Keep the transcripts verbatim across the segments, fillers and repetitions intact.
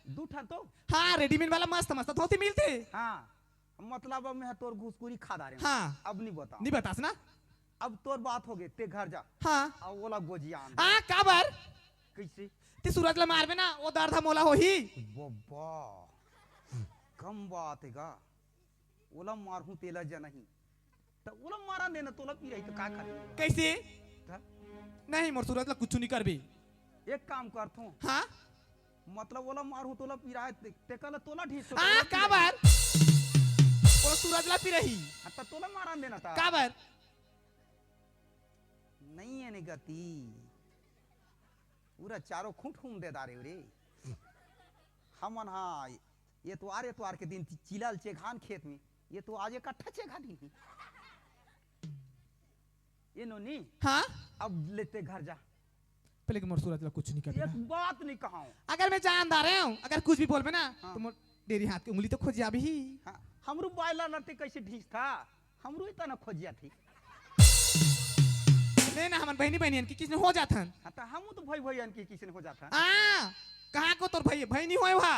दू ठन तो। हाँ, रेडीमेड वाला मस्त मस्त धोती मिलथे। हाँ, मतलब अब मैं तोर घुसकुरी खा डारे हूँ। हाँ। अब नहीं बता। नहीं बतास ना। अब तोर बात हो गई, ते घर जा। हाँ। अब ओला गोजियान। हाँ, काबर? कैसे? ते सूरज ला मारबे ना, वो दर्द ह मोला होही। बब्बा, कम बात है गा। ओला मारहूं तेला जनही। त ओला मारा देना, तोला पीरा ही तो का कर? कैसे? त? नहीं, मोर सूरज ला कुछ नहीं करबे। एक काम करथों। हाँ? मतलब ओला मारहूं तोला पीरा है, ते, तेका ला तोला ढीस। हाँ, काबर? वो सूरज ला पीरा ही। हाँ, त तोला मारा देना था। काबर? नहीं है ने गति। पूरा चारों खूंट हूम दे डारे रे। हमन हाँ, एतवार, एतवार के दिन चि-, चिलल चेघान खेत में, ये तो आज इकट्ठा चेघा दिन ही। ये नोनी, हाँ? अब लेते घर जा। पहले के मोर सूरज ला कुछ नहीं करबे ना। एक बात नहीं कहाऊं। अगर मैं जान डारे हूँ, अगर कुछ भी बोलबे ना, हाँ। तो मोर डेरी हाथ के उंगली तो खोज जाबे ही। हाँ, हमरू बायला लड़ते कैसे ढीस था, हमरू इतना खोजिया थी। ले ना, हमन बहनी बहनी अन की किसने हो जाथन। हाँ, तो हम तो भाई भाई अन की किसने हो जाथन। आ, कहाँ को तोर भाई, भाई नहीं होए वहा।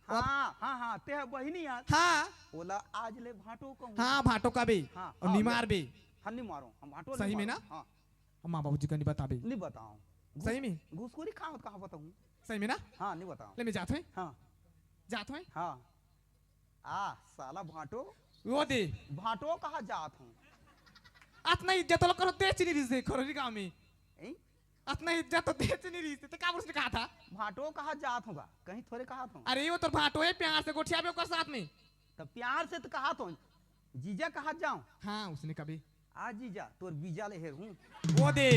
हाँ, हाँ, हाँ, ते ह बहिनी यार। हाँ। ओला आज ले भांटो कहूँ। हाँ, भांटो का बे। हाँ, और हाँ, निमार बे। हम नहीं मारो, हम भांटो सही नहीं में मारो। ना? हाँ। हम माँ बाबूजी का नहीं बताबे। नहीं बताओ। सही में? घुसखोरी खाओ तो कहाँ बताऊँ? सही में ना? हाँ, नहीं बताओ। ले मैं जात हूँ। हाँ। जात हूँ। हाँ। आ, साला भांटो। वो दे। भांटो कहा जात हूँ। अतना इज्जत वाला करो दे चीनी रिस दे, खरोरी गाँव में। ए? अतना इज्जत तो दे चीनी रिस दे, ते का बोल से कहा था? भांटो कहा जात हूँ बा, कहीं थोड़े कहा था। अरे वो तो भांटो है, प्यार से गोठिया भी ओकर साथ में। तो प्यार से तो कहा तो, जीजा कहा जाऊँ? हाँ, उसने कभी। आ जीजा, तोर बीजा ले हेर हूँ। वो दे।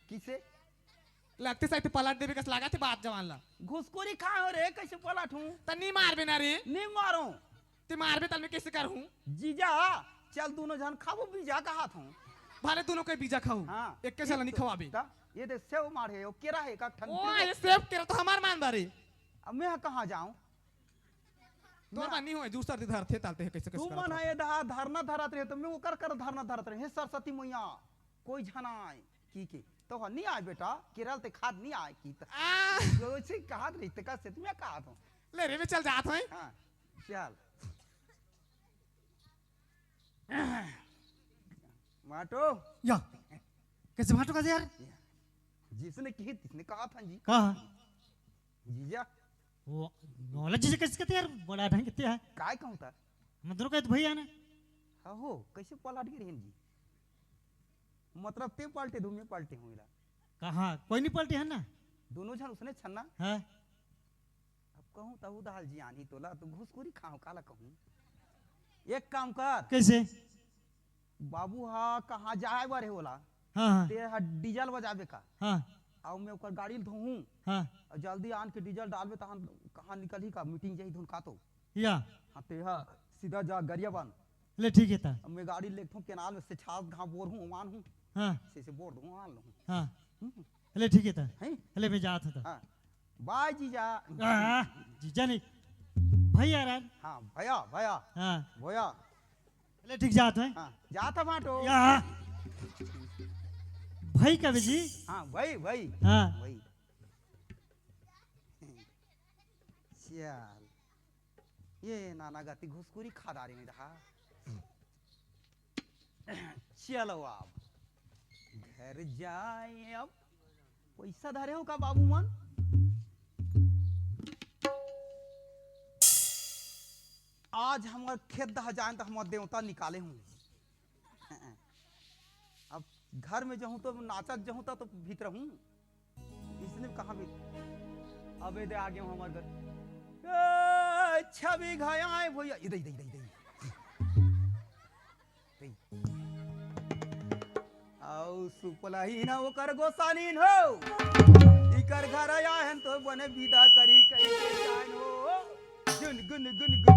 किसे? लगते साइते पलट देबे कस लागत हे बात जवान ला। घुसखोरी खाए हो रे, कैसे पलट हूँ? त नी मारबे ना रे। नी मारो। ते मारबे तल में कैसे कर हूँ? जीजा, चल दोनों झन खाबो बीजा कहात हूँ। भले दोनों के बीजा खाऊ। हाँ। एक के साला नी खवाबे। त ये दे सेव मार हे, ओ केरा हे, का ठंडी ओ, हे। ये सेव केरा तो हमार मान बारे। अब मैं कहाँ जाऊँ? तोर मैं मान नहीं होए, दूसर दे धरथे तालते हे, कैसे, कैसे तू करत मन रहे। हे, ये दहा धरना धरत रहे, तो मैं ओकर कर धरना धरत रहे, हे सरस्वती मैया। कोई झन आए की के, तो ह, नहीं आए बेटा, केरल ते खाद नहीं आए की त। आ। जो से कहात रही, ते का से तुम्हें कहा तो। ले रे, मैं चल जात हूँ। हाँ, चल। माटो। या। कैसे माटो का यार? जिसने की, तिसने कहा था जी। कहा? जीजा। वो नौला जीजा कैसे कहते यार? बड़ा ढंग कहते हैं। काय कहूँ था? हम दोनों का तो भैया ना। हाँ हो, कैसे पलट गए रहन जी? मतलब ते पलटे, धुमे पलटे हूँ इला। कहाँ? कोई नहीं पलटे है ना? दोनों झन उसने छन्ना। हाँ। अब कहूँ तहु दाल जी आनी तोला, तो घुसखोरी खाओ, काला कहूँ। एक काम कर। कैसे? बाबू हा कहाँ जाए बर हे ओला? हाँ, हाँ। ते हा डीजल बजाबे का? हाँ। अउ मैं ओकर गाड़ी ल धोहूँ। हाँ। अउ जल्दी आन के डीजल डालबे तहन कहाँ निकलही का? मीटिंग जाही धुन का तो। या। हाँ, ते हा सीधा जा गरियाबंद। ले ठीक हे ता। अब मैं गाड़ी लेथों केनाल में से छास घास बोर हूँ, ओमान हूँ। हाँ। से, से बोर दूँ, आन लूँ। हाँ। हम्म। ले ठीक हे ता। हैं? ले मैं जात हूँ ता। हाँ। बाय जीजा। आ, जीजा नहीं। भैया यार। हाँ, भैया, भैया। हाँ। भैया। ले ठीक जात है। हाँ, जात है बाटो। या। भाई का जी? हाँ, भाई, भाई। हाँ। भाई। चल। ये नाना गति घुसखोरी खा डारे में रहा। चलो अब घर जाए। अब पैसा धरे हो का बाबू मन? आज हमर खेत दहा जाए तो हमर देवता निकाले हूँ। अब घर में जहूँ तो नाचत जहूँ तो, तो भीतर हूँ। इसने कहाँ भी? अबे दे आ गया हूँ हमारे घर। ए, अच्छा भी घाया है भैया। इधर, इधर, इधर, इधर। अउ सुपलहीन ओकर गोसानीन हो, इकर घर आयन तो बने विदा करी कही के जान हो। गुन, गुन, गुन, गुन।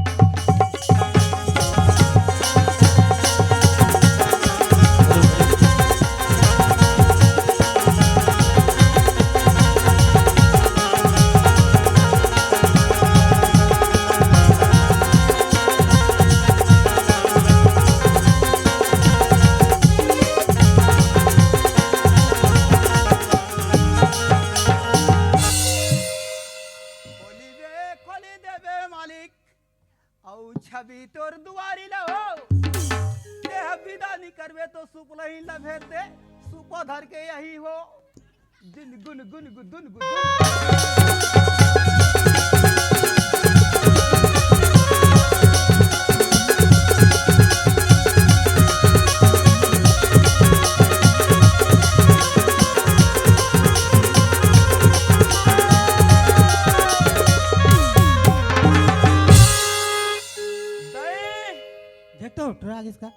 नहीं करबे तो सुपलहिन ला भेज दे, सुपा धर के यही हो। दिन गुन गुन गुन दुन गुन दुन। दाई, देख तो, टुरा आगे इसका।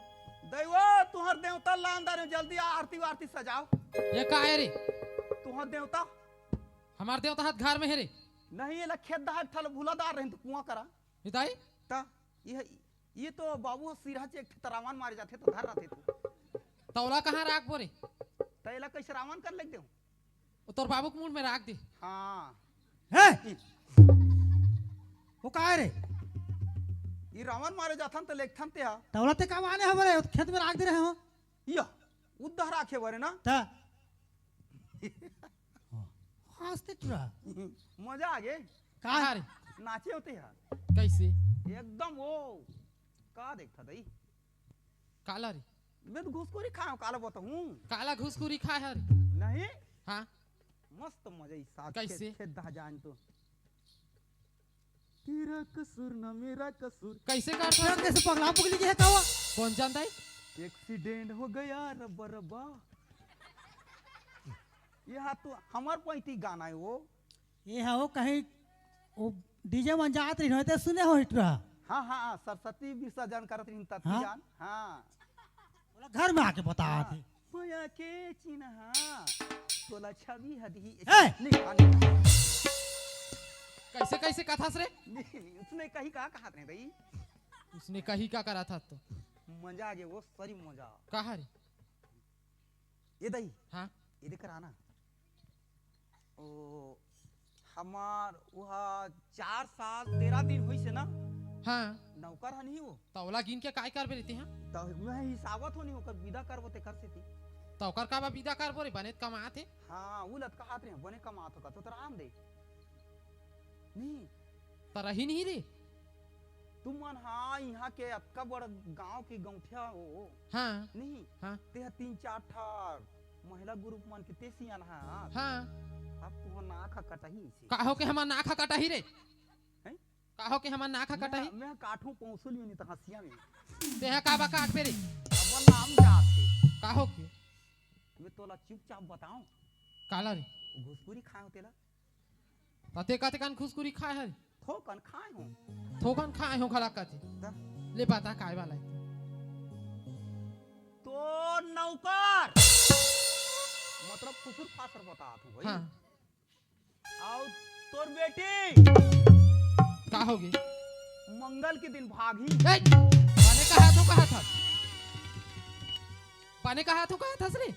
दाई वो, तुहर देवता लान दारे, जल्दी आ, आरती वारती सजाओ। ये का है रे? तुहर देवता? हमार देवता हाथ घर में है रे। नहीं, ये ला खेत दहा एक ठा ला भूला दार रहे तो कुआं करा। ये दाई? ता, ये, ये तो बाबू सिरहा से एक ठे तरावन मारे जाथे तो धर रथे तू। तौला कहाँ राख बोरे? त एला कैसे रावण कर लेग देहूं? वो तोर बाबू के मुंड में राख दे। हाँ। हे! वो का है रे? ये रावण मारे जाथन त लेगथन ते हा। तौला ते का माने हमरे खेत में राख दे रहे हो? या, उद्धा राखे बरे ना? ता। हंसते टुरा। मजा आ गे। का रे? नाचे होते यार। कैसे? एकदम वो, का देखता दई? काला रे। मैं तो घुसखोरी खाया हूँ, काला बताऊँ। काला घुसखोरी खाए हर। नहीं। हाँ। मस्त मजा इस साथ कैसे? खेत, खेत दहा जान तो। तेरा कसूर ना मेरा कसूर। कैसे करता? कैसे पगला पगली के है का वो? कौन जानता है? एक्सीडेंट हो गया रब्बा रब्बा। ये हा तो हमार पैती गाना है वो। ये हा वो कहीं वो डीजे मन जात रही हो ते सुने हो हिटरा। हाँ, हाँ, हाँ, सरस्वती विसर्जन करत रही तब हाँ? जान। हाँ। बोला घर में आके बता हाँ। थे। भैया के चिन्हा तोला छवि हदी। ए! निकाल, निकाल। कैसे, कैसे कथस रे? नहीं, नहीं, उसने कही का कहा रे भाई? उसने कही का करा था तो? मजा आ गया वो, सरी मजा। कहा रे? ये दई। हाँ? ये देख रहा ना? ओ, हमार उहा चार साल तेरह दिन होइस हे ना? हाँ। नौकर हन ही वो। त ओला गिन के काय करबे रहिते, हाँ? त मैं हिसाबत हो नहीं, ओकर विदा करबो तेकर सेती। त ओकर का बा विदा करबो रे, बने त कमात हे। हाँ, उ लतका हाथ रे, बने कमात हो का, तो तोरा आन दे। नहीं। त रही नहीं रे। तुमन हा इहाँ के अतका बड़ गांव के गौंठिया हो। हाँ। नहीं। हाँ। तेहा तीन चार ठा महिला ग्रुप मन के ते सियान हा। हाँ। अब तुहर नाक हा कटही से। का हो के हमार नाक हा कटही रे? हैं? का हो के हमार नाक हा कटही? मैं, मैं काटहूँ पौंसुल यूं नहीं त हंसिया में। तेहा का बा काटबे रे? अब नाम जात हे। का हो के? मैं तोला चुपचाप बताऊं। काला रे? घुसखोरी खाए हो तेला? त ते कते कन घुसखोरी खाए हरे? थोकन खाए हो। थोकन खाए हो घला कते। त? ले बता काय वाला हे? तो नौकर। मतलब खुसुर फासर बतात हूँ भाई। हाँ। अउ तोर बेटी। का हो गे? मंगल के दिन भागही। ए, बने कहा तो कहा था। बने कहा तो कहा था रे।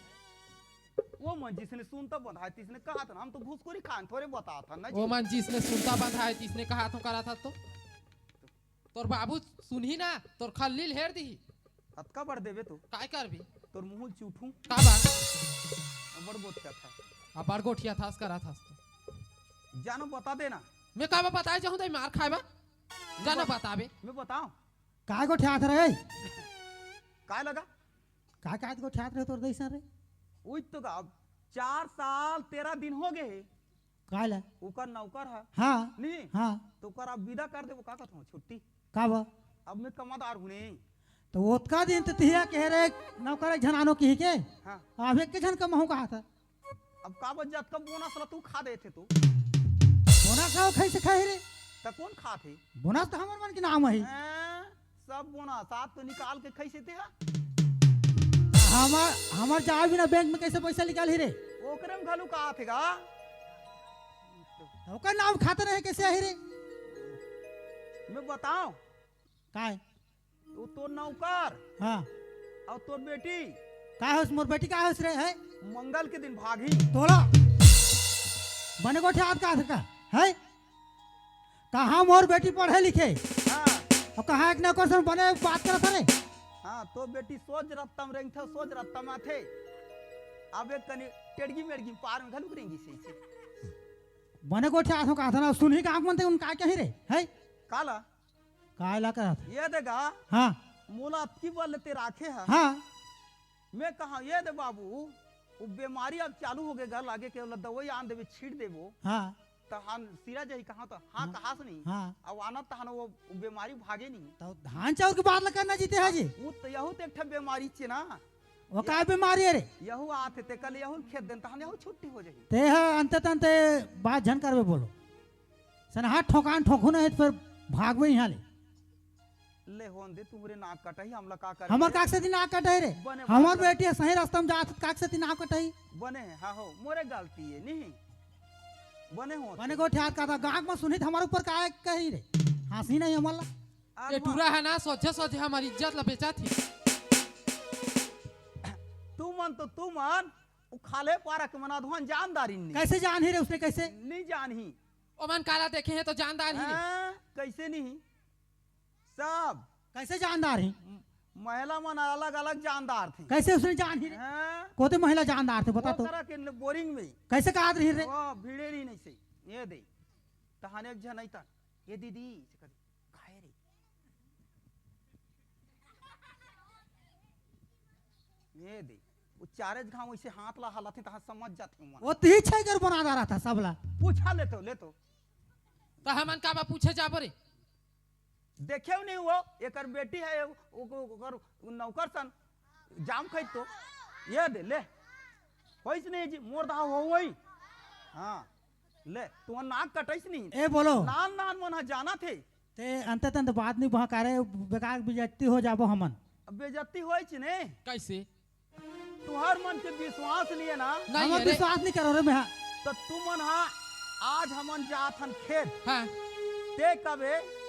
वो मन जिसने सुनता बंधाए तिसने कहा था ना, हम तो घुसखोरी खान थोरे बता था ना जी। वो मन जिसने सुनता बंधाए तिसने कहा तो करा था तो। तोर बाबू सुनही ना, तोर खल्ली ल हेर दिही। अतका बड़ देबे तो। काय करबे? तोर मुंह ल चूठू। का बा? बड़ गोठिया था। आ बड़ गोठिया थास करा थास तो। जानो बता देना। मैं का बा बताए चाहूं तो मार खाए बा। जानो बताबे। मैं बताऊं। काय गोठिया था रे? काय लगा? काय काय गोठियात रहे तोर दइसन रे? उई तो का, अब चार साल तेरह दिन हो गए हे। काय ला? ओकर नौकर हा। हाँ। नहीं? हाँ। तो ओकर अब विदा कर देबो, का कहत हूँ, छुट्टी। का बा? अब मैं कमादार हूँ नहीं। तो ओतका दिन तो तिहा कहे रहे नौकर एक झन आनो किही के? हाँ। अब एक के झन कमाहूँ कहा था। अब का बच जात, कब बोनस ला तू खा देथे तू? बोनस ला वो कैसे खाही रे? त कौन खात हे? बोनस त हमर मन के नाम हे। हैं? सब बोनस आप तो निकाल के कैसे ते हा? हमर, हमर जाए बिना बैंक में कैसे पैसा निकालही रे? ओकरे में घलू का आथे गा? त ओकर नाम खाते रहे कैसे आही रे? मैं बताऊं? काय? वो तोर नौकर। हाँ। अउ तोर बेटी। का होस मोर बेटी, का होस रे, है? मंगल के दिन भागी। तोला। बने गोठियात का था का, है? कहाँ मोर बेटी पढ़े लिखे? हाँ। अउ कहाँ एक नौकर से बने बात करत रे? हाँ, तोर बेटी सोझ रत्तम रेंगथे, सोझ रत्तम आथे। अब एक कनी टेड़गी मेड़गी पार में घलुक रेंगी से, से। बने गोठियात हो का था ना, सुनही का आँख मन ते उन का कही रे, है? काला? काय ला करत? ये देखा। हाँ। मोला अतकी बल ते राखे हा। हाँ। मैं कहा, ये दे बाबू, वो बीमारी अब चालू हो गे, घर लागे के ओला दवाई आन देबे, छीट देबो। हाँ। तहान सिरा जाही कहा तो, हाँ, हाँ। कहास नहीं। हाँ। अब आना तहान वो बीमारी भागे नहीं। तो धान चाउर के बात ला करना जीते है जी। वो तो यहू तो एक ठा बीमारी छे ना। वो का बीमारी है रे? यहू आथे ते कल यहू खेत देन तहान यहू छुट्टी हो जाही। ते ह अंते तंते बात झन करबे बोलो। सन हाथ ठोकान ठोकू नहीं तो फिर भागबे यहाँ ले। ले होन दे, तुमरे नाक कटही, हमला का कर हमर दे? काक से दिन नाक कटही रे। बने हमर बात कर। बेटी है सही रास्ता में जात, काक से दिन नाक कटही। बने है, हाँ हो, मोरे गलती है, नहीं। बने हो। बने को ठहर का था, गाँव में सुनी तो हमारे ऊपर का कही रे। हंसी नहीं हमला। आर ये मा- टूरा है ना, सोझे सोझे हमारी इज्जत ला बेचा थी। तू मन तो तू मन, वो खाले पारा के मना धुआन जानदारी नहीं। कैसे जान ही रे उसने, कैसे? नहीं जान ही। ओमन काला देखे हैं तो जानदार ही रे। हाँ, कैसे नहीं? सब। कैसे जानदार ही? म-, महिला मन अलग-अलग जानदार थे। कैसे उसने जान ही रे? हाँ। कोते महिला जानदार थे, बता वो तो। करा के न-, बोरिंग में। कैसे कहा रही रे? वो भिड़े रही नहीं से। ये दे। तहाने एक झन अइता। ये दीदी, से कहा, "काय रे?" ये दे। वो चारे घाव वैसे हाथ ला हालत है, तहाँ समझ जाते हो मन। वो तीही छह कर बना रहा था सबला। पूछा ले तो, ले तो। तो हमन का बा पूछे जाबो रे? देखे नहीं वो, एकर बेटी है, वो, वो, ओकर नौकर सन, जाम खाई तो। ये दे, ले। होइस नहीं जी, मोर दहा हो वही। हाँ, ले, तू नाक कटइस नहीं। ए, बोलो। नान नान मन ह जाना थे। ते अंत तंत बात नहीं बहकारे, बेकार बेइज्जती हो जाबो हमन। अब बेइज्जती होइस ने। कैसे? तुहर मन के विश्वास नहीं है ना? नहीं हमर है रे। विश्वास नहीं करो रे मैं। तो तुमन हा आज हमन जात हन खेत। हाँ। ते कबे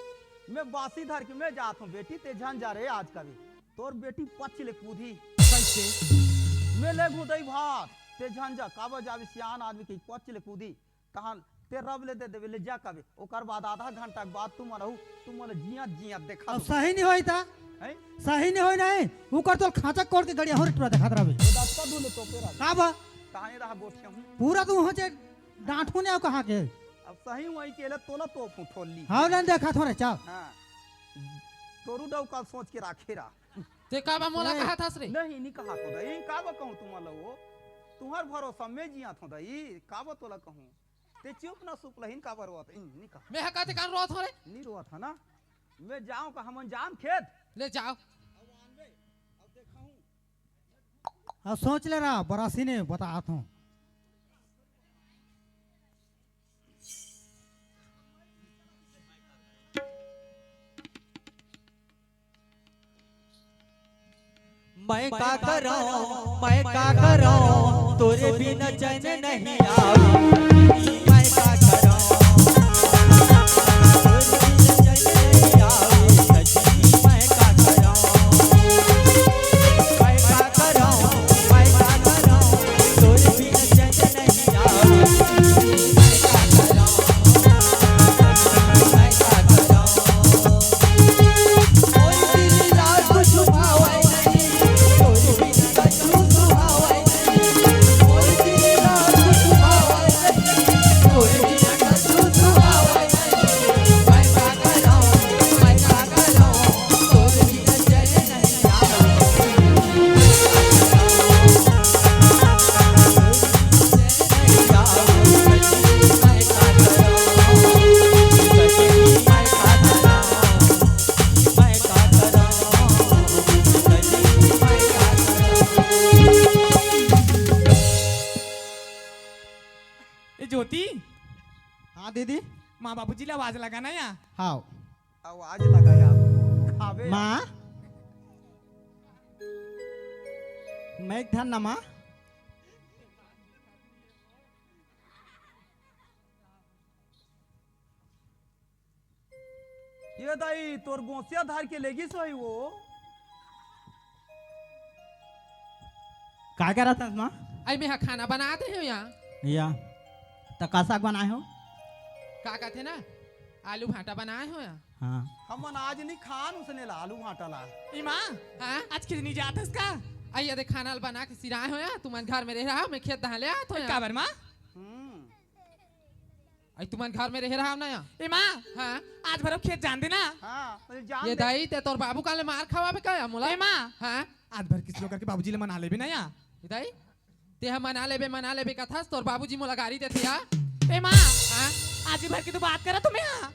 मैं बासी धर के मैं जात हूँ बेटी, ते झन जा रे आज कबे। तोर बेटी पच ले कूदी। कैसे? मैं ले घुदई भात, ते झन जा, काबर जाबे सियान आदमी के पच ले कूदी। तहान ते रब ले दे देबे, ले जा कबे। ओकर बाद आधा घंटा के बाद तुम रहू, तुम मोला जियत जियत देखा अब दो। सही नहीं होई ता? हैं? सही नहीं होई नहीं। ओकर तो खांचा कोड़ के गड़िया हो रे टूरा देखात रहबे। वो दस्ता दूले तो पेरा। का बा? कहानी रहा गोठिया हूँ। पूरा तू हो जे डांटू ने कहा के। अब सही वही के ले तोला तो फुठोली। हाँ, ना देखा थोड़े, चल। हाँ। तोरू डौका सोच के राखे रहा। ते का बा मोला नहीं, कहा थास रे? नहीं, नहीं कहा तो दई, का बा कहूँ तुम्हारा वो? तुम्हार भरोसा में जिया थो दई, का बा तोला कहूँ? ते चुप ना सुप लहिन का बा रोत, इन, नहीं कहा। मैं हका ते कान रोत हो रे? नहीं रोत है ना? मैं जाऊँ का हमन जाम खेत? ले जाओ। अब आनबे, अब देखा हूँ। अब सोच ले रहा, बरासी ने बतात हूँ। मैं का करौं, मैं का करौं, तोरे बिना चैन नहीं आवे। मैं का करौं, तोरे बिना चैन नहीं आवे। सजनी, मैं का करौं, मैं का करौं, मैं का करौं, तोरे बिना चैन नहीं आवे। मैं का करौं, मैं का करौं। ए ज्योति। हाँ दीदी। माँ बाबूजी ला आवाज लगाना या। हाँ। आवाज लगाया। खावे। माँ। मैं एक धन ना माँ। ये दाई, तोर गोसिया धर के लेगिस होही वो। का करत हस माँ? अई, मैं हा खाना बना दे हो या। या, त का साग बनाए हो? का कहथे ना, आलू भाटा बनाए हो या। हाँ। हमन आज नहीं खान उसने ला, आलू भाटा ला। ई माँ, हाँ? आज खिजनी जात हस का? अई, ये दे खाना ल बना के सिराए हो या, तुमन घर में रह रहा, मैं खेत दहा ले आत हो या। काबर माँ? हम्म। अई तुमन घर में रहे रहा ना या? ए माँ, हाँ? आज भर खेत जान दे ना। हाँ, जान ये दे। दाई, ते तोर बाबू काले मार खवाबे का या मोला? ए माँ, हाँ? आज भर किस लोग करके बाबूजी ले मना लेबे ना या? ए दाई, ते ह मना लेबे, मना लेबे कथस, तोर बाबूजी मोला गारी देथे या? ए माँ, हाँ? आज भर की तो बात करा तुम्हें, हाँ?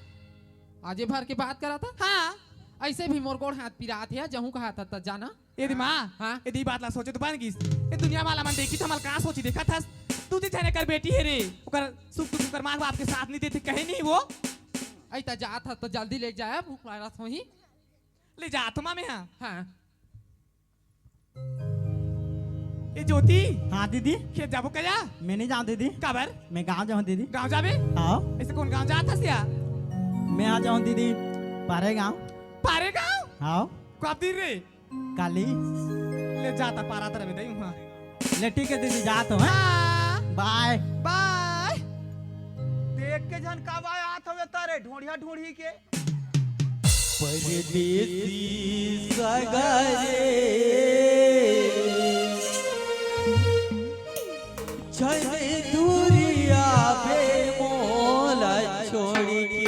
आज भर की बात करा था? हाँ। ऐसे भी मोर गोड़ हाथ पिरात हे, जहूँ कहा था त जाना। ए दी माँ, हाँ? ए दी बात ला सोचे तो बन गिस। ए दुनिया वाला मन देखी त हमल का सोची देखत हस? तू ते झने कर बेटी हे रे, ओकर सुख दुख ओकर माँ बाप के साथ नहीं देथे, कहे नहीं वो? अई त जात ह त जल्दी ले जाए, भूख लागत होही। ले जात हो माँ मैं, हाँ। हाँ। ए ज्योति। हाँ दीदी। खेत जाबो का या? मैं नहीं जाऊँ दीदी। काबर? मैं गाँव जाऊँ दीदी। गाँव जाबे? हाँ। ऐसे कौन गाँव जात हस या? मैं आ जाऊँ दीदी, पारे गाँव। पारे गाँव? हाँ। कब दिन रे? काली। ले जाता पारा तरफ दई वहाँ। ले ठीक है दीदी, जात हो, हैं? हाँ। बाय। बाय। देख के झन का बाय आत हवे तारे ढोढ़िया ढोढ़ी के। परदेसी सगरे झन दूरिया बे मोला छोड़ के।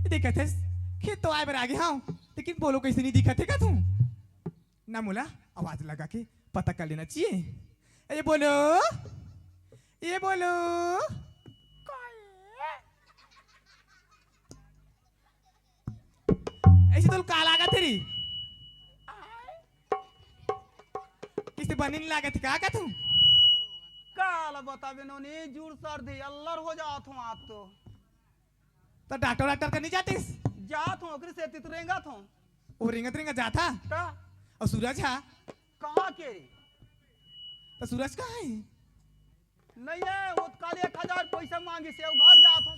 देखत हस, खेत तो आए बर आगे हंव, लेकिन बोलो कइसे नहीं दिखत हे का तू? ना मोला आवाज लगा के पता कर लेना चाहिए। ए बोलो, ए बोलो। ऐसे तो का लागत हे रे? किसे बनी नहीं लागत हे का, का तू? काला बताबे नोनी, जुड़ सर्दी अल्लर हो जात हंव आज तो। त डॉक्टर, डॉक्टर कर नहीं जातिस? जात हंव, ओकरे सेती तो रेंगत हंव। ओ रेंगत रेंगत जात हा? त? अउ सूरज हा? कहाँ के रे? त सूरज कहाँ हे? नहीं हे, वो काली एक हजार पैसा मांगिस हे, वो घर जात हों।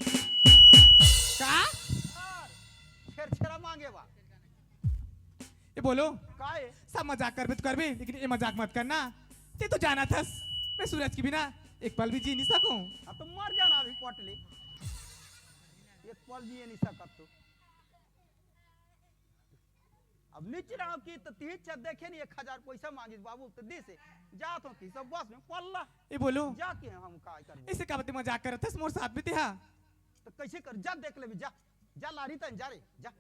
का? यार, छेरछेरा मांगे बा। ए बोलो, का हे? सब मजाक करबे त करबे, लेकिन ए मजाक मत करना। तें तो जानत हस, मैं सूरज के बिना एक पल भी जी नहीं सकूं। अब तो मर जाना अभी पटले। एक पल जिए नहीं सकत तो। अब नीच रहा कि तो तीन चार देखे नहीं, एक हजार पैसा मांगिस बाबू, तो दिस हे। जात हों कि सब बस में पल्ला। ए बोलो। जाके हम का करबो? इसे का बात मजाक करत हस, मोर साथ भी ते हा। तो कैसे कर? जा देख लेबे, जा। जा लारी तन जा रे, जा।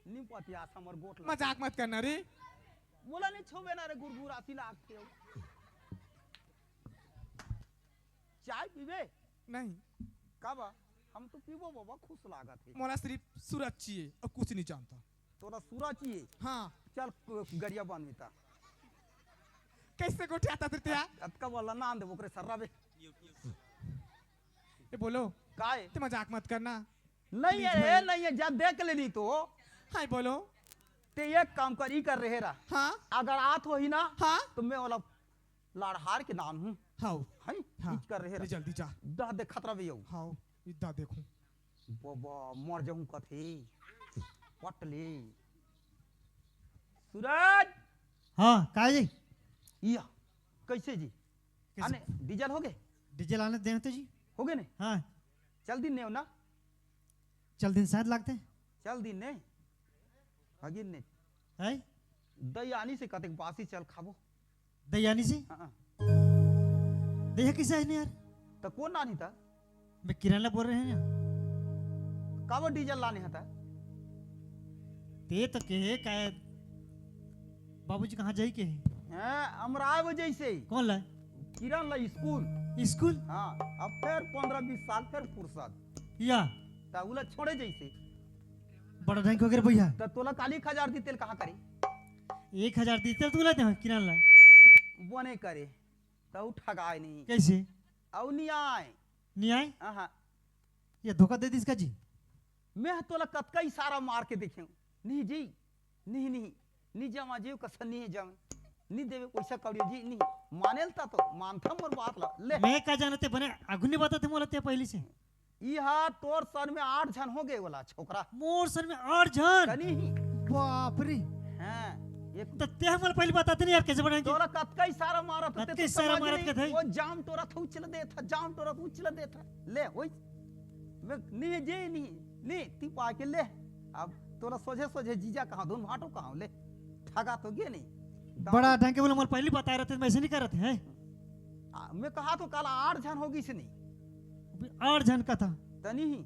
नीम पतियास हमर गोठ ला। मजाक मत करना रे। मोला नहीं छुबे ना रे, गुरगुरासी लागथे। चाय पीबे? नहीं। का बा? हम तो पीबो बाबा, खुश लागत हे। मोला सिर्फ सूरज चाहिए अउ कुछ नहीं जानता। तोला सूरज चाहिए? हाँ। चल, गरिया बनबे ता। कैसे गोठियाथस रे तें हा? अतका वाला नान दे ओकरे सर्रा बे। ए बोलो। का हे? तें मजाक मत करना। नहीं हे, नहीं हे, जा देख ले नहीं तो। हाँ, बोलो। तें एक काम कर, ई कर रहे रहा। हाँ। अगर आत होही ना, हाँ। तो मैं वाला लाड़हार के नान हूँ। हाव। हैं? हाँ। इच कर रहे ले रहा। जल्दी जा। दा दे खतरा भी हो। हाव, इद्दा देखूं। बाबा, मर जाऊं कथे। पटले। सूरज! हाँ, का जी? या, कैसे जी? कैसे? आने, डीजल हो गए? डीजल आने दें तो जी। हो गए ने? हाँ। चल दिन ने हो ना? चल दिन शायद लागते। चल दिन ने? हगिन ने? है? दयानी से कतेक बासी चल खाबो। दयानी से? हाँ। दया किसे है नहीं यार? तो कौन नानी था? मैं किरण ला बोल रहे हैं ना। काबर डीजल लाने हता? ते तो कहे का बाबूजी कहाँ जाई के है? हैं, अमराय वो जैसे ही। कौन ला? किरण ला स्कूल। स्कूल? हाँ, अब फिर पन्द्रह बीस साल फिर फुर्सत। या। ता उला छोड़े जैसे। बड़ा ढंग हो गया रे भैया। तो तोला काली एक हजार दी तेल कहाँ करे? एक हजार दी तेल तू लाते हो किरण ला? बने करे। तो ठगाए नहीं। कैसे? अउ नहीं आए। नहीं आए? हाँ, हाँ। ये धोखा दे दिस का जी? मैं तोला कतका इशारा मार के देखे हूँ। नहीं जी, नहीं, नहीं, नहीं जमा जी, कसम नहीं जमा। नहीं देवे पैसा कौड़ी जी, नहीं। माने ल ता तो, मानथा मोर बात ला, ले। मैं का जानते बने, आगू नहीं बताते मोला ते पहली से। इहा तोर सर में आठ झन हो गए वाला छोकरा। मोर सर में आठ झन? कनी ही। बाप रे। हाँ, एक त ते हमर पहली बताते नहीं यार, कैसे बनाएंगे? तोला कतका इशारा मारत होते, कतका तो इशारा समझ मारत नहीं, के थे? वो जाम टोरा था उछल दे था, जाम टोरा था उछल दे था। ले, होई। मैं, नहीं, जे नहीं, नहीं, ती पा के ले। अब तोला सोझे, सोझे जीजा कहाँ, दोनों भाटो कहाँ, ले। ठगा तो गे नहीं। बड़ा ढंग के बोला, मोर पहली बताए रहते, मैं ऐसे नहीं करत है। आ, मैं कहा तो काला आठ झन हो गई से नहीं। अभी आठ झन का था। तनी ही।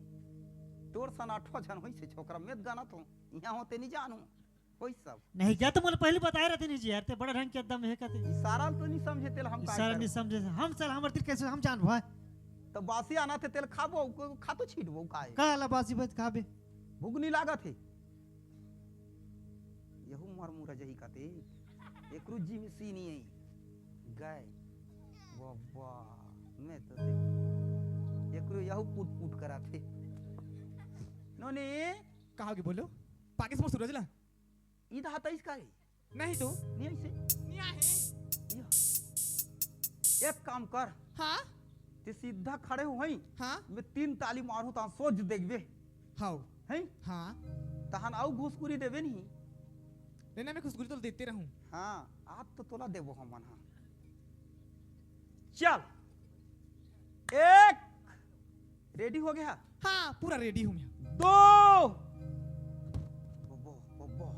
तोर सन आठो झन होई से छोकरा, मैं गाना तो यहाँ होते नहीं जानू। होई सब। नहीं क्या तो मोला पहली बताए रहते नहीं जी यार, ते बड़ा ढंग के एकदम है कहते। इशारा तो नहीं समझे तेल हम का इशारा करें? नहीं समझे। हम चल, हमर दिल कैसे हम जान भाई। तो बासी आना थे तेल खाबो, को खा तो छीटबो का है? का ला बासी बच खाबे? भूख नहीं लागत है। यहू मर मुरा जही काते। एकरू जी में सी नहीं आई। गए। बाबा, मैं तो देख। एकरू यहू पुट पुट करा थे। नोनी। कहा के बोलो? पाकिस में सूरज ला? इधर आता इसका है। नहीं तो। नहीं ऐसे। नहीं आहे। या। एक काम कर। हाँ? ते सीधा खड़े हो हई। हाँ? मैं तीन ताली मारू ता सोच देखबे। हाव। हैं? हाँ। तहन आऊ घुसकुरी देबे नहीं। नहीं, नहीं, मैं घुसकुरी तो देते रहूं। हाँ, आप तो तोला देबो हमन, हाँ। चल। एक। रेडी हो गया? हाँ, पूरा रेडी हूँ मैं। दो। बब्बो, बब्बो।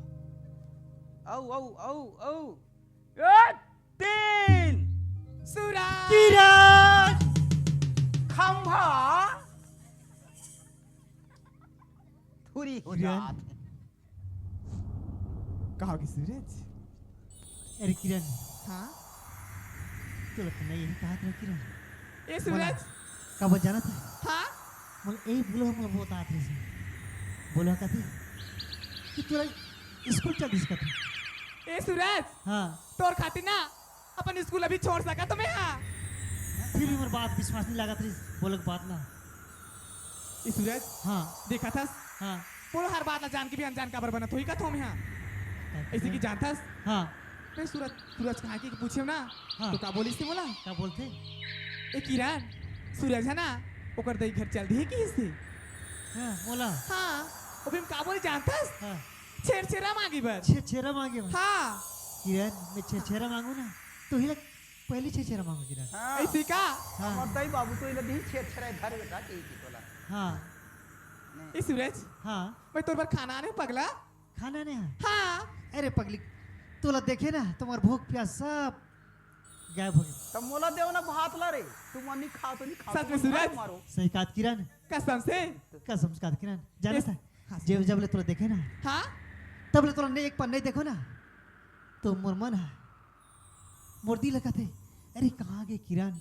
आऊ, आऊ, आऊ, आऊ। ए, तीन। सूरज। किरण। खंभा। थुरी हो किरण। जात। कहा कि सूरज? अरे किरण। हाँ? तोला तो मैं यही कहा था किरण। ए सूरज। बोला, का बोल जाना था? हाँ? बोल, ए बोलो, हम लोग बहुत आते हैं। बोला कथी? कि तोला स्कूल चल दिस कथी? ए सूरज। हाँ। तोर खातिर ना अपन स्कूल अभी छोड़ सका तो मैं हाँ। फिर भी मोर बात विश्वास नहीं लागत रही, बोलक बात ना। ए सूरज। हाँ। देखा था? हाँ। बोलो हर बात ला जान के भी अनजान काबर बनत होई का थोम यहाँ? अइसे कि जानथस, हाँ। मैं सूरज, सूरज कहाँ के पूछेंव ना, हाँ। तो का बोलिस ते मोला? का बोलथे? ए किरण, सूरज हे ना, ओकर दई घर चल दिही किहिस ते। हाँ, मोला। हाँ, अभी हम का बोले जानथस? हाँ। छेरछेरा मांगे बर। छेरछेरा मांगे बर? हाँ। किरण, मैं छेरछेरा मांगू ना, तो ही लग पहली छेरछेरा मांगू किरण। हाँ। अइसे का? हाँ। हमर दई बाबू तो इला दिही छेरछेरा धर बेटा, के की तोला। हाँ। नहीं। ए सूरज, हाँ। मैं तोर बर खाना आने हूँ पगला। खाना ने? हाँ। अरे पगली, तोला देखे ना, तुम्हार भूख प्यास सब गायब हो गया। तब मोला देव ना भात ला रे, तुम नहीं खाओ तो नहीं खाओ, सच में तुम सूरज? मारो। सही कहा किरण। कसम से? कसम से कहा किरण। जाने इस- था, हाँ, जब, जब ले तोला देखे ना, हाँ? तब ले तोला नहीं, एक पल नहीं देखो ना, तो मोर मन है मोर दिल कहथे, "अरे कहाँ गे किरण?"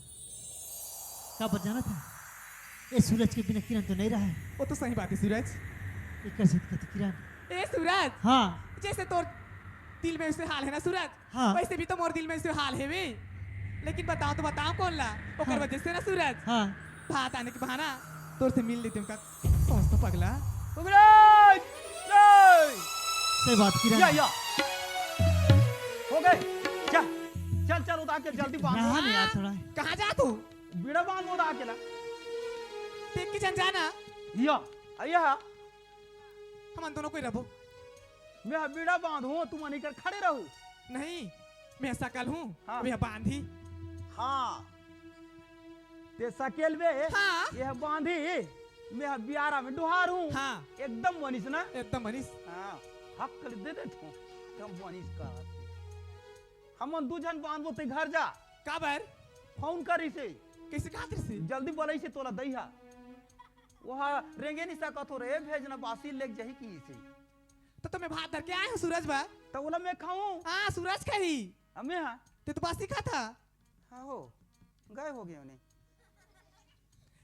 काबर जानत हे? ए सूरज के बिना किरण तो नहीं रहे। वो तो सही बात है सूरज। एकर से कहथे किरण। ए सूरज। हाँ। जैसे तोर दिल में उसे हाल है ना सूरज, हाँ। वैसे भी तो मोर दिल में उसे हाल है वे। लेकिन बताओ तो बताओ कौन ला? ओकर हाँ। वजह से ना सूरज। हाँ। भात आने के बहाना तोर से मिल लेते हैं उनका। सोच तो पगला। उगराज! जय! से बात किरण। या, या। हो गए। चल, चल, चल, उतार के जल्दी बांध। रहा नहीं यार थोड़ा। कहाँ जा तू? बीड़ा बांध उतार के ला। देख के जन जाना। या, या। हमन दोनों कोई रबो। मैं बीड़ा बांध हूँ, तुम नहीं कर खड़े रहो। नहीं, मैं सकल हूँ, हाँ। मैं बांधी। हाँ। ते सकेल बे, हाँ। यह बांधी, मैं बियारा में डुहार हूँ। हाँ। एकदम बनिस ना? एकदम बनिस। हाँ, हक कर दे दे तू, एकदम बनिस का। हमन दू झन बांधबो ते घर जा। काबर? फोन करिस हे। कैसे कहा तेरे से? जल्दी बोलाई से तोला दई हा। वह रेंगे नहीं सकत हो रे, भेजना बासी लेके जही की से। तो तुम्हें भात धर के आए हो सूरज बा? तो बोला मैं खाऊं। हाँ, सूरज कही। हमें हाँ। ते तो बासी खाता। हाँ हो, गए हो गए उन्हें।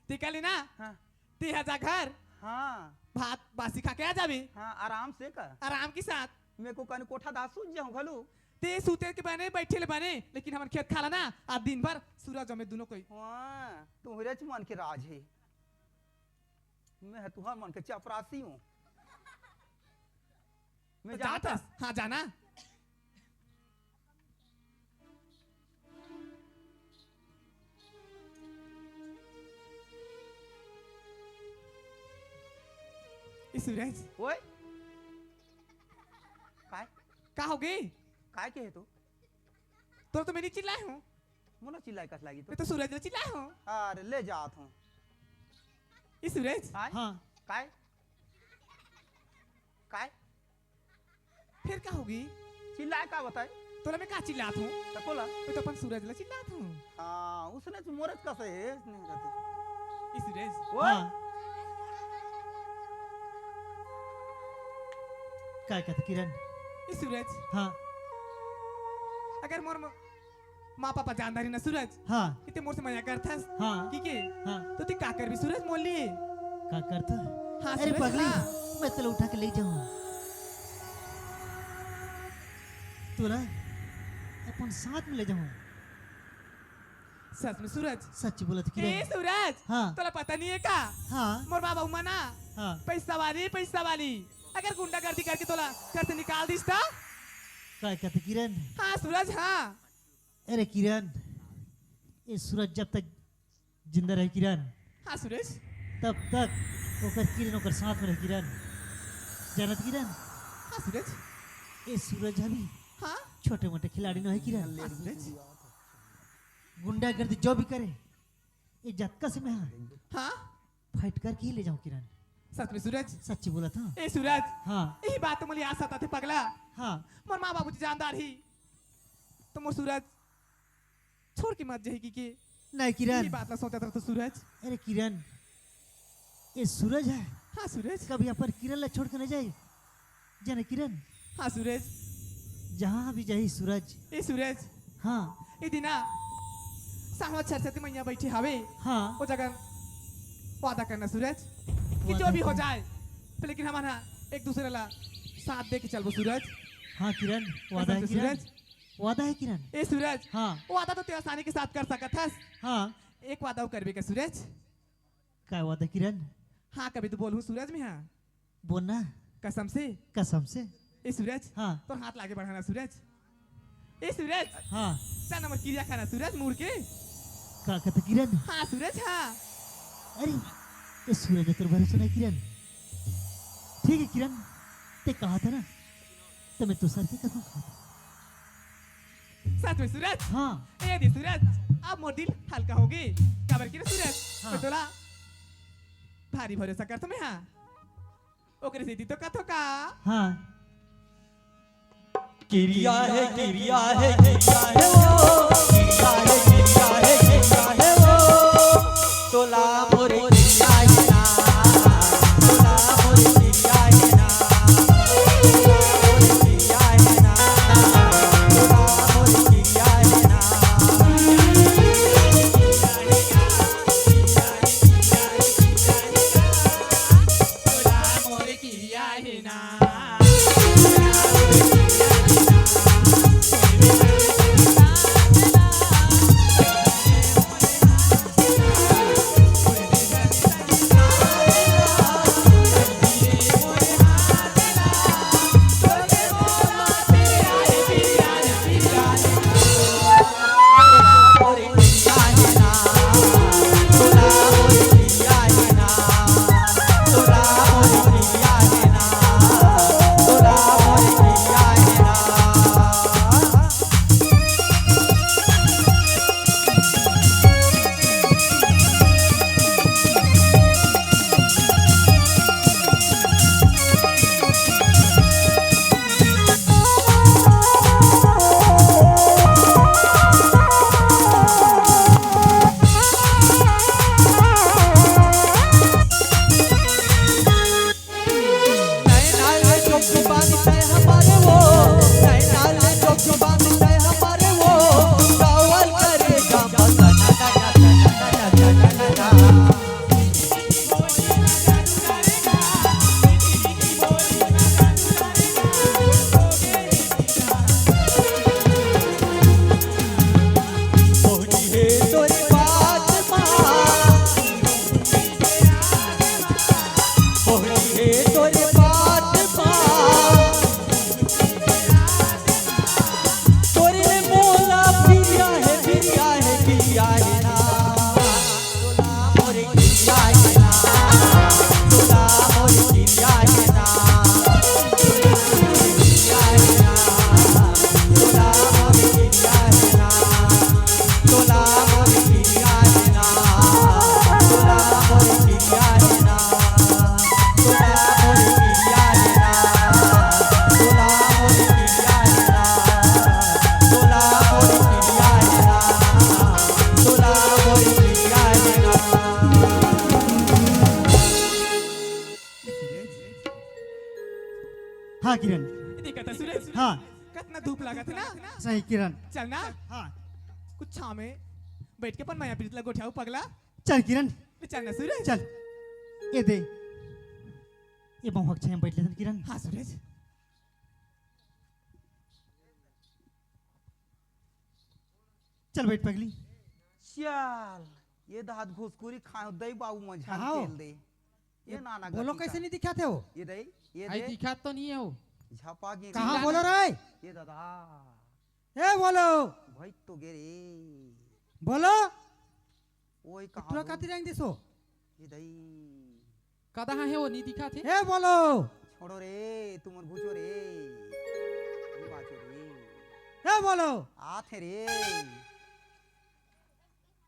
ते कह लेना। हाँ। ते आजा घर। हाँ। भात बासी खा के आ जाबे। हाँ, आराम से का। आराम के साथ। मैं को कन कोठा दास सूझ जाऊं घलू। ते सूते के बने, बैठे ले बने, लेकिन हमन खेत खाला ना, आज दिन भर सूरज में दोनों कोई। हाँ, तुम्हारे मन के राज है। मैं तुहर मन के चपरासी हूँ। मैं तो जाता। जाता। हाँ, जाना। ई सूरज। ओए। काय? का हो गई? काय के है तू? तो, तो मैं नहीं चिल्लाए हूँ। मोला चिल्लाए कस लागी तो? मैं तो सूरज ला चिल्लाए हूँ। अरे, ले जात हूँ। ई सूरज। काय? हाँ। काय? काय? फिर का होगी? चिल्लाए का बताए? तोला मैं का चिल्लात हूँ? त कोला? मैं तो अपन सूरज ला चिल्लात हूँ। हाँ, उसने तो मोरज का से है, नहीं रहते। ई सूरज। ओए! हाँ। काय कहते किरण? ई सूरज। हाँ। अगर मोर म-, माँ पापा जान दारी ना सूरज। हाँ। इते मोर से मजाक करथस। हाँ। ठीक है? हाँ। तो तू का करबी सूरज मोर लिए? का करथा? हाँ, अरे सूरज, पगली, हाँ। मैं तोला उठा के ले जाऊँ। तोला अपन साथ में ले जाऊँ। सच में सूरज? सच बोलत किरण। ए सूरज, हाँ। तोला पता नहीं है का? हाँ। मोर बाबा उमा ना? हाँ। पैसा वाली, पैसा वाली। अगर गुंडागर्दी करके तोला घर से निकाल दिस त? काय कहते किरण? हाँ सूरज, हाँ। अरे किरण, ये सूरज जब तक जिंदा रहे किरण, हाँ सूरज। तब तक ओकर किरण ओकर साथ में रहे किरण। जानत किरण? हाँ सूरज। ये सूरज अभी हाँ। छोटे मोटे खिलाड़ी नहीं है किरण। हाँ सूरज। गुंडागर्दी जो भी करे, ये जतका से मैं हाँ। हाँ। फाइट करके ही ले जाऊँ किरण। सच में सूरज? सच्ची बोलत हूँ। ए सूरज। हाँ। यही बात तो मोला याद सताथे पगला। हाँ। मोर माँ बाबू जी जान दारही। तो मोर सूरज छोड़ के मत जाही कि के? नहीं किरण। ये बात ला सोचत रह तो सूरज। अरे किरण, ये सूरज है। हाँ सूरज। कभी अपन किरण ला छोड़ के नहीं जाए। जाने किरण। हाँ सूरज। जहाँ भी जाही सूरज। ए सूरज। हाँ। ए दिना सामने सरस्वती मैया बैठी हवे। हाँ। वो जगह वादा करना सूरज कि वादा जो भी हो करना। जाए, तो लेकिन हमन हा एक दूसरे ला साथ दे के चलबो सूरज। हाँ किरण, वादा कसम है से किरण। सूरज। वादा है किरण। ए सूरज। हाँ। वादा तो ते आसानी के साथ कर सकत हस। हाँ। एक वादा अउ करबे का सूरज? का वादा किरण? हाँ, कभी तो बोलहूँ सूरज में हाँ। बोल ना। कसम से। कसम से। ए सूरज, हाँ। तोर हाथ लागे बढ़ाना सूरज। ए सूरज, हाँ। चल ना मोर किरिया खाना सूरज, मुड़ के। का कहता किरण? हाँ सूरज, हाँ। अरे, ए सूरज, तोर भरोसा नहीं किरण। ठीक है किरण, ते कहा था ना, तो मैं तो सर के कसम खाता। सच में सूरज? हाँ। ए दे सूरज, अब मोर दिल हल्का होगे। काबर कि ना सूरज, हाँ। मैं तोला भारी भरोसा करथों मैं, हाँ। ओकरे सेती तो कथों का। हाँ। किरिया हे, किरिया हे, किरिया हे वो। किरिया हे, किरिया हे, किरिया हे वो। तोला मोरे किरिया हे ना। तोला मोरे किरिया हे ना। तोला मोरे किरिया हे ना। तोला मोरे किरिया हे ना। हाँ किरण। देखा था सूरज? हाँ। कतना धूप लागत हे ना? सही किरण। चल ना। हाँ। कुछ छाँव में बैठ के अपन मया प्रीत ला गोठियाहू पगला। चल किरण। चल ना सूरज। चल। ए दे। ए महुआ के छाँय में बैठ लेथन किरण। हाँ सूरज। चल बैठ पगली। चल, ए दादा घुसकुरी खाए दई बाबू मझा तेल दे। ए नाना बोलो गति कैसे का। नहीं दिखाते हो? ए दई, ए आई दे। दिखात तो नहीं है वो। झपा गे कहाँ रे। बोलो रे? ए दादा। ए बोलो। भाई तो गे रे। बोलो। ओए कहाँ तुरा बोल? काती रंग दिसो? ए दई। कदहा हे वो नहीं दिखात हे? ए बोलो। छोड़ो रे, तुमन घुचो रे। तुम बाचो रे। ए बोलो। आथे रे।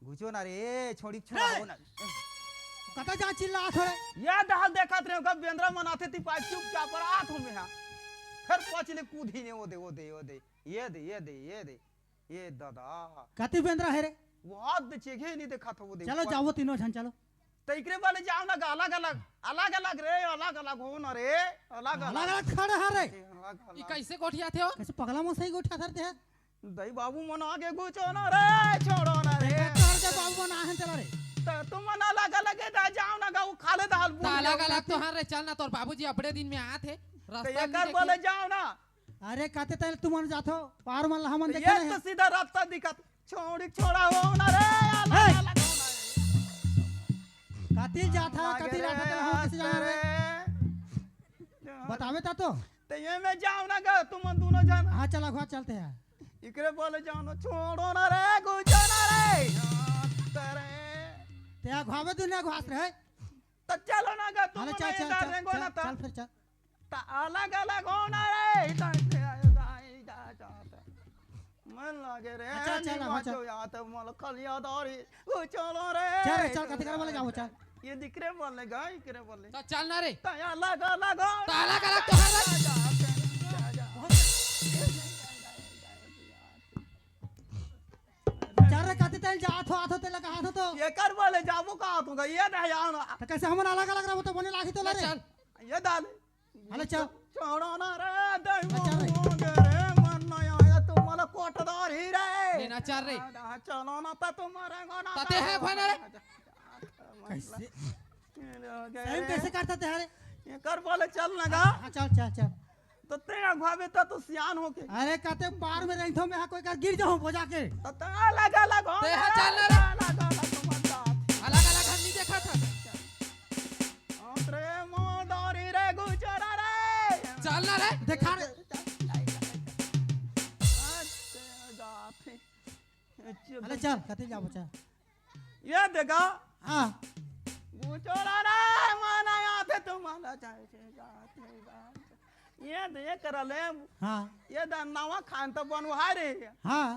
घुचो ना रे, छोड़ी छोड़ा रे। हो ना। कता जा चिल्ला आथो रे? या दहल देखत रहे हो, कब बेंद्रा मन आथे ती पास चुपचाप पर आथो में हा। फिर पछले कूदी ने ओ दे, ओ दे, ओ दे। ए दे, ए दे, ए दे। ए दादा। कति बेंद्रा हे रे? वो हाथ दे चेघे नहीं देखा था वो दे। चलो ऊपर। जाओ तीनों झन चलो। तो इकरे वाले जाओ ना गा, अलग अलग, अलग अलग रे, अलग अलग हो ना रे, अलग अलग। अलग अलग खड़ा है रे। अलग ये अलग। कैसे गोठियाथे हो? कैसे पगला मन सही गोठियाथे रे? दई बाबू मन आगे घुचो ना रे, छोड़ो ना रे। ए, तोर दे बाबू मन आहे चला रे। तो तुम मन अलग अलग है ना, जाओ ना गा, वो खाले दाल तो भूल अलग जाओ अलग ना। तो हर रे, चल ना, तोर बाबूजी अपने दिन में आथे, तो रास्ता ये नहीं कर देखे। बोले जाओ ना। अरे, काते तैं तुमन जाथो, पार मन ला हमन तो देखे ये नहीं तो है। सीधा रास्ता दिखत, छोड़ी छोड़ा हो ना रे, अलग हे। अलग हो ना रे। कातिल जाथा, लागे कातिल रे, जाथा, तेला हम कैसे जाना रे? रे। बतावे ता तो। ते ये में जाओ ना गा, तुम दोनों जन। हाँ, चला, घुआ चलते हैं। इकरे बोले जाओ ना, छोड़ो ना रे, गुजो ना रे। हाँ, तेरे। ते यहाँ घुआवे दुनिया घुआस रहे। तो चलो ना गा, तुम अरे चल, ना चल, इधर चल, रेंगो चल, ना तो। चल फिर चल। त अलग अलग होना रे, इधर से, इधर, इधर, इधर। मन लागे रे, अच्छा, चल, नहीं अब बाँचो चल। यार, तो मोल खलिया दारी, वो चलो रे। चल रे, चल, कथी करे बोले जाबो, चल। ये दिख रे बोले, गाय करे बोले। तो चल ना रे। त अलग अलग हो। त अलग अलग तो है रे। चल रे, कथी तैं जात हो, आत हो, ते लगा हाथ हो तो। ये कर बोले, जाबो का तू, ये नहीं आना। तो कैसे हमन अलग अलग रहबो तो बने लागी तो ला रे। चल। ये डाल। अरे चल। छोड़ो ना रे, दे अच्छा रे। मोगे रे, मन नहीं आया, तू मला कोटदार ही रे। लेना चल रे। आ, चलो ना, तो तुम्हारे को ना ताते है, खोना रे। कैसे? ये लोग सही में रे। कैसे करता ते रे? ये कर बोले, चल ना गा। हाँ, चल, चल, चल। तो तेरा घुआवे तो तू सियान होके। अरे, कहते पार में रही थो, मैं हाँ कोई का गिर जाऊँ बोझा के। तो तेरा लगा, लगा, ते है, चल ना रे। लगा, लगा, मत जा। अलग अलग हम नहीं देखा था। अरे मोदारी रे गुजरा रे। चल ना रे। देखा रे। अरे चल, कते जाबो चल। ये देखा। हाँ। गुजरा रे, माना याद है तुम्हारा चाहे से जाते जाते। ये दे कर ले। हाँ। ये दा नवा खान तो बनवा रे। हाँ।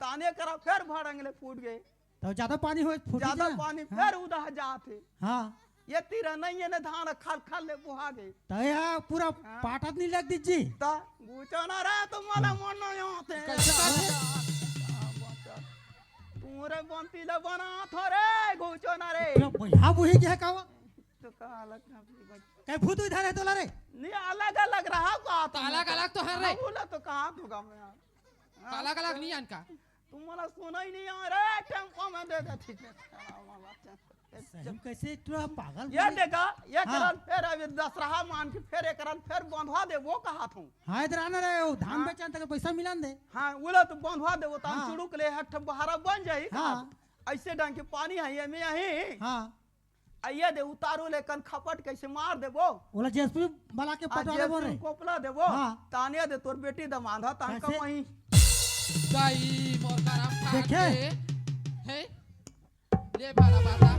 ताने करा फिर भड़ंगले फूट गए। तो ज्यादा पानी हो, फूटी ज्यादा जा। पानी हाँ। फिर उदह जात हे। हाँ। ये तीरा नहीं है ना, धान खल खल ले बुहा गए। तो यहाँ पूरा हाँ। पाटत नहीं लग दीजिए। तो गुचना रे, तुम्हारा मन नहीं आते। कैसे करते? तुम्हारे बंती ले बना थो रे, गुचना रे। पूरा यहाँ बुही के है कावा? तो का अलग ना बुही बन। कहीं भूत इधर है तो ला रे। नहीं, अलग अलग रहा का तो अलग अलग तो है रे। हाँ, बोला तो कहाँ तो गाँव में यार। हाँ, अलग अलग तो नहीं आन का। तुम्हारा सुना ही नहीं आ रहा है, टेम्पो में दे देती थे। सही में कैसे इतना पागल ये बोले? देखा, ये हाँ। करल फिर अभी दसरहा मान के फिर एक करल फिर बंधवा दे, वो कहा था। हाँ, इधर आना रे, वो धान हाँ। बेचन तक पैसा मिला न दे। हाँ, वो लो तो बंधवा दे, वो तो हम हाँ। चुड़ुक ले, हठ बहारा बन जाई। हाँ। ऐसे ढंग के पानी है, ये में यही। हाँ। आ ये दे उतारू ले कन खपट कैसे मार देबो। ओला जेसीबी वाला के आ पटवा देबो रे। जेसीबी कोपला देबो। हाँ। ताने दे तोर बेटी दमांद ह, तान का कैसे? वहीं। दाई मोर करम खा देखे? के। हे? ले बाला बाला।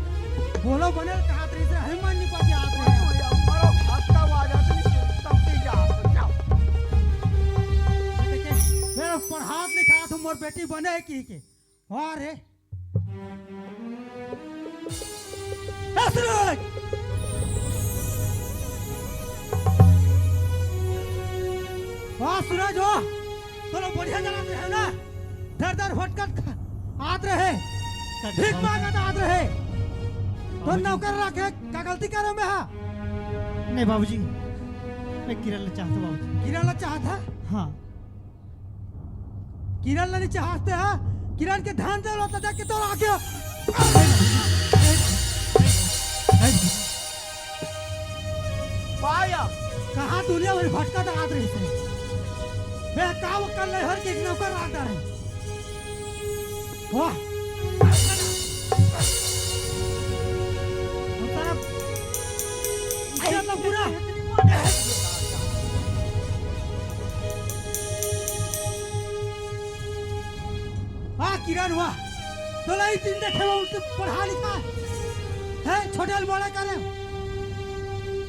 बोलो बने कहा तरी से, हे मन नहीं पाती हाथ में। ओए, ओए, अब मरो, हाथ का आवाज आती नहीं, तब भी जा, जाओ। देखे, मेरा पढ़ात लिखात हूँ, मोर बेटी बने की के। वाह रे। ए सूरज! वाह सूरज, वाह! तोला बढ़िया जनात रहे ना? दर दर भटकत ख-, आत रहे। भीख मांगत आत रहे। तो बाबूजी। नौकर रखे, का गलती करे में हा? नहीं बाबूजी, मैं किरण ला चाहता बाबूजी। किरण ला चाहता? हाँ। किरण ला नहीं चाहते हैं, किरण के धन दौलत ला देख के तोर आँखें। पाया। कहाँ दुनिया भर भटका तो आत रही से। मैं काम कर ले हर के नौकर आता है। वाह। हम सारा इज्जत ला पूरा। वाह किरण, वाह। तोला ई दिन देखे वो उनके पढ़ा लिखा है, छोटे बड़े करे।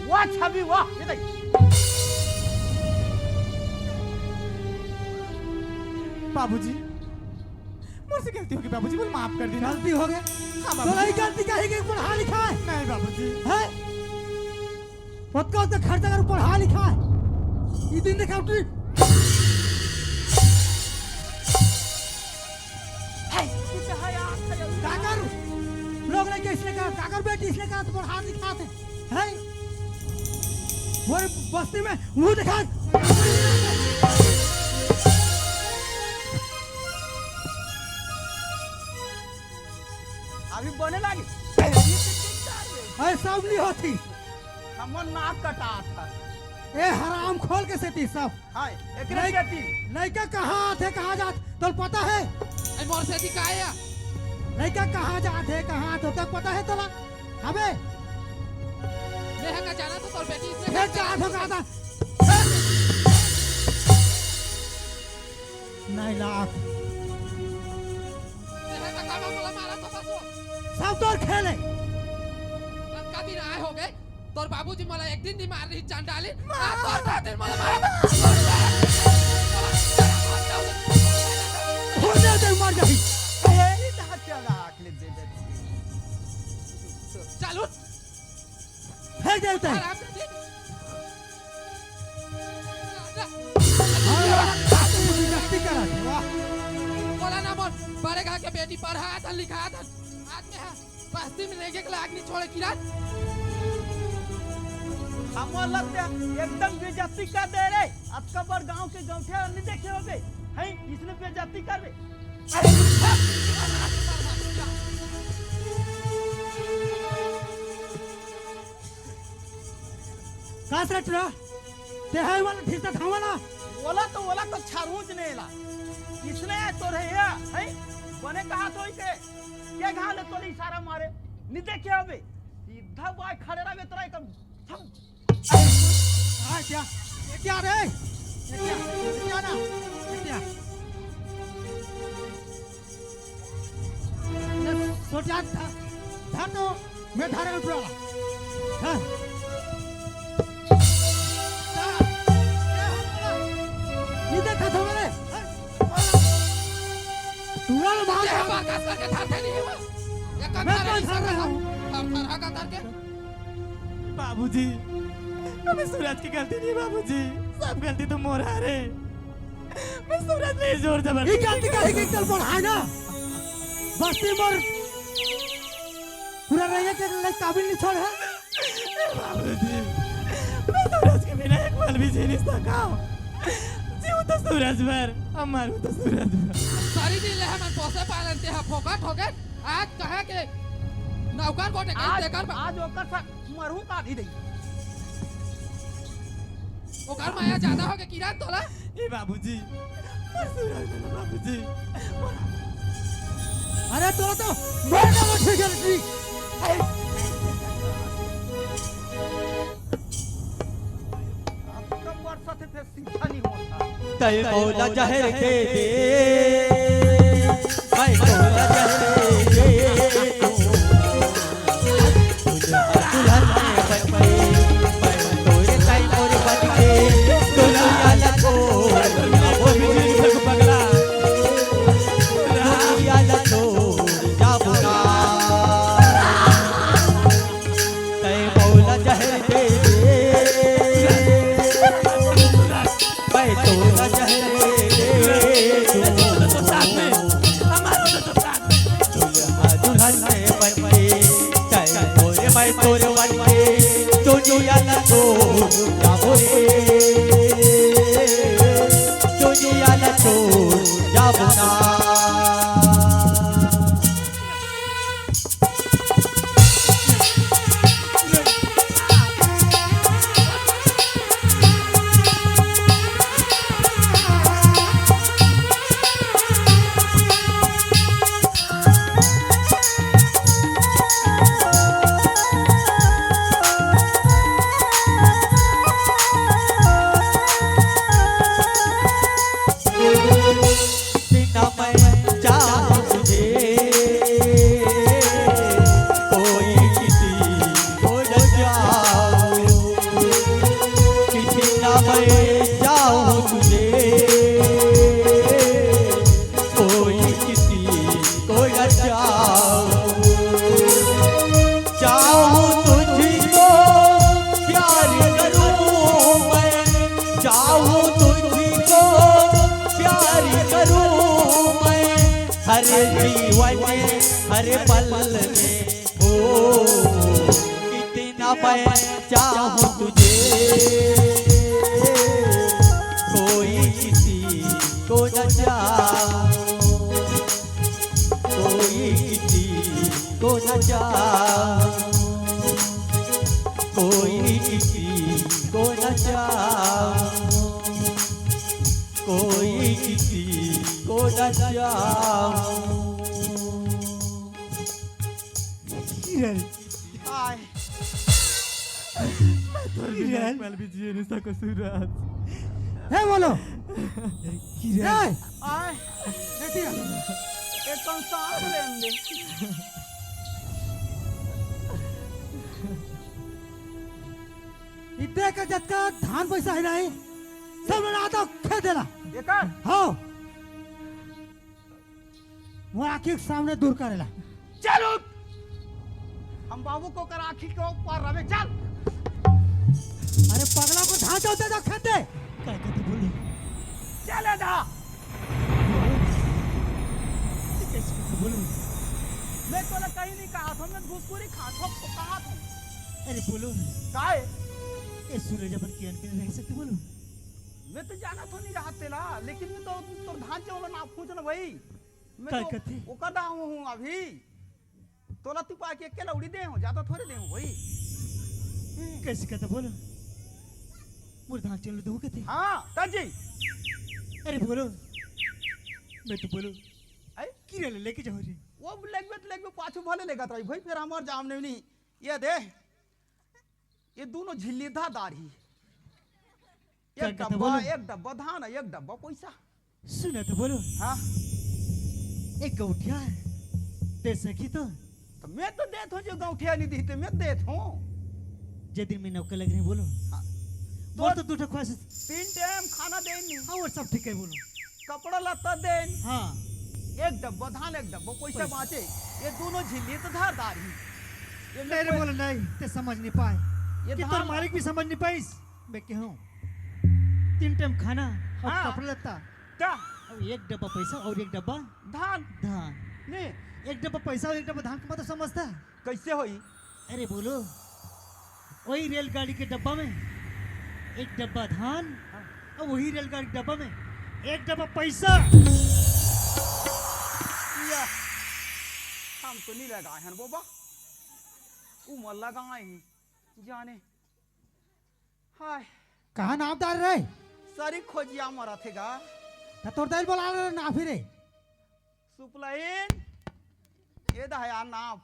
वाह छवि, वाह। ये देख। बाबूजी, मोर से गलती हो गई बाबूजी, मोला माफ कर देना। गलती हो गई? हाँ बाबूजी। तोला ई गलती काहे के पढ़ा लिखा है? नहीं बाबूजी। है? ओतका ओतका खर्चा कर पढ़ा लिखा है। ई दिन देखा उठी। है, तू कहाँ यार? काकर लोग लइका इसने कहा, काकर बेटी इसने कहा तो पढ़ा लिखा थे। है? मोर बस्ती में मुंह देखा। अभी बने लागे। अरे सब नहीं होती। हमर नाक कटात है। ए हराम खोल के सेती सब। हाँ, एकरे लइ-, सेती। लइका कहाँ आथे, कहाँ जात, तोल पता है? ए मोर सेती का आया? लइका कहाँ जात है, कहाँ आथे, तक पता है तोला? अबे। मैं का जाना तो तोर बेटी इसने ये का जात हो जाना कहाँ था? नहीं लाख। तेरे का काम मोला मारा तो बस वो। सब तोर खेल हे। कतका दिन आए हो गए, तोर बाबूजी मोला एक दिन नहीं मार रही, जान डाली। आज तोर खातिर मोला मारा। हो जा दे, मर जाही। ए, ई तो हत्या ला आँख ले दे दे। चल उठ। फेंक दे उते। आराम से दे। हाँ, जबरदस्ती करा दे, वाह। बोला ना मोर, बड़े घर के बेटी पढ़ा था, लिखा था। आज में हाँ, बस्ती में लेके के लाग नहीं छोड़े किरण। हमर लग जा, एकदम बेइज्जती कर दे रे। अतका बड़ गांव के गौठे नहीं देखे होगे। हैं, इसने बेइज्जती कर दे। अरे, का से टुरा? ते है वाला ठीक से धावा ना? ओला तो, ओला तो छारूच ने ला। इसने तो रे या, है? बने कहा तो इसे। के घाले तोले इशारा मारे? नहीं देखे अबे। सीधा बाय खड़े रहे तोरा एकदम। आ क्या? ये क्या रे? ये क्या? ये क्या ना? ये क्या? ले, सोटिया धर, धर तो, मैं धारे में टुरा ला। हाँ। नी देखा था मेरे। टुरा ला मार। ये हमार खास करके धारते नहीं है वो। ये मैं कंधार कौन है, धार रहा हूँ? धार, धार, धार, धार के। बाबूजी, हमें सूरज की गलती नहीं बाबूजी, सब गलती तो मोर हरे। मैं सूरज नहीं जोर जबरदस्ती ये गलती का एक चल पड़ा है ना। बस्ती मोर पूरा रहिए के लिए काबिल नहीं छोड़ है। ए बाबूजी, मैं सूरज के बिना एक पल भी जी नहीं सका। जीव तो सूरज पर, मरू तो सूरज पर। सारी दिन ले हमन पोसे पालन ते ह फोकट हो गए। आज कहे के नौकर गोटे कहीं आज, तेकर बा- आज ओकर साथ मरू का भी दे। ओकर माया ज्यादा हो गए किरण तोला। ए बाबूजी, मोर सूरज ना बाबूजी। अरे तोला तो मरना मत ठीक है रे। आपका वर्षा थे फिर सीधा नहीं होता। तय मौला जहर के दे, मैं मौला जहर के दे। दुल्हन में बन के चल मोरे मैं तोरे बन के, चुनिया लतो जाबो रे, चुनिया लतो जाबो ना। चाहूं तुझको प्यार करूं मैं, चाहूं तुझको प्यार करूं मैं, हर जीवन में, हर पल में। ओ, कितना मैं चाहूं तुझे, कोई किसी को न चाहूं। कोई किसी को न चाहूं, कोई किसी को न चाहूं, कोई किसी को न चाहूं। हाय। मैं तोर बिना एक पल भी जिए नहीं सकूं सूरज। हे बोलो। किरण। ए! आय। ए दिया। एक कम सांस लेन दे। इतने का जतका धान पैसा है नहीं, सब लड़ा दो खेत देला। एकर? हाँ। मोर आँखी के सामने दूर करेला। चल उठ। हम बाबू को कर आँखी के ऊपर रवे, चल। अरे पगला को धान चौथे तो खेते। का कहते बोलू? चले दा। कैसे कहते बोलू? मैं तोला कहीं नहीं कहा था, मैं घुसखोरी खा था, तो कहा था। अरे बोलू। काय? ए सूरज अपन किरण के रह सकते बोलू? मैं तो जाना तो नहीं रहा तेला, लेकिन मैं तो तोर धान चावल ना पूछना भाई। मैं का तो कथे? ओकर दाम हूँ अभी। तोला तिपा के अकेला उड़ी दे हूँ, ज्यादा थोड़े दे हूँ भाई। कैसे कहता बोलो? मोर धान चल दो कहते। हाँ, काजी। अरे बोलो। मैं तो बोलो। आई? किरे ले लेके जाओ रे। वो लेगबे तो लेगबे पाछू भले लेगा तो भाई, फिर हमार जाम नहीं, नहीं। ये दे। ये दोनों झिल्ली धादार ही। का एक कहता डब्बा, बोलो? एक डब्बा धान, एक डब्बा पैसा। सुना तो बोलो। हाँ। एक गौठिया दे सकी तो। तो मैं तो देत हूँ, जो गौठिया नहीं दी, तो मैं देत हूँ। जे दिन में नौकर लग रहे बोलो। हाँ। मोर तो तो दू ठो ख्वाहिश। तीन टाइम खाना देन नहीं। हाँ, वो सब ठीक है बोलो। कपड़ा लत्ता देन। हाँ। एक डब्बा धान, एक डब्बा पैसा पैसा। बाँचे। ये दोनों झिल्ली तो धारदार ही। ये मैं मेरे कोई बोलो नहीं, ते समझ नहीं पाए। ये कि तोर धान मालिक भी समझ नहीं पाइस। मैं कहूँ, तीन टाइम खाना और हाँ। कपड़ा लत्ता। क्या? और एक डब्बा पैसा और एक डब्बा धान। धान। नहीं। एक डब्बा पैसा और एक डब्बा धान का मतलब समझता है? कैसे होई? अरे बोलो, वही रेलगाड़ी के डब्बा में एक डब्बा धान हाँ। और वही रेलगाड़ी के डब्बा में एक डब्बा पैसा। या, हम तो नहीं लगाए हैं बोबा, वो मन लगाए हैं जाने। हाय। कहाँ नाप डार रे? सरी खोजिया मरत हे गा। त तोर दाई ल बोला रे नापी रे। सुपलाइन, ये दहया नाप।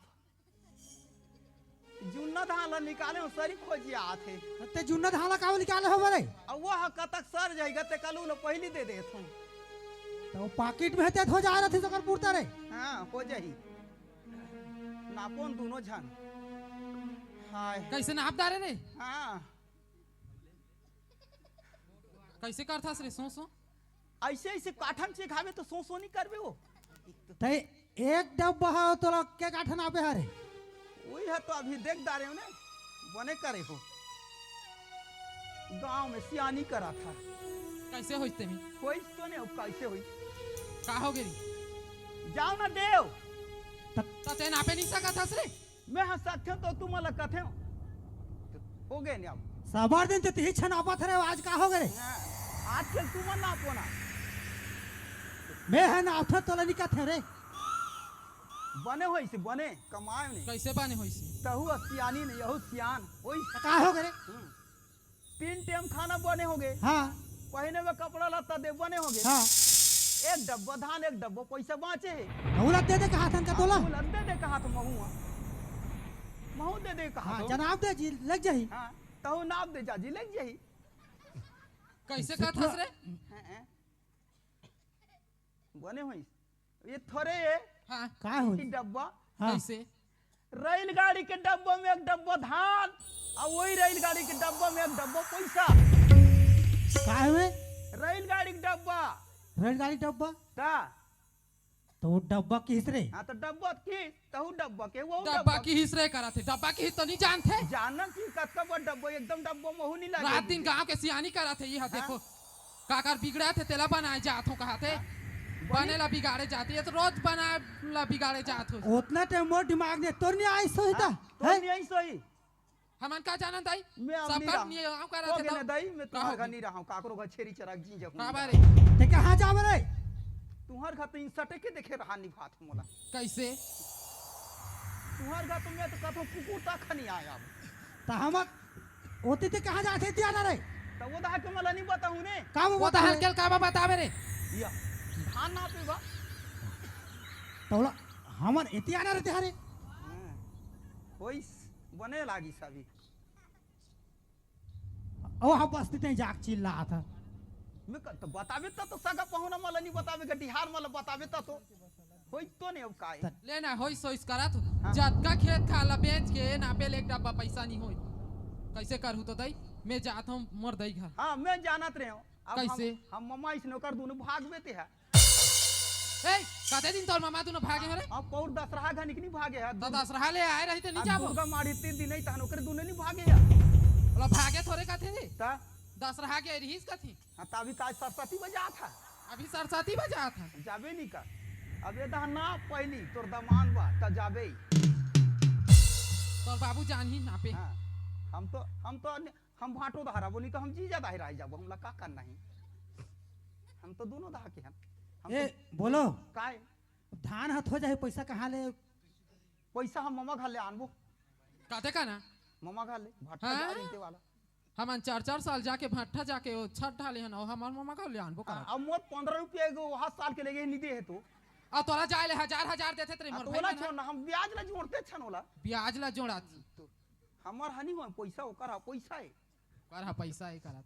जुन्ना धान ला निकाले हो, सरी खोजिया आथे। त ते जुन्ना धान ला काबर निकाले हो बरे? अब वो ह कतक सर जाही गा, ते कालू न पहिली दे देत हूँ। त वो पाकिट में हे ते हो जा रहा थी सकर पुरता रे। हाँ, हो जाही। नापोन दोनों झन। हाय। कैसे नाप डारे रे? हाँ। कैसे करथस रे, सो, सो? ऐसे, ऐसे काठन से खावे तो सो, सो नहीं करबे वो। तै एक डब्बा हा तोला के काठन आपे हरे? वही है तो अभी देख डारे हो ने, बने करे हो। गांव में सियानी करा था। कैसे होइस तेमी? कोई तो नहीं, अब कैसे होई? का हो गई? जाओ ना देव। त ते नापे नहीं सकत हस रे? मैं ह सकथें तो तुमन ला कथें। हो गए ने अब। सबर दिन ते तिही छन आपत रे, आज का हो गए? हाँ, आज के तुमन ना पोना। मैं ह ना उठत तोला नहीं कथें रे। बने होइस, बने, कमाए नहीं। कैसे बने होइस? तहू सियानी नहीं, यहू सियान होइस। का हो गए रे? हम्म। तीन टाइम खाना बने हो गए। हाँ। पहिने में कपड़ा लत्ता दे बने हो गए। हाँ। एक डब्बा धान, एक डब्बा पैसा बाँचे हे। तहू ला दे दे कहा थन का तोला? तहू ला दे दे कहा तो महू। महू दे दे कहा हाँ, तो। जनाब दे जी, लग जाही। हाँ, तहू नाप दे जा जी, लग जाही। कैसे कहत हस रे? हैं, हैं। बने होइस। ये थोरे ये हाँ। का होइस? डब्बा। हाँ। कैसे? रेलगाड़ी के डब्बा में एक डब्बा धान, और वही रेलगाड़ी के डब्बा में एक डब्बा पैसा। का है? रेलगाड़ी के डब्बा। रेलगाड़ी डब्बा? ता। तो वो डब्बा किस रे? हाँ, तो डब्बा की तहू डब्बा के, वो डब्बा डब्बा। की हिस रे करत हे, डब्बा की हिस तो नहीं जानथे। जानन की कतका बड़ डब्बा, एकदम डब्बा महू नहीं लागे रात दिन गांव के सियानी करत हे, ये हा हाँ। देखो, काकर बिगड़त हे, तेला बनाए जात हो कहा थे। हाँ। बने ला बिगाड़े जात हे, ये तो रोज बनाए ला बिगाड़े जात हो। उतना टाइम मोर दिमाग ने तोर नहीं आई सोई था, हाँ, तोर हैं? नहीं आई सोई। हमन का जानन दाई? मैं अब सब नहीं घर रहा। नहीं आऊं करा हो थे गए तो। ना दाई, मैं का तुम्हारे हो घर गया? नहीं रहा हूँ, काकरो घर छेरी चरा जी जाऊँ। का बारे? ते कहाँ जावे रे? तुम्हारे घर तो इन सटे के देखे रहा निभात मोला। कैसे? तुम्हारे घर तो मैं तो कथो कुकुर तक नहीं आया अब। त हम ओती ते कहाँ जाथे तियाना रे? त वो दहा के मला नहीं बताऊँ ने। का वो वो बता दहा रे? के का बतावे रे? या, धान ना पीबा। तौला हमर एतियाना रे तिहारे। हाँ, होइस, बने लागिस अभी। ओ, हम बस्ती ते जाके चिल्लात ह। मैं क-, तो बताबे त तो सगा पहुना मला नहीं बताबे, गटिहार मला बताबे त तो होई तो नहीं अब काय। ले ना, होइस होइस करत हो। हाँ। जतका खेत खार ला बेच के नापे ले एक डब्बा पैसा नहीं होई। कैसे करहूँ तो दई, मैं जात हूँ मोर दई घर। हाँ, मैं जानत रहे हूँ। अब हम, कैसे? हम ममा इसने ओकर दोनों भाग बेते हैं। ए, कते दिन तोर ममा दोनों भागे हरे? अब पौर दसरहा घनिक नहीं भागे है। तो दसरहा ले आए रही तो नहीं अब जाबो? दुर्गा माड़ी तीन दिन नहीं तहन ओकरे दोनों नहीं भागे है। बोला भागे थोरे कथे रे। ता? दसरहा के रहीस कथे। हाँ, त अभी ताज सरस्वती बजात है। अभी सरस्वती बजात है। जाबे नहीं का। अब ये दहना पहली तोर दमान बा, त जाबे ही। तोर बाबू जान ही नापे। हाँ, हम तो, हम तो अन्य, हम भाटो दहा रहा बोली तो हम जीजा दहा रह जाबो, हमला का करना है? हम तो दोनों दहा के हैं। हम ए, तो बोलो। काय? धान हथ हो जाए, पैसा कहाँ ले? पैसा हम ममा घर ले आनबो। काते का ना? ममा घर ले, भट्टा हाँ? जा रही वाला। हमन चार चार साल जाके भट्टा जाके ओ छत ढाले हन, ओ हमर ममा घर ले आनबो हाँ, करत। अब मोर पंद्रह रुपया एगो वहाँ साल के लेगे नहीं दे है तो। आ तोला जाए ले हजार हजार देथे तेरे आ, मोर तो भाई ओला मन ह। छोड़ ना, हम ब्याज ला जोड़ते छन ओला। ब्याज ला जोड़ात। तो हमर हनी हो पैसा, ओकर हा पैसा है। कर हा पैसा है करत।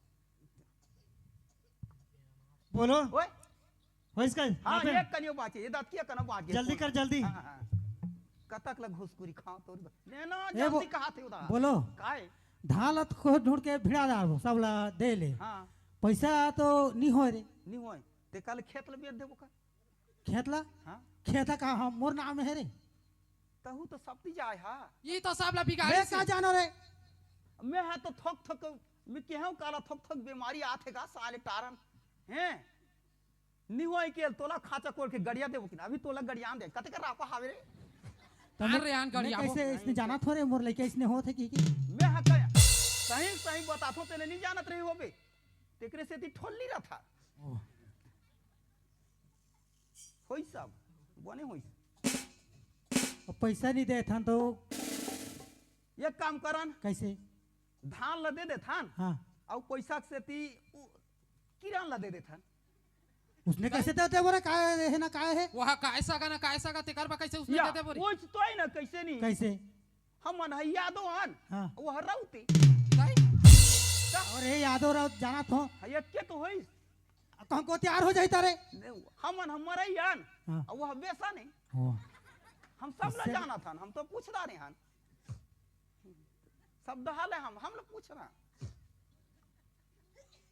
बोलो। ओए, होइस का? हाँ, यहाँ पे? एक कनियो बाचे, ये दाँत की कनो बाचे। जल्दी कर, जल्दी। हाँ, हाँ। कतक ला घुसकुरी खाओ तोर बा-, ले ना, ए, जल्दी वो-, कहा थे उदा। बोलो। काय? धान ला तो खोद ढूंढ के भिड़ा डालबो, सब ला दे ले। हाँ। पैसा तो नहीं होए रे। नहीं होए। ते कल खेत ला बेच देबो का? खेत ला? हाँ। खेत का हम, मोर नाम है रे। तहू तो सब ती जाए हा। ये तो सब ला बिगाड़ी मैं से। का जानो रे? मैं हा तो थक थक, मैं केहू काला थक थक बीमारी आथे का साले टारन। हैं? निहोई के तोला खाचा कोड़ के गड़िया देबो कि ना? अभी तोला गड़िया दे। कते कर रापा हावे रे? तो अरे मैं, यार, मैं गड़िया हो। कैसे इसने जाना थोरे मोर लइका इसने होत है कि, कि? मैं हा कह, सही, सही बताथो, तेने नहीं जानत रही होबे। तेकरे सेती ठोल्ली रहा था। ओह। होई सब, बने होई। अब पैसा नहीं दे थन तो एक काम करन। कैसे? धान ला दे दे थन। हाँ। अउ पैसा के सेती उ किरान ला दे दे थन। उसने कैसे दे दे बोले, काय है ना काय है? वह काय सगा ना काय सगा, तेकर बा कैसे उसने या, दे दे बोले? कुछ तो है ना, कैसे नहीं? कैसे? हमन है यादव आन, हाँ। वो हर राउती। नहीं? और ये यादव राउत जाना थो। है, ये के तो होइस? कहूँ को तैयार हो जाता रे। नहीं, हमन हमारा ही आन। हाँ। और वो बेसा नहीं। हो। हम सब ला उससे जाना था, हम तो पूछता नहीं हन। सब दहा ले हम, हम लोग पूछ रहा।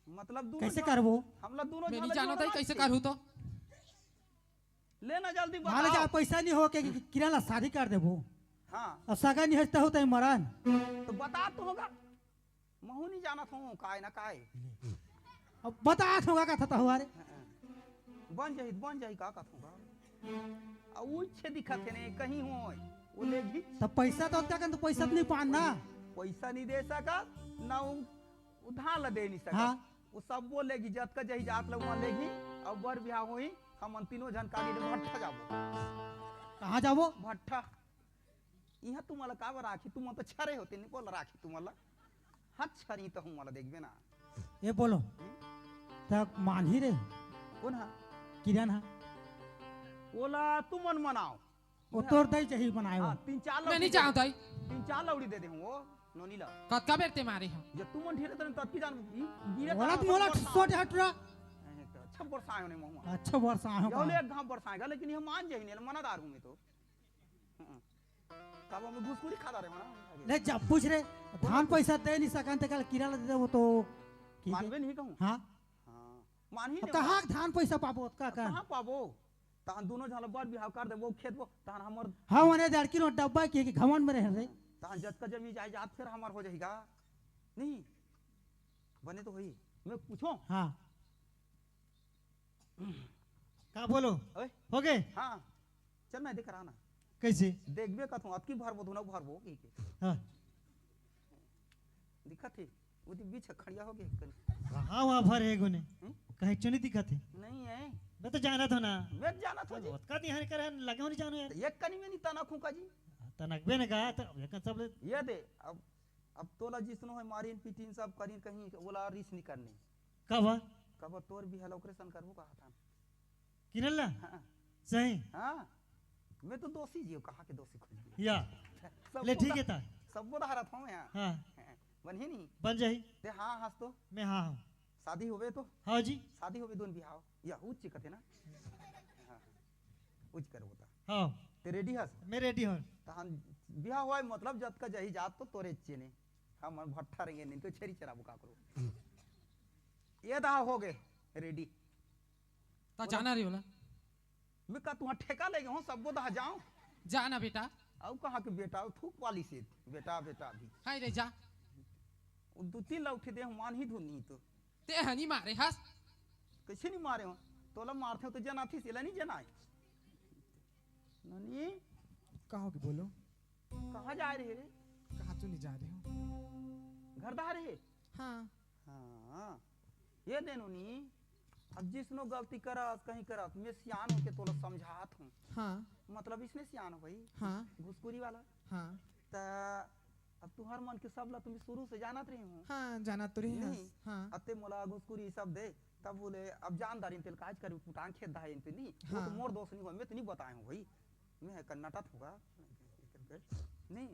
मतलब दोनों कैसे जन-, करबो? हम लोग दोनों मैं जन नहीं जानता जोड़ना कैसे चाहिए। करूँ तो। ले ना जल्दी मान बताओ। जा पैसा नहीं हो के कि-, किरण ला शादी कर देबो। हाँ। अब सगा नहीं हंसता होता है मरण। तो बता तो होगा। महू नहीं जानत हूँ, काय ना काय। अब बतात होगा का था हमारे। बन जाही, बन जाही का कथूँ का। आ उ छे दिखत है ने, कहीं होय, वो ले भी। तब पैसा तो ओतका कन तो पैसा तो नहीं पान ना। पैसा नहीं दे सका, ना उ, उ धान ला दे नहीं सका। हाँ। वो सब वो लेगी, जतका जही जात ला वहाँ लेगी, अब बर बिहाव होई, हमन तीनों झन काली ले भट्ठा जाबो। कहाँ जाबो? भट्ठा। इहाँ तुमला काबर राखी, तुम तो छरे होते, नहीं बोल राखी तुमला। हाँ, छरी तो हम वाला देखबे ना। ये बोलो। हम्म? तक मानही रे। कौन हा? किरण हा। ओला तुमन मनाओ। वो तोर दई चाहिए बनाए वो। हाँ, तीन चार मैं लौड़ी नहीं दे दे। चाहता ही। तीन चार लौड़ी दे दे हूँ वो, नोनी ला। कतका बेर ते मारे हो? जब तुमन ढेरे तने तब की जान, ई गिरे ओला तब तुम ओला बरसाओ। सोटे हटरा। नहीं, तो अच्छा बरसाए होने महुआ। अच्छा बरसाए हो ये का? ले एक घाम बरसाएगा, लेकिन ये मान जाही नहीं, मनादार हूँ मैं तो। हम्म। तब हम घुसखोरी खाता रहे, मना। ले जा, पूछ रे, धान पैसा दे नहीं सकन, ते कल किरान ला दे दे, वो तो ठीक है। मानबे नहीं कहूँ। हाँ। हाँ। मानही अब नहीं कहाँ मानही। धान पैसा पाबो, ओतका अब का? कहाँ पाबो? तहन दोनों झन ला बर बिहाव कर देबो, खेत बो, तहन हमर हाँ, ओने लड़की नो डब्बा के, के घमंड में रहे रे। तहन जतका जमीन जायदाद फिर हमर हो जाही का? नहीं। बने तो होही। मैं पूछो। हाँ। का बोलो? ओए। हो गए? हाँ। चल ना, देख रहा ना। कैसे? देखबे का तू, अतकी भरबो, दोनों भरबो, की के। हाँ। दिखत हे, वो तो बीच खड़िया हो गए। कहाँ वहाँ भर है गुने? हम्म? कहीं चुनी दिखत है? नहीं है। मैं तो जानत हो ना। मैं जानत हो जी। ओतका दिहान कर लगे होने जानो यार। तो एक कनी में नहीं तनक हूँ का जी। तनकबे ने कहा, तो एक सब ले। ये दे, अब, अब तोला जिसनो है, मारिन, पीटिन, सब करिन, कहीं ओला रिस नहीं करने। कब? कब तोर भी हल ओकरे सन करबो कहा था। किरला? हाँ। सही? हाँ। मैं तो दोषी जी हूँ, कहाँ के दोषी खोज दिया? या। सब ले, ठीक है ता। सब बोला हरा था मैं यहाँ। हाँ। बन ही नहीं। बन जाही। ते हाँ, हंस तो। मैं हाँ हूँ। शादी होवे तो? हाँ जी। शादी होवे, दोन बिहाव। या उच्च कथे ना? हाँ, उच्च कर होता। हाँ। ते ready हस? मैं ready हूँ। तहन बिहाव होय, मतलब जतका जही जात तो तोरे चेने। हमन भट्ठा रहिए नहीं तो छेरी चराबो का करो। ये दहा हो गए ready। ता बोला। जाना रे बोला। मैं का तुहा ठेका लेगे हूँ, सबो दहा जाओ। जा ना बेटा। अउ कहाँ के बेटा, थूक वाली से बेटा, बेटा भी। हाय रे जा। वो दू तीन ला उठे दे, हम मान ही धुन नहीं तो। ते हनी मारे हस। कैसे नहीं मारे हो? तोला मारथे हो तो जनाथी से ला नहीं जनाए। ननी। कहाँ के बोलो? कहाँ जा रहे रे? कहाँ तो नहीं जा रहे हो? घर दा रहे? हाँ। हाँ। ये दे नोनी, अब जिसनो गलती करत, कहीं करत, मैं सियान होके तोला समझात हूँ। हाँ। मतलब इसने सियान हो भाई। हाँ। घुसखोरी वाला। हाँ। त अब तुहर मन के सब ला तुम्हें शुरू से जानत रही हूँ। हाँ, जानत तो रही हस। नहीं। हाँ। अते मोला घुसखोरी सब दे, तब बोले, अब जान दारिन तेल काज कर, पुटान खेत दहा एन पे नहीं। वो तो हाँ। मोर दोष नहीं हुआ, मैं तो नहीं बताए हूँ भाई। मैं है कर्नाटक होगा। नहीं,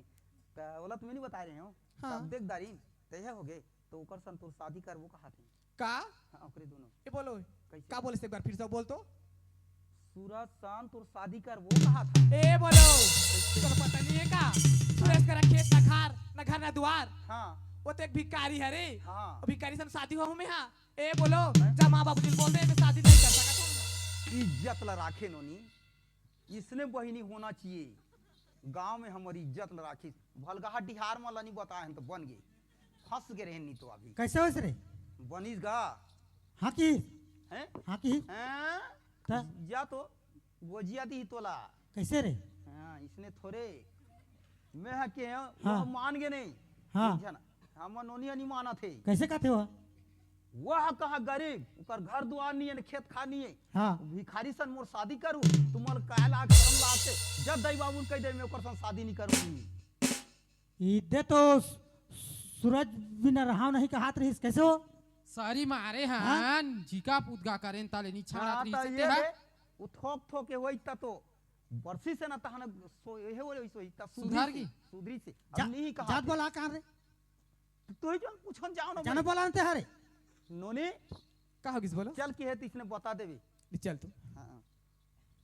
त ओला तुम्हें नहीं बता रहे हो। हाँ। तब देख दारिन, त यह हो गए, तो ओकर सन तोर शादी करबो कहा थे। का? हाँ, ओकरे दोनों। ए बोलो, कैसे? का बोले से एक बार फिर से बोल तो। सूरज सन तोर शादी करबो कहा था। ए बोलो, तोला पता नहीं है का? सुरेश करा खेत ना खार, ना घर ना दुआर। हाँ। वो तो एक भिखारी हरे। हाँ। भिखारी सन शादी हुआ हूँ मैं, हाँ। ए बोलो, जा माँ बाबू जी बोल दे, मैं शादी नहीं कर सकता हूँ। इज्जत ला राखे नोनी, इसने बहिनी होना चाहिए। गांव में हमारी इज्जत ला राखिस। भलगहा डिहार मन ला नहीं बताए हन तो बन गे। फंस गे रहेन नहीं तो अभी। कैसे होइस रे? बनिस गा। हाँ की? हैं? हाँ की? हैं? त? या तो गोजिया दी तोला। कैसे रे? हाँ, इसने थोड़े। मैं हा के, हाँ। वह मान गे नहीं। हाँ। एक झन, हमर नोनिया नहीं मानत हे। कैसे कहते हो? वह कहा गरीब, ओकर घर दुआर नहीं है, खेत खार नहीं है। हाँ। भिखारी सन मोर शादी करू, तुमन काय लाग शरम लागते, जब दाई बाबू कह दे, मैं ओकर सन शादी नहीं करूंगी। ई दे तो सु-, सूरज बिना रहाव नहीं कहात रहिस, कैसे हो? सारी मारे हाँ? हन, झिका पुदगा करेन ताले नी छाड़त हाँ, रहिस ता ते ये हा। दे, वो थोक थोक के वही ता तो बरसी से ना तहन सो, ये हो रही सोई, ता सुधरी सुधार से, की? सुधरी से। अब जा-, नहीं कहा जात थे। बोला कहाँ रे? तो ही जन पूछन जाओ ना जाना भाई। बोला ते हरे। नोनी, का हो गिस बोलो? चल की है, तो इसने बता देवी। नहीं, चल तू। हाँ।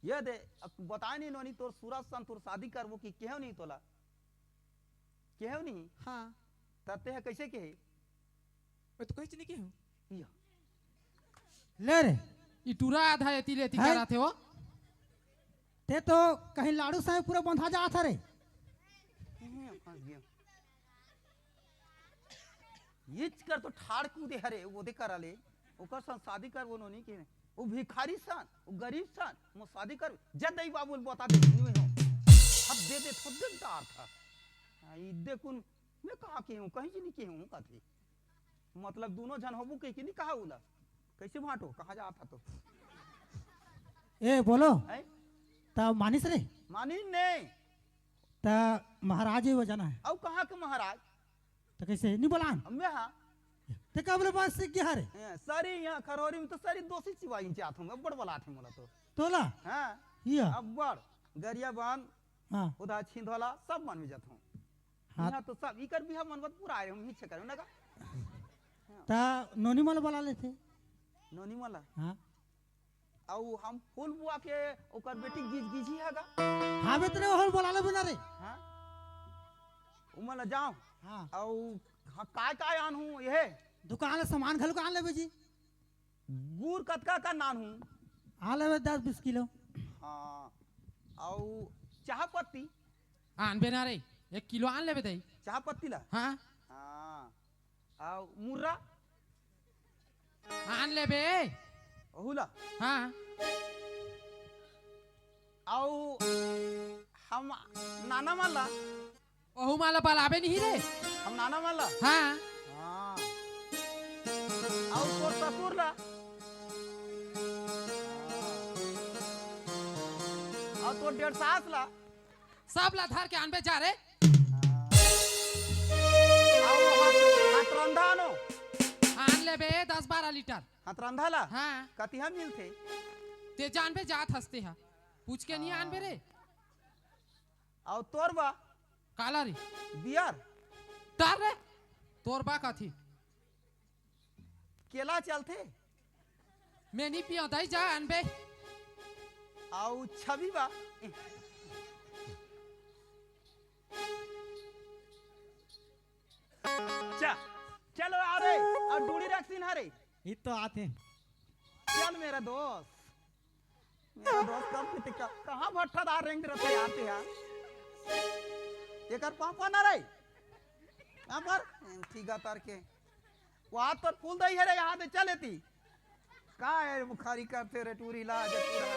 ये दे, अब बताए नहीं नोनी, तोर सूरज सन, तोर शादी करबो कि केहो नहीं तोला? केहो नहीं? हाँ। तब ते है कैसे केहे? मैं तो कहीं नहीं केहूँ। या। ले रे। ई टूरा आधा एती ले एती हैं? कराथे हो। ते तो कहीं लाड़ू साहेब पूरा बंधा जात हरे। फंस गया। ये कर तो ठाड़ कूदे हरे, वो दे करा ले। ओकर सन शादी करबो नोनी के। वो भिखारी सन, वो गरीब सन, मो शादी कर, जद दई बाबू बता दे, नहीं हो। अब दे दे, खुद दे डार था। हाँ, ई दे कुन, मैं कहाँ केहूँ, कहीं जी नहीं केहूँ, कथी। मतलब, दोनों झन होबू के, के नहीं कहा उला। कैसे भाटो, कहाँ जा था तो? ए, बोलो। हैं? त मानिस रे? मानिस नहीं। त महाराज ही वजन है। अब कहाँ के महाराज? त कैसे? नहीं बोलान? अब मैं हाँ। ते का बोले बात सीख गया रे? हैं, सारी यहाँ खरौरी में तो सारी दोषी चिवाई जात हूँ, अब बड़ बलात है मोला तो। तोला? हाँ। या। अब बड़, गरिया बांध, हाँ। उधर छिंदवाला, सब मन में जात हूँ। हाँ। यहाँ तो सब, इकर बिहा मन बत पूरा आए, हम ही छे करो ना का? ता नोनी मला बला लेथे। नोनी मला? हाँ। अउ हम फूल बुआ के ओकर बेटी गिज गिजी है गा? हाँ, बे तेरे होल बला ले बिना रे। हाँ। उमला जाओ। हाँ। अउ हाँ, काय काय आन हूँ ये? दुकान ले सामान घलो आन लेबे जी। गुड़ कतका का नान हूँ? आन लेबे दस बीस किलो। हाँ। अउ चाह पत्ती? आन बे ना रे, एक किलो आन लेबे दई। चाह पत्ती ला? हाँ। हाँ। अउ मुर्रा? आन लेबे। ओहू ला? हाँ। अउ हम नाना मन ला? ओहू मन ला बलाबे नहीं रे। हम नाना मन ला? हाँ। हाँ। अउ तोर ससुर ला? हाँ। अउ तोर डेढ़ सास ला? सब ला धर के आनबे जा रे। हाँ। अउ हाथ, हाथ रंधा नो? आन लेबे दस बारह लीटर। हाथ रंधा ला? हाँ। कतिहा मिलथे? ते जानबे जात हस ते हा। पूछ के नहीं आनबे रे। अउ तोर बा? काला रे? बियर? तार रे। तोर बा कथी? केला चलथे? मैं नहीं पियो दाई, जा अनबे। आउ छवि बा। चा, चलो आ रे, और डूड़ी रख सीन हरे। ये तो आते हैं। चल मेरा दोस्त। मेरा दोस्त कब कितने का, कहाँ भट्ठादार रेंग रहते आते यार। एकर पापा ना रे। यहाँ पर ठीक है तार के। वो हाथ पर फूल दई है रे, यहाँ दे चल एती। का है बुखारी करते रे टूरी ला जब पूरा।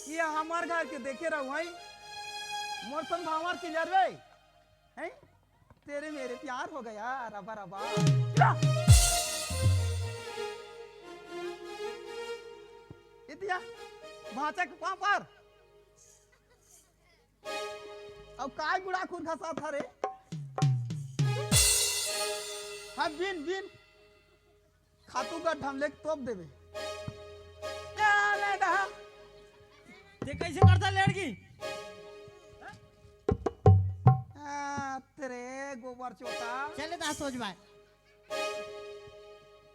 ये हमार घर के देखे रहू है। मोर संग भावर के जरवे। हैं? तेरे मेरे प्यार हो गया, रबा रबा। इतिया, भाचा के पाँव पर। अब काय गुड़ा खुर खसा था रे? हाँ, बिन, बिन। खातू का ढमले के तोप देबे। क्या रे डहा? ते कैसे करता लेड़की? आ, तेरे गोबर चोटा। चले दा सोच भाई।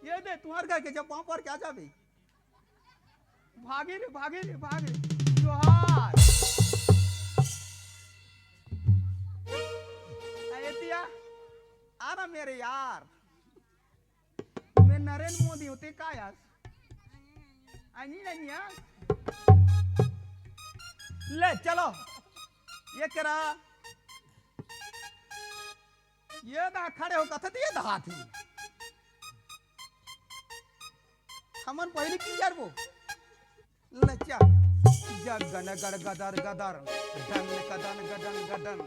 ये दे, तुम्हार घर के जब पाँव पर क्या जाबे? भागे रे, भागे रे, भागे। जोहार। आ, एतिया, आ ना मेरे यार। मैं नरेंद्र मोदी होते का यार? आनी नहीं यार। ले चलो। ये करा। ये दा खड़े हो कथे दिए दा हाथी। हमन पहले की यार वो। लचा। जग गन गड़ गदर गदर। डन कदन गडन गडन।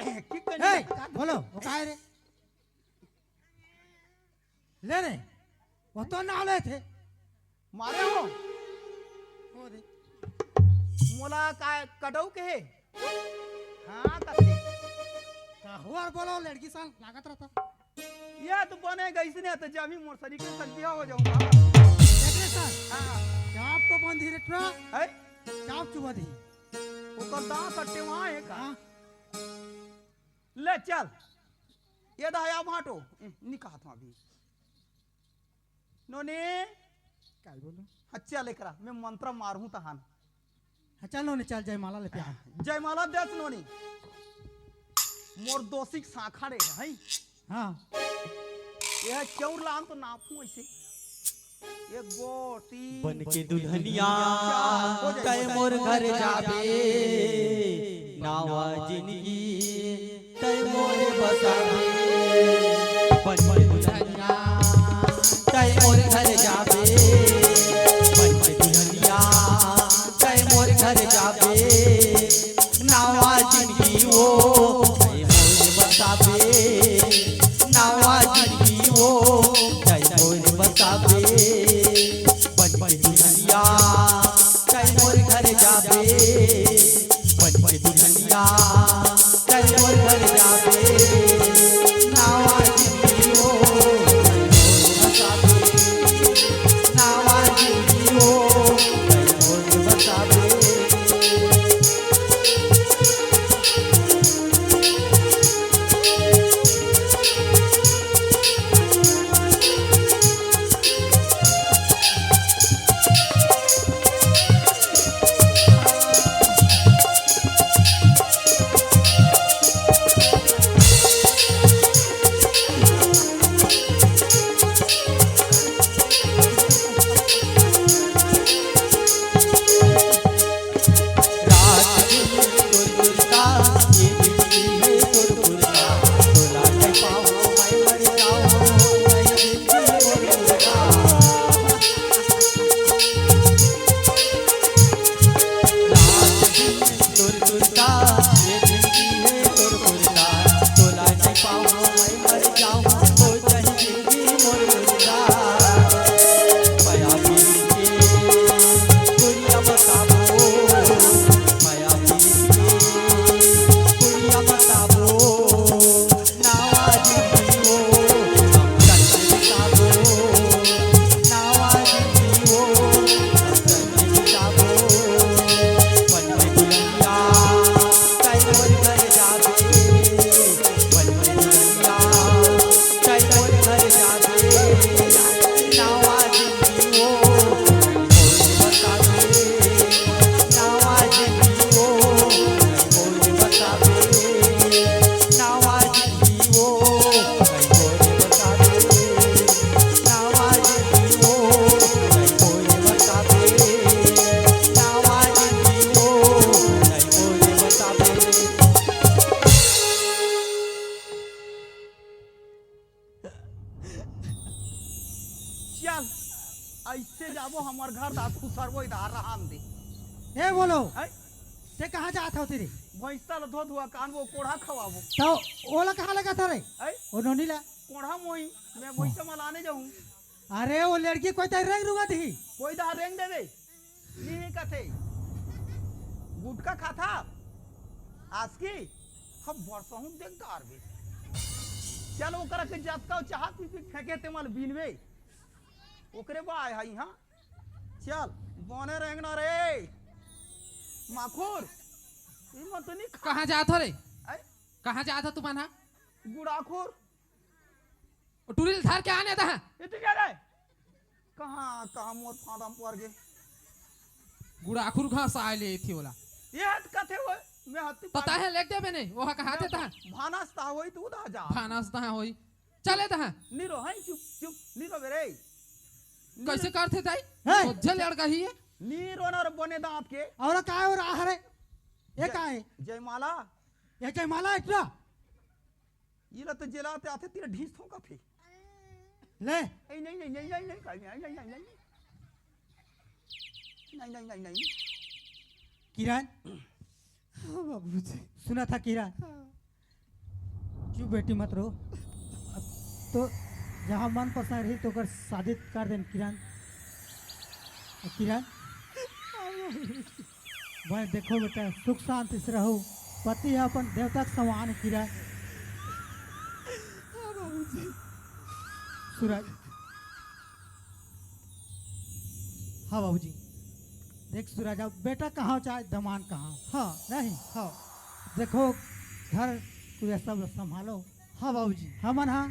की कनी ए, का बोलो, वो का है रे? ले रे, वो तो ना ले थे। मारे हो? हो दे। मोला का कटऊ के हे? हाँ, कत्ते। का हुआ बोलो, लड़की साल लागत रहता। ये तो बने गई इसने तो जब ही मोर सरीके संग बिहा हो जाऊंगा। देख ले सर, हाँ। चाप तो बंद ही रे ट्रा। है? चाप चुबा दी। ओकर दांत अट्टे वहाँ है का? हाँ। ले चल। ये दा या भाटो। ए, नहीं कहा था अभी। नोनी। काय बोलो? हाँ, चल एकरा, मैं मंत्र मारहूँ तहान। हाँ, चल नोनी, चल जयमाला ले प्यार। जयमाला देस नोनी। मोर दोसिक साखा रे, हैं? हाँ। ये चौर लान तो नापू ऐसे। ये गोटी। बन के दुल्हनिया, हो जाए, तय हो जाए। मोर घर जाबे, नावा जिंदगी तय मोर बसाबे। बन के दुल्हनिया, तय मोर घर जाबे। बन के दुल्हनिया, तय मोर घर जाबे। नावा जिंदगी वो, तय मोर बसाबे। नावा जिंदगी वो, तय मोर बसाबे। बन के दुल्हनिया, तय मोर घर जाबे। बन के दुल्हनिया, तय मोर घर जाबे। नावा जिंदगी वो, तय मोर बसाबे। नावा जिंदगी वो, तय मोर बसाबे। चल, अइसे जाबो हमर घर, दा खुसरबो इधर रहन दे। ए बोलो, हैं? ते कहाँ जात हव तेरी? भैंसा ल धो धुआ कानबो, कोढ़ा खवाबो। तो ओला कहाँ लगा था रे? हैं? ओ नोनी ला? कोढ़ा मोही, मैं भैंसा म लाने जाहूँ। अरे, वो लड़की कोई तो रेंग रुआ दी। कोई दा रेंग दे दे। नहीं कथे। गुटखा खाता? आसकी? हम बरसहूँ देख डारबे। चल, ओकरा के जतका चाह पी पी फेंके ते मल बीनबे। ओकरे बा आय हई, हाँ? चल, बने रेंगना रे। माखुर, ई मन तो नहीं खा। कहाँ जात हो रे? आय? कहाँ जात हो तुमन हा? गुड़ाखुर। ओ टुरी ल धर के आने दहा। ये तो क्या रे? कहाँ, कहाँ मोर फांदा म पड़ गे? गुड़ाखुर घास आय ले थी ओला। ये हत कथे हो, मैं हत्ती पता पानी है, लेग देबे नहीं, ओहा कहाँ मैं थे तहा? भानस तहा होई, तू दा जा। भानस तहा होई। चले तहा। नी रो, हैं, चुप, चुप, नी रो बे रे। नी कैसे रो। करथे दाई? हैं? सोझे लड़का ही है। नी रो ना रे बने दांत के। और का हो रहा है रे? ये जय-, का है? जयमाला। ये जयमाला है इतना? इला तो जेला ते आथे, तेरा ढीस थोंका थे। ले। ए, नहीं, नहीं, नहीं। नहीं, नहीं, नहीं, नहीं। नहीं, नहीं, नहीं, नहीं। किरण। हाँ, बाबूजी। सुना था किरण? हाँ। चुप बेटी, मत रो। अब तो जहाँ मन पसंद रही तो ओकर शादी कर देन किरण। किरण, भाई देखो बेटा, सुख शांति से रहो। पति है अपन देवता के समान है किरण। हाँ बाबूजी। सूरज, हाँ बाबूजी, देख सूरज, अब बेटा कहाँ हो चाहे दमान कहाँ हो? हाँ। नहीं? हाँ। देखो, घर को ये सब संभालो। हाँ बाबूजी। हमन हा,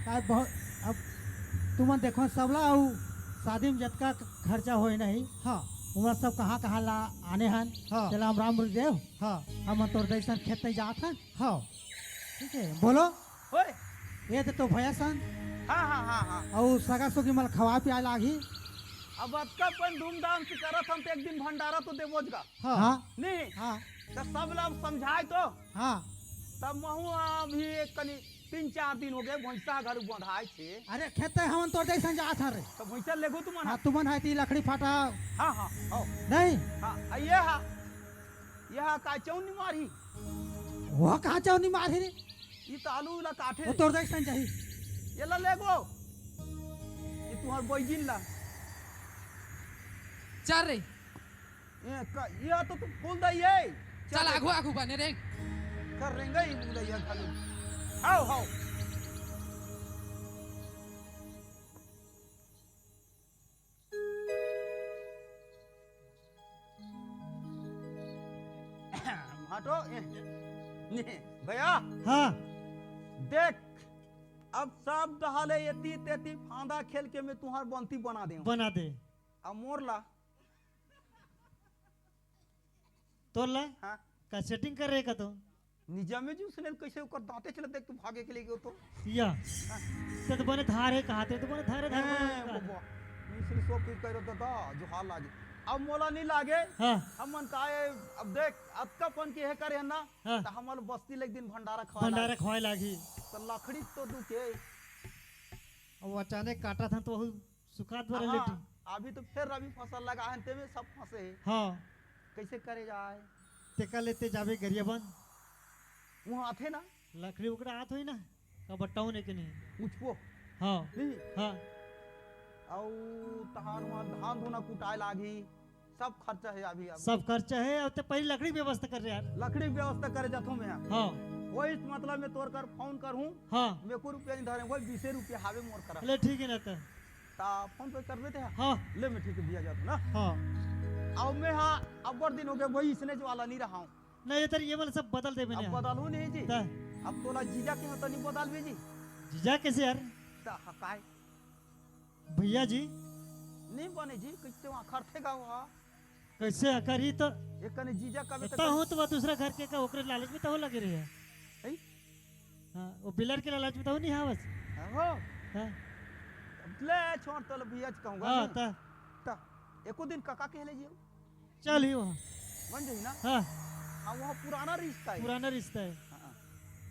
का बहुत, अब तुमन देखो सबला अउ शादी में जतका खर्चा होए नहीं, हाँ। उमन सब कहाँ कहाँ ला आने हन, हाँ। तेला हम राम देव, हाँ। हमन तोर जैसन खेत नहीं जात हन, हाँ। ठीक है, बोलो। ओए। ये तो, तो भैया सन। हाँ, हाँ, हाँ, हाँ। अउ सगा सुगी मन खवा पिया लागी। अब अतका अपन धूमधाम से करत हम तो एक दिन भंडारा तो देवोज गा। हाँ। हाँ। नहीं। हाँ। तो सब ला समझाए तो। हाँ। तब महू अभी एक कनी तीन चार दिन हो गए, भैंसा घर बंधाए छे। अरे खेत हमन तोर जैसन जात हन रे। तो भैंसा लेगो तुमन? हाँ, तुमन है ती लकड़ी फाटा। हाँ, हाँ, हाँ। नहीं? हाँ, आ ये हा, ये हा का चौनी मारी? वो कहाँ चौनी मारी रे? ई तो आलू ला काटे। वो तोर जैसन चाही। ये ला लेगो। ये तुहार बैजिन ला। चल रे। ए, का, ये तो तू फूल दई है। चल, चल, आगू, आगू बने रे। कर रेंगे ही फूल दई है खाली। हाओ, हाओ। हटो, ए, ने, भैया। हाँ। देख, अब सब डहाले एती तेती फांदा खेल के मैं तुहार बंती बना दे। बना दे। अब मोर ला। तोर ला? हाँ। का setting कर रहे का तो? निजा में जो सुने कैसे ओकर दांते चले देख तू भागे के लिए गयो तो। या। हाँ। ते तो बने धार है कहा थे, तो बने धार है, धार हैं, बने का। बाबा। मिश्री सो पी करो दादा, जो हाल लागे। अब मोला नहीं लागे। हाँ। हम मन का है, अब देख, अतका पन के है करे ना, हाँ। तो हमल बस्ती ले एक दिन भंडारा खवा भंडारा लागे। खवाए लागी। तो लकड़ी तो दुखे। अब अचानक काटा था तो वही सुखात भरे हाँ, लेटी। अभी तो फिर रबी फसल लगा है, तेमे सब फंसे है। हाँ। कैसे करे जाए? तेका लेते जाबे गरियाबंद। वहाँ आथे ना? लकड़ी उकड़ा आत होई ना? का बट्टाऊ ने के नहीं? पूछबो। हाँ। नहीं। हाँ। अउ तहान वहाँ धान धोना कुटाए लागी, सब खर्चा है अभी, अभी। सब खर्चा है, अब ते पहले लकड़ी व्यवस्था कर रहे यार। लकड़ी व्यवस्था करे जाथो मैं। हाँ। वही मतलब मैं तोर कर फोन करूँ। हाँ। मैं को रुपया नहीं धरे, वही बीसे रुपया हावे मोर करा। ले ठीक है ना तो। ता फोन पे कर देते हैं। हाँ। ले मैं ठीक है भैया जाता ना। हाँ। अब मैं हाँ अब्बर दिन हो गए वही इसने जो वाला नहीं रहा हूँ। नहीं, ये तर ये वाला सब बदल दे मैंने। अब बदलू नहीं जी। ता। अब तोला जीजा के होता नहीं बदल भी जी। जीजा कैसे यार? ता हाँ, काय? भैया जी। नहीं बने जी, कैसे वहाँ खरथे गाँव हा? कैसे अकरी तो? एक कने जीजा का भी तो इतना हो तो वह दूसरा घर के का ओकरे लालच में तो हो लगे रहे है। हैं? हाँ, वो बिलर के लालच में तो नहीं हावस। हाँ, हो। हाँ। ले छोड़ तो भैया जी कहूँगा हाँ, नहीं। ता। ता, एको दिन काका के ले जियो। चल ही वहाँ। बन जाई ना? हाँ। हाँ, वहाँ पुराना रिश्ता है। पुराना रिश्ता है। हाँ।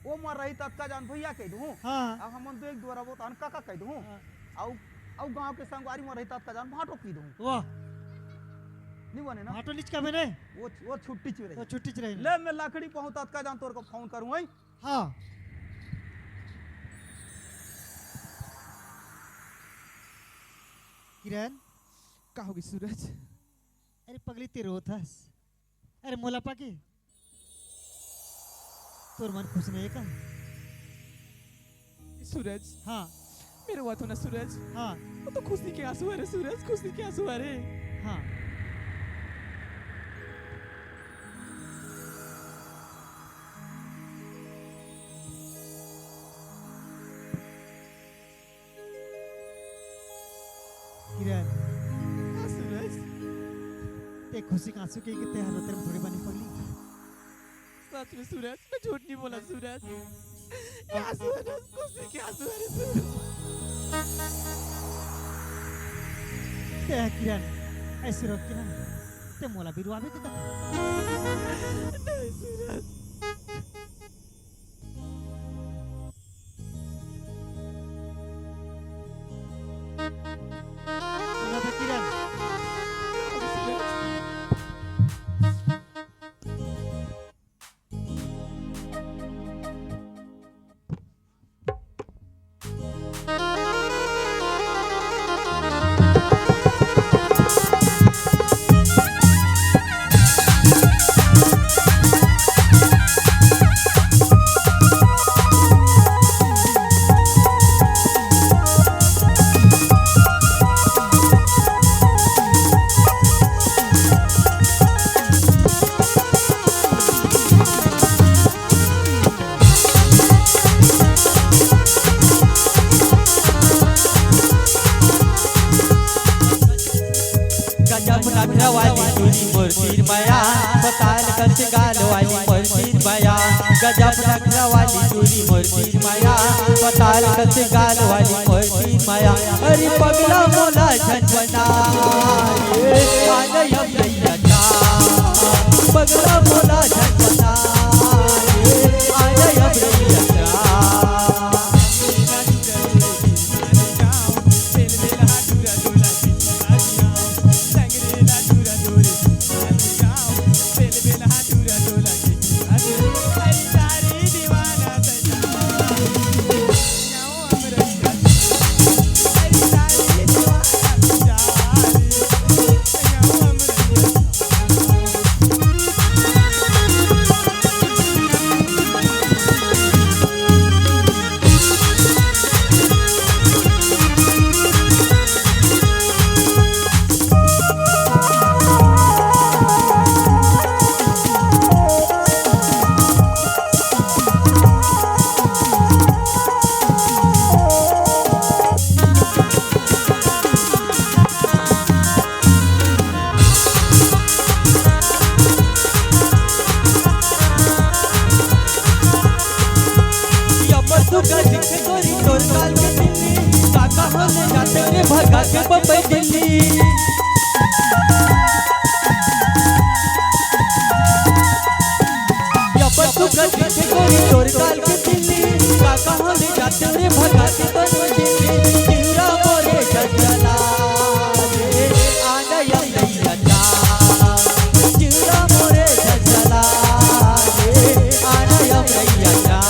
वो मर रही तब का जान भैया कह दूँ। हाँ। अब हमन दो एक द्वारा वो तहन काका कह दूँ। हाँ। अब अउ गांव के संगवारी मन रही, ततका जान भांटो पी दूं। वाह। नहीं बने ना? भांटो निच का बने? वो, वो छुट्टी च रही। वो छुट्टी च रही। ले, मैं लकड़ी पहुंचा, ततका जान तोर को फोन करूं, हैं? हाँ। किरण। का होगे सूरज? अरे पगली, ते रोत हस? अरे मोला पाके तोर मन खुश नहीं है का? सूरज। हाँ। मेरे हुआ तो ना सूरज। हाँ। वो तो खुशी के आंसू है रे सूरज, खुशी के आंसू है रे। हाँ। किरण। हाँ सूरज। ते खुशी के आंसू के, के ते हर रोते में थोड़ी बनी पगली। सच में सूरज, मैं झूठ नहीं बोला सूरज। ये आंसू है ना, खुशी के आंसू है रे सूरज। ते किरण, ऐसे रोक के ना, ते मोला बिरुआ भी देता। नहीं सूरज। सुना था किरण। गजब नखरा वाली टूरी मोर तीर मया, पताल कस गाल वाली मोर तीर मया। गजब नखरा वाली टूरी मोर तीर मया, पताल कस गाल वाली मोर तीर मया। अरे पगला मोला झनझना रे, आ गई अब नैया चाँद। पगला मोला झनझना रे, आ गई अब नैया चाँद। या परसों का दिखे गोरी तोर काल के दिल्ली, काका होले जाते रे भगा के बम्बई दिल्ली। या परसों का दिखे गोरी तोर काल के दिल्ली, काका होले जाते रे भगा के बम्बई दिल्ली। जीवरा मोरे जंगला रे, आना या नैया चाँद। जीवरा मोरे जंगला रे, आना या नैया चाँद।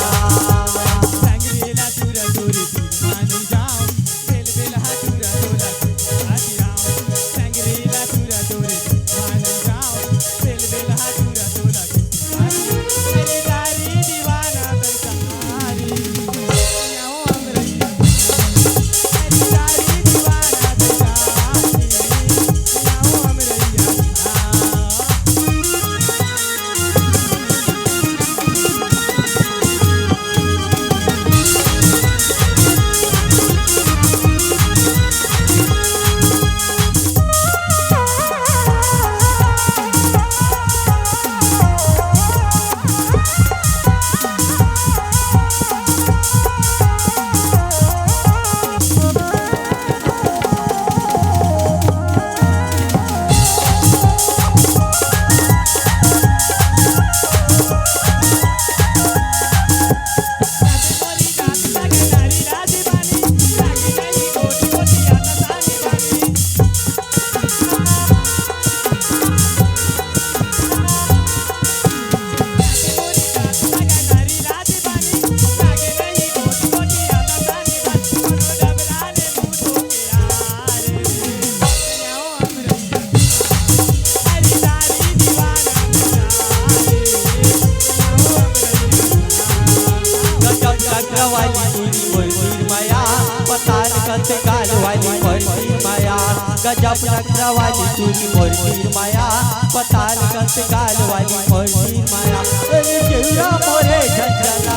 काल वाली मोर वीर माया, गजब नखरा वाली तू ही मोर वीर माया, पताल कंस काल वाली मोर वीर माया, ए जीवरा मोरे झंझला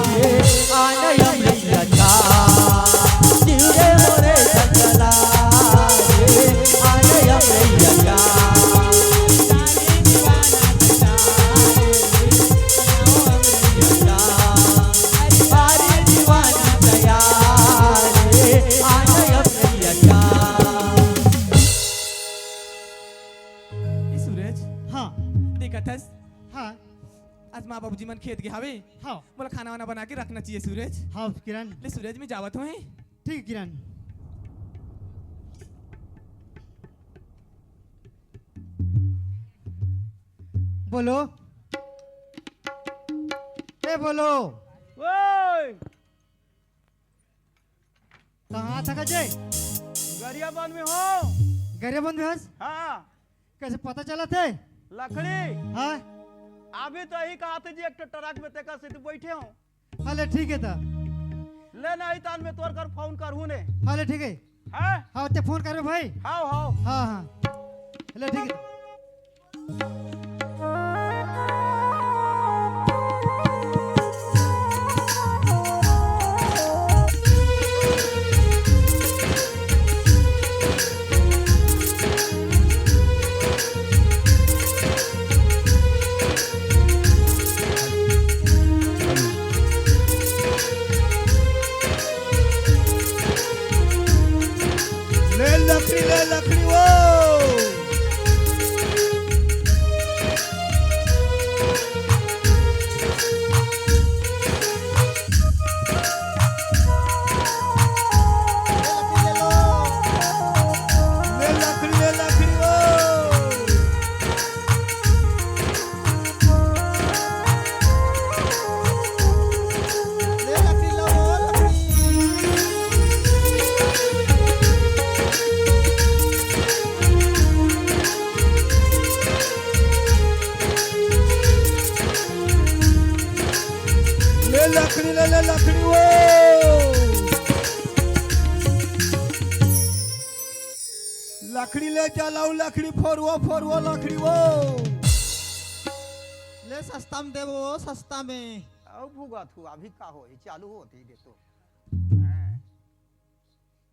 रे, आनयम रैया का, जीवरे मोरे झंझला रे, आनयम रैया का। ए सूरज, हाँ। देखत हस? हाँ। आज माँ बाबूजी मन खेत गे हावे। हाँ। मोला खाना वाना बना के रखना चाहिए सूरज। हाँ किरण। ले सूरज, मैं जावत हूँ। ठीक किरण। बोलो। ए बोलो। ओए। कहाँ था कजे? गरियाबंद में हो। गरियाबंद में हस? हाँ। कैसे पता चला थे? लकड़ी। हाँ। अभी तो यही कहा थे जी, एक ठो ट्रक में तेकर से तो बैठे हो। हाँ ले ठीक है ता। ले नहीं तान में तोर कर फोन करूँ ने। हाँ ले ठीक है। हाँ? हाँ ते फोन करबे भाई। हाँ, हाँ। हाँ, हाँ। ले ठीक है। ले लकड़ी, ले लकड़ी वो। ले लकड़ी, ले लकड़ी वो। ले लकड़ी, ले, ले लकड़ी वो। लकड़ी ले जलाऊ, लकड़ी फोड़वो, फोड़वो लकड़ी वो। ले सस्ता में देबो, सस्ता में। अउ भुगत हुआ अभी का होही, चालू होत ही दे तो।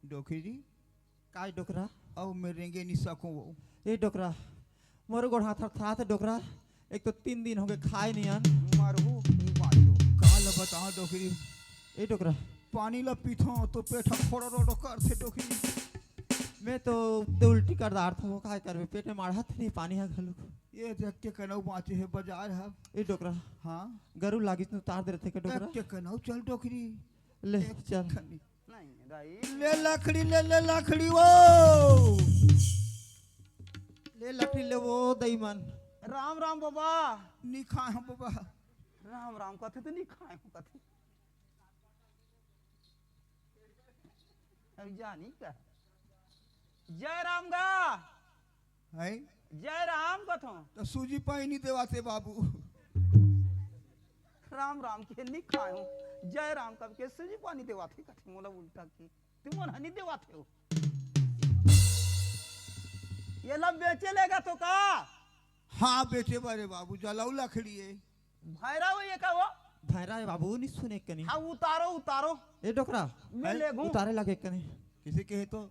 डोकरी। काय डोकरा? अउ मैं रेंगे नहीं सकूं वो। ए डोकरा, मोर गोड़ हाथ थरथरात हे डोकरा। एक तो तीन दिन होगे खाए नहीं आन। मरहू, ई बात तो। का ल बताओ डोकरी? ए डोकरा। पानी ल पीथो तो पेट ह फोड़ो रोडो करथे डोकरी। मैं तो ते उल्टी कर डारथो, काय करबे, पेट में माढ़त नहीं पानी ह घलुक। ये देख के कनऊ बाँचे हे बाजार ह। ए डोकरा। हाँ। गरू लागिस न उतार दे रथे के डोकरा। देख के कनऊ चल डोकरी। ले, एक चल। खनी। नहीं, दाई। ले लकड़ी, ले, ले लकड़ी वो। ले लकड़ी ले वो, दई मन। राम राम बाबा। नी खाए हो बाबा। राम राम कथे तो नी खाए हो कथे। अब जानी का। जय राम गा। हैं? जय राम कथों। तो सूजी पानी देवाथे बाबू। राम राम के नी खाए हो। जय राम कब के सूजी पानी देवाथे कथे मोला उल्टा के। तुमन हनी देवाथे हो। ये ला बेचे लेगा तो का? हाँ, बेचे बारे बाबू, जलाऊ लकड़ी है। भैरा हो ये का हो? भैरा है बाबू, नहीं सुने कनी। हाँ, उतारो, उतारो। ए डोकरा, मैं हैं? लेगूं। उतारे लगे कनी। किसी कहे तो?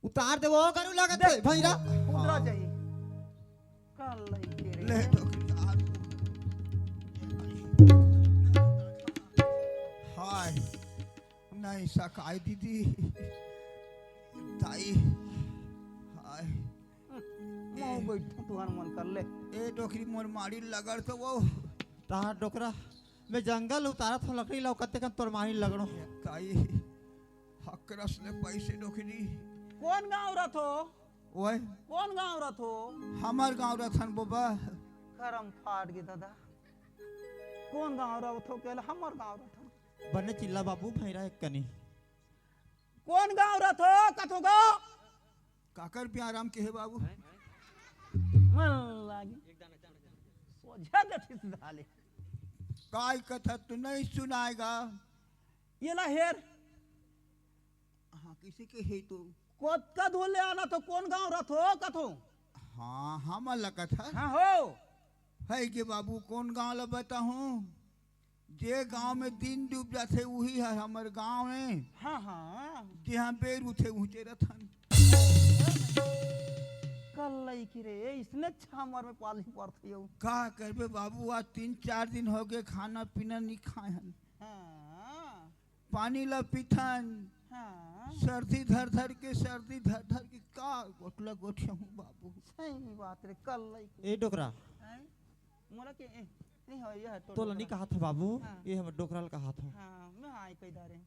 उतार दे वो, गरू लागत देख, है, भैरा। उतरा चाहिए। कर लई के रे। ले डोकरा। हाय। नहीं सकाय दीदी। ताई। हाय। मऊ बैठो, तुहर मन कर ले। ए डोकरी मोर मारी लगड़ तो वो। तार डोकरा, मैं जंगल उतारत हूँ, लकड़ी लौकत देखन तोर मारी लगड़ो। ताई, हकरस ले पैसे डोकरी। कौन गाँव रथो? ओए। कौन गाँव रथो? हमर गाँव रथन बाबा। करम फाट गे दादा। कौन गाँव रथो? केला हमर गाँव रथन। बने चिल्ला बाबू, भैरा एक कनी। कौन गाँव रथो? कथो गाँव? काकर प्याराम के हे बाबू? मन लागी। सोझा गठिस डाले। काय कथा तू नहीं सुनाएगा? ये ला हेर। कइसे कहे तो? कोतका धुन ले आना तो कोन गांव रथो कथो? हाँ, हमन ला कथा। हाँ हो। है के बाबू, कोन गांव ला बताहूँ? जे गांव में दिन डूब जाथे, उही हर हमर गांव ए। हाँ, हाँ। जिहाँ बेर उठे, उहचे रथन। कल्लई की रे, इसने छामर में पाली पड़थे हो। का करबे बाबू, आज तीन चार दिन होगे, खाना पीना नी खाए हन। हाँ। पानी ला पीथन, हाँ। सर्दी धर धर के, सर्दी धर धर के का गोठला गोठिया हूँ बाबू। सही बात रे, कल्लई की। ए डोकरा। हैं? मोला के, ए, नहीं हो, ये है, तो तोला नहीं डोकरा। कहा था बाबू, हाँ। ये हमर डोकरा ला कहा था। हाँ, मैं हाँ, कही दारे।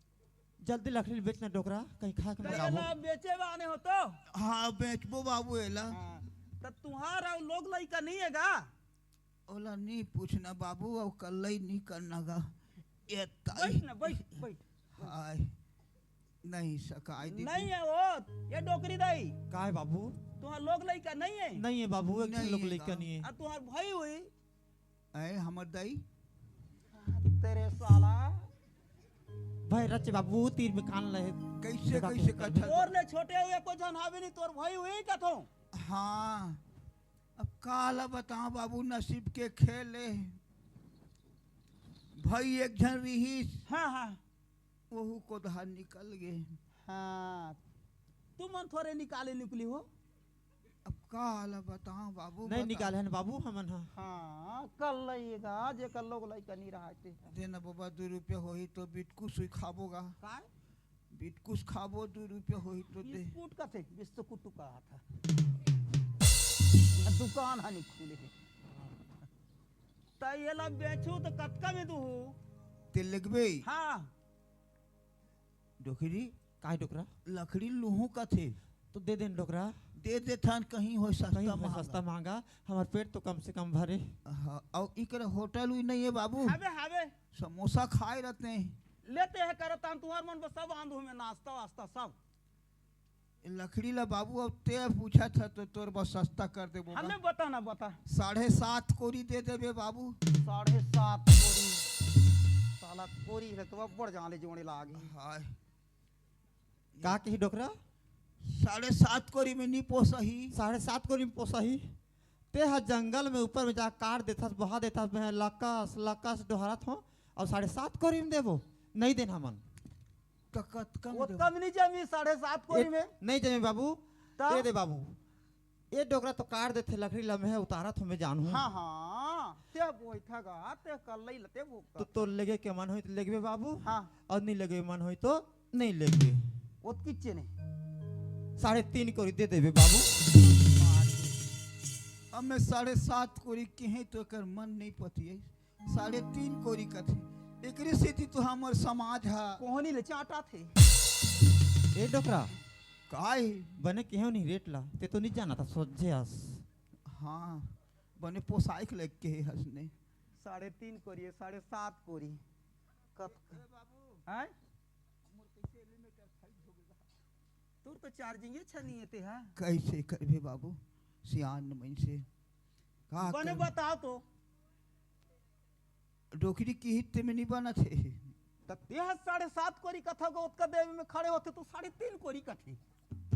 जल्दी लकड़ी बेचना डोकरा, कहीं खा के तो मर ये जाबो। ला बेचे बाने हो तो? हाँ, बेचबो बाबू एला। हाँ, तो तुम्हारा लोग लइका नहीं है गा? ओला नहीं पूछना बाबू, अउ कल्लई नहीं करना गा। ये ताई। बैठ ना, बैठ, बैठ। हाय, नहीं सकाय दीदी। नहीं है वो, ये डोकरी दाई। का है बाबू? तुम्हारा लोग लइका नहीं है? नहीं है बाबू, एक नहीं लोग है लइका का? नहीं है। आ तुम्हार भाई हुई? ऐ हमर दाई। तेरे साला। भाई रच बाबू, तीर में कान ले। कैसे, देखा कैसे कैसे कथा? तोर ले छोटे हुए को जन हावे नहीं, तोर भाई हुई कथो? हाँ, अब काला बताओ बाबू, नसीब के खेल है। भाई एक झन रिहिस, हाँ, हाँ। वहू कोदहा निकल गे। हाँ, तुमन थोरे निकाले निकली हो। अब काला बताओ बाबू, नहीं बता। निकाले हन बाबू हमन हा। हाँ, कल्लई गा, जेकर लोग लइका नहीं रहा थे। देना बाबा, दू रुपया होही तो बिटकुस हुई खाबो गा। काय? बिटकुस खाबो, दू रुपया होही तो दे। बिस्कुट कथे, बिस्कुट कहा था। दुकान हा नहीं खुले। त ये ला बेचू तो कतका में दूहू? ते लगबे? हाँ। डोकरी, काय डोकरा? लकड़ी लूहू कथे। तो दे देन डोकरा। दे देथन, कहीं हो सस्ता कहीं हो महंगा। सस्ता महंगा, हमर पेट तो कम से कम भरे। हाँ, अउ इकर होटल भी नहीं है बाबू। हवे, हवे। समोसा खाए रहते हैं। लेते हैं करत हन, तुहर मन बस सब आंधू में नाश्ता वास्ता सब। लकड़ी ला बाबू, अब ते पूछा था तो तोर बस सस्ता कर देबो हमें गा। बता ना, बता। साढ़े सात कोरी दे देबे बाबू। साढ़े सात कोरी। साला कोरी है तो अब बड़ जाने जोड़े लागे। हाय। का कही डोकरा? साढ़े सात कोरी में नी पोसही। साढ़े सात कोरी में पोसही? ते ह जंगल में ऊपर में जा काट देथस, बहा देथस, मैं लकस लकस डोहरत हो, अउ साढ़े सात कोरी में देबो? नहीं देन हमन। त कतका में ओतका देबो? में नहीं जमी, साढ़े सात कोरी ए, में। नहीं जमी बाबू, त? दे दे बाबू। ए डोकरा तो काट देथे लकड़ी ला, मैं उतारत हो, मैं जानहूँ। हाँ, हाँ, ते बोइठा गा, ते कल्लई लते भुगता। तो तोर लेगे के मन होई तो लेगबे बाबू, हाँ। अउ नहीं लेगे मन होई तो नहीं लेगबे। ओतकी चेने। साढ़े तीन कोरी दे देबे बाबू। अब मैं साढ़े सात कोरी कहे तो एकर मन नहीं पतिये। साढ़े तीन कोरी कथे। एकरे सेती तो हमर समाज हा कोहनी ले चाटा थे। ए डोकरा, काय? बने केहेव नहीं रेट ला, ते तो नहीं जाना था सोझे अस। हाँ, बने पोसाइक लग के हस ने। साढ़े तीन कोरी है, साढ़े सात कोरी। कत-, हैं? तोर तो चार्जिंग अच्छा नहीं है ते हा। कैसे करबे बाबू, सियान मन से। का बने करबे? बताओ तो। डोकरी की हित में नहीं बना थे। त ते हा साढ़े सात कोरी कथा को ओतका देवे में खड़े होते तो साढ़े तीन कोरी कथे।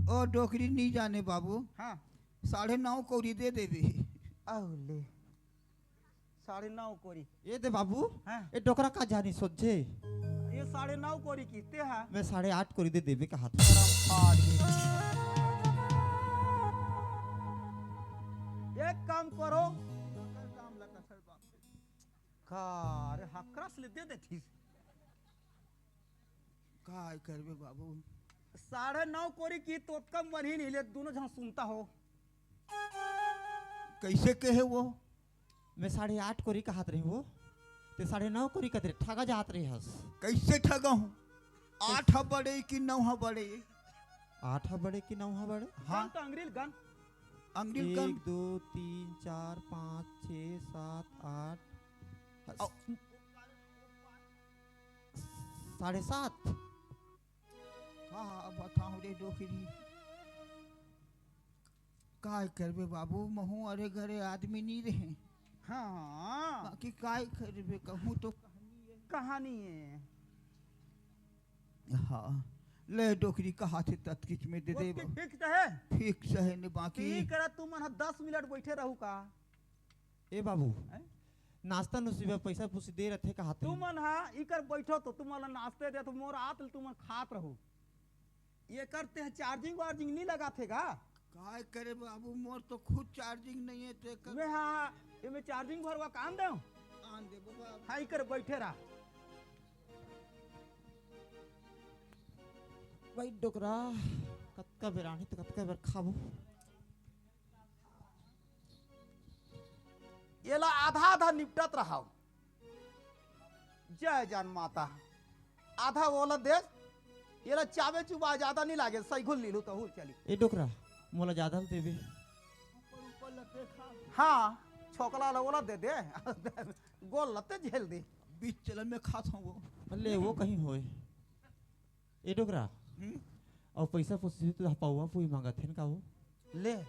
ओ डोकरी नहीं जाने बाबू। हाँ। साढ़े नौ कोरी दे देबे। अउ ले। साढ़े नौ कोरी। ये दे बाबू। हाँ। ए डोकरा का जानी सोझे। ये साढ़े नौ कोरी की ते हा। मैं साढ़े आठ कोरी दे देबे कहा था। शर्म फाड़ गई। एक काम करो। का रे, हकरस ले दे देथिस। काय करबे बाबू? साढ़े नौ कोरी की तोतका मन ही नहीं ले, दोनों झन सुनता हो। कैसे कहे वो? मैं साढ़े आठ कोरी कहत रही वो, ते साढ़े नौ कोरी कहत रहे, ठगा जात रहे हस। कैसे ठगा हूँ? आठ ह बड़े कि नौ ह बड़े? आठ ह बड़े कि नौ ह बड़े? हाँ। गन तो अंग्रेज गन। अंग्रेज गन। एक, दो, तीन, चार, पाँच, छः, सात, आठ, अ- साढ़े सात। हाँ, हाँ, बताओ रे डोकरी। काय करबे बाबू, महूँ अरे घरे आदमी नहीं रहे। हाँ। बाकी काय करबे, कहूँ तो कहानी है। हाँ, ले डोकरी, कहाथे ततकिच में दे दे। ओतकी फिक्स हे? फिक्स हे ने, बाकी। ठीक करा, तुमन ह दस मिनट बइठे रहू का? ए बाबू, हैं? नाश्ता नुस्ती बर पइसा पुसी दे रथे कहाथे। तुमन ह इकर बइठो तो तुमन ल नाश्ते दे तो मोर आत ले तुमन खात रहू। एकर ते चार्जिंग वार्जिंग नी लगाथे गा? काय करे बाबू, मोर तो खुद चार्जिंग नइ हे, ते कर मैं हा, एमे चार्जिंग भरवा कान देव? आन दे बाबा। हाँ, इकर बइठे रहा। भाई डोकरा, कतका बेर आनी त कतका बेर खाबो। एला आधा आधा निपटत रहाव। जय जान माता। आधा ओला दे, एला चाबे चुबा जादा नी लागे, सही घुल लीलू तहू चली। ए डोकरा, मोला जादा ल देबे। हाँ, छोकला ला ओला दे दे। गोल लते झेल दे। बीच चलन में खात हूँ वो। ले वो कहीं होए। ए डोकरा, हम्म? अउ पइसा पुसी तो पौवा पुई मांगत हे न का वो? ले। ए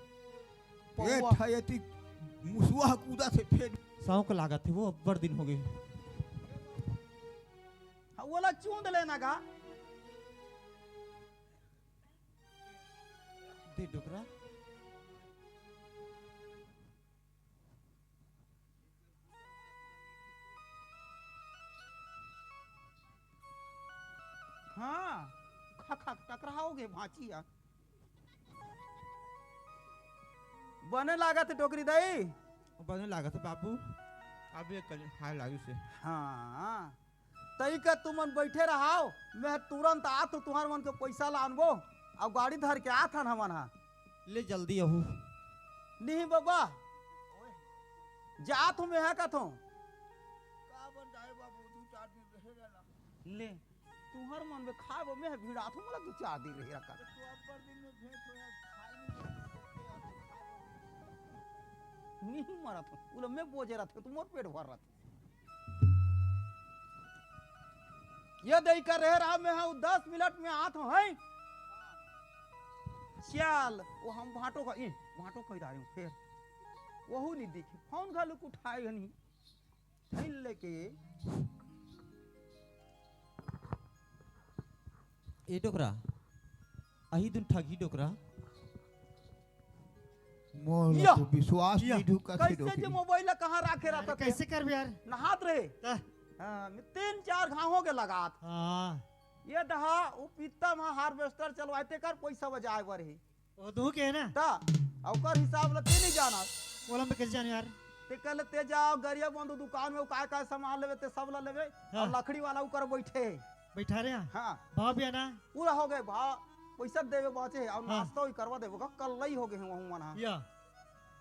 पौवा। ठा एती मुसवा कूदा थे फेर। सौंक लागत हे वो, अब्बड़ दिन हो गए। हाँ, ओला चूंद लेना गा। दे डोकरा। हाँ, खा, खा, टकराओगे भांची हा। बने लागत हे डोकरी दाई? बने लागत हे बाबू, अब ये कल खाए लागिस हे। हाँ, तई का तुमन बइठे रहाव, मैं तुरंत आत हूँ, तुहर मन के पइसा ला आनबो, अउ गाड़ी धर के आत हन हमन हा। ले जल्दी आहू। नहीं बाबा, जात हूँ मैं हा कथों। का बन जाए बाबू, दू चार दिन रहे रहना। ले, तुहर मन में खाए बर मैं भिड़ात हूँ, मोला दू चार दिन रहे रखा। तो अब्बड़ दिन में भेंट होया, खाए नहीं देते, खाए नहीं। नहीं मरत हूँ, उला मैं बोजे रहत हूँ, तो मोर पेट भर रहत। ये दई कर रहे रहा, मैं हूँ दस मिनट में आत हूँ, हैं? चल, वो हम भांटो का, ए, भांटो कह रहे हूँ, फिर वहू नहीं दिखे, फोन घालू उठाए नहीं, धैल लेके। ए डोकरा, अही दिन ठगी डोकरा। मोला या। तो विश्वास या। नहीं ढुका थे कैसे डोकरी। जे मोबाइल ला कहाँ राखे रहता थे? कैसे करबे यार? नहात रहे। ता। हाँ, मैं तीन चार घाव हो गए लगात। हाँ। ये दहा, वो पीता में हार्वेस्टर चलवाए ते कर पैसा बजाए बर ही। वो दू के है ना? ता, ओकर हिसाब ला ते नहीं जाना। ओला मैं कैसे जाने यार? ते कल ते जाओ, गरिया बंधु दुकान में वो काय काय सामान लेवे, ते सब ला लेवे। हाँ। और लकड़ी वाला ऊपर बैठे। बैठा रहे हैं? हाँ। भाव भी है ना? पूरा हो गए, भाव पैसा देवे बाचे है और हाँ। नाश्ता भी करवा देवे का, कल लई हो गए हैं वहू मन, हाँ। या।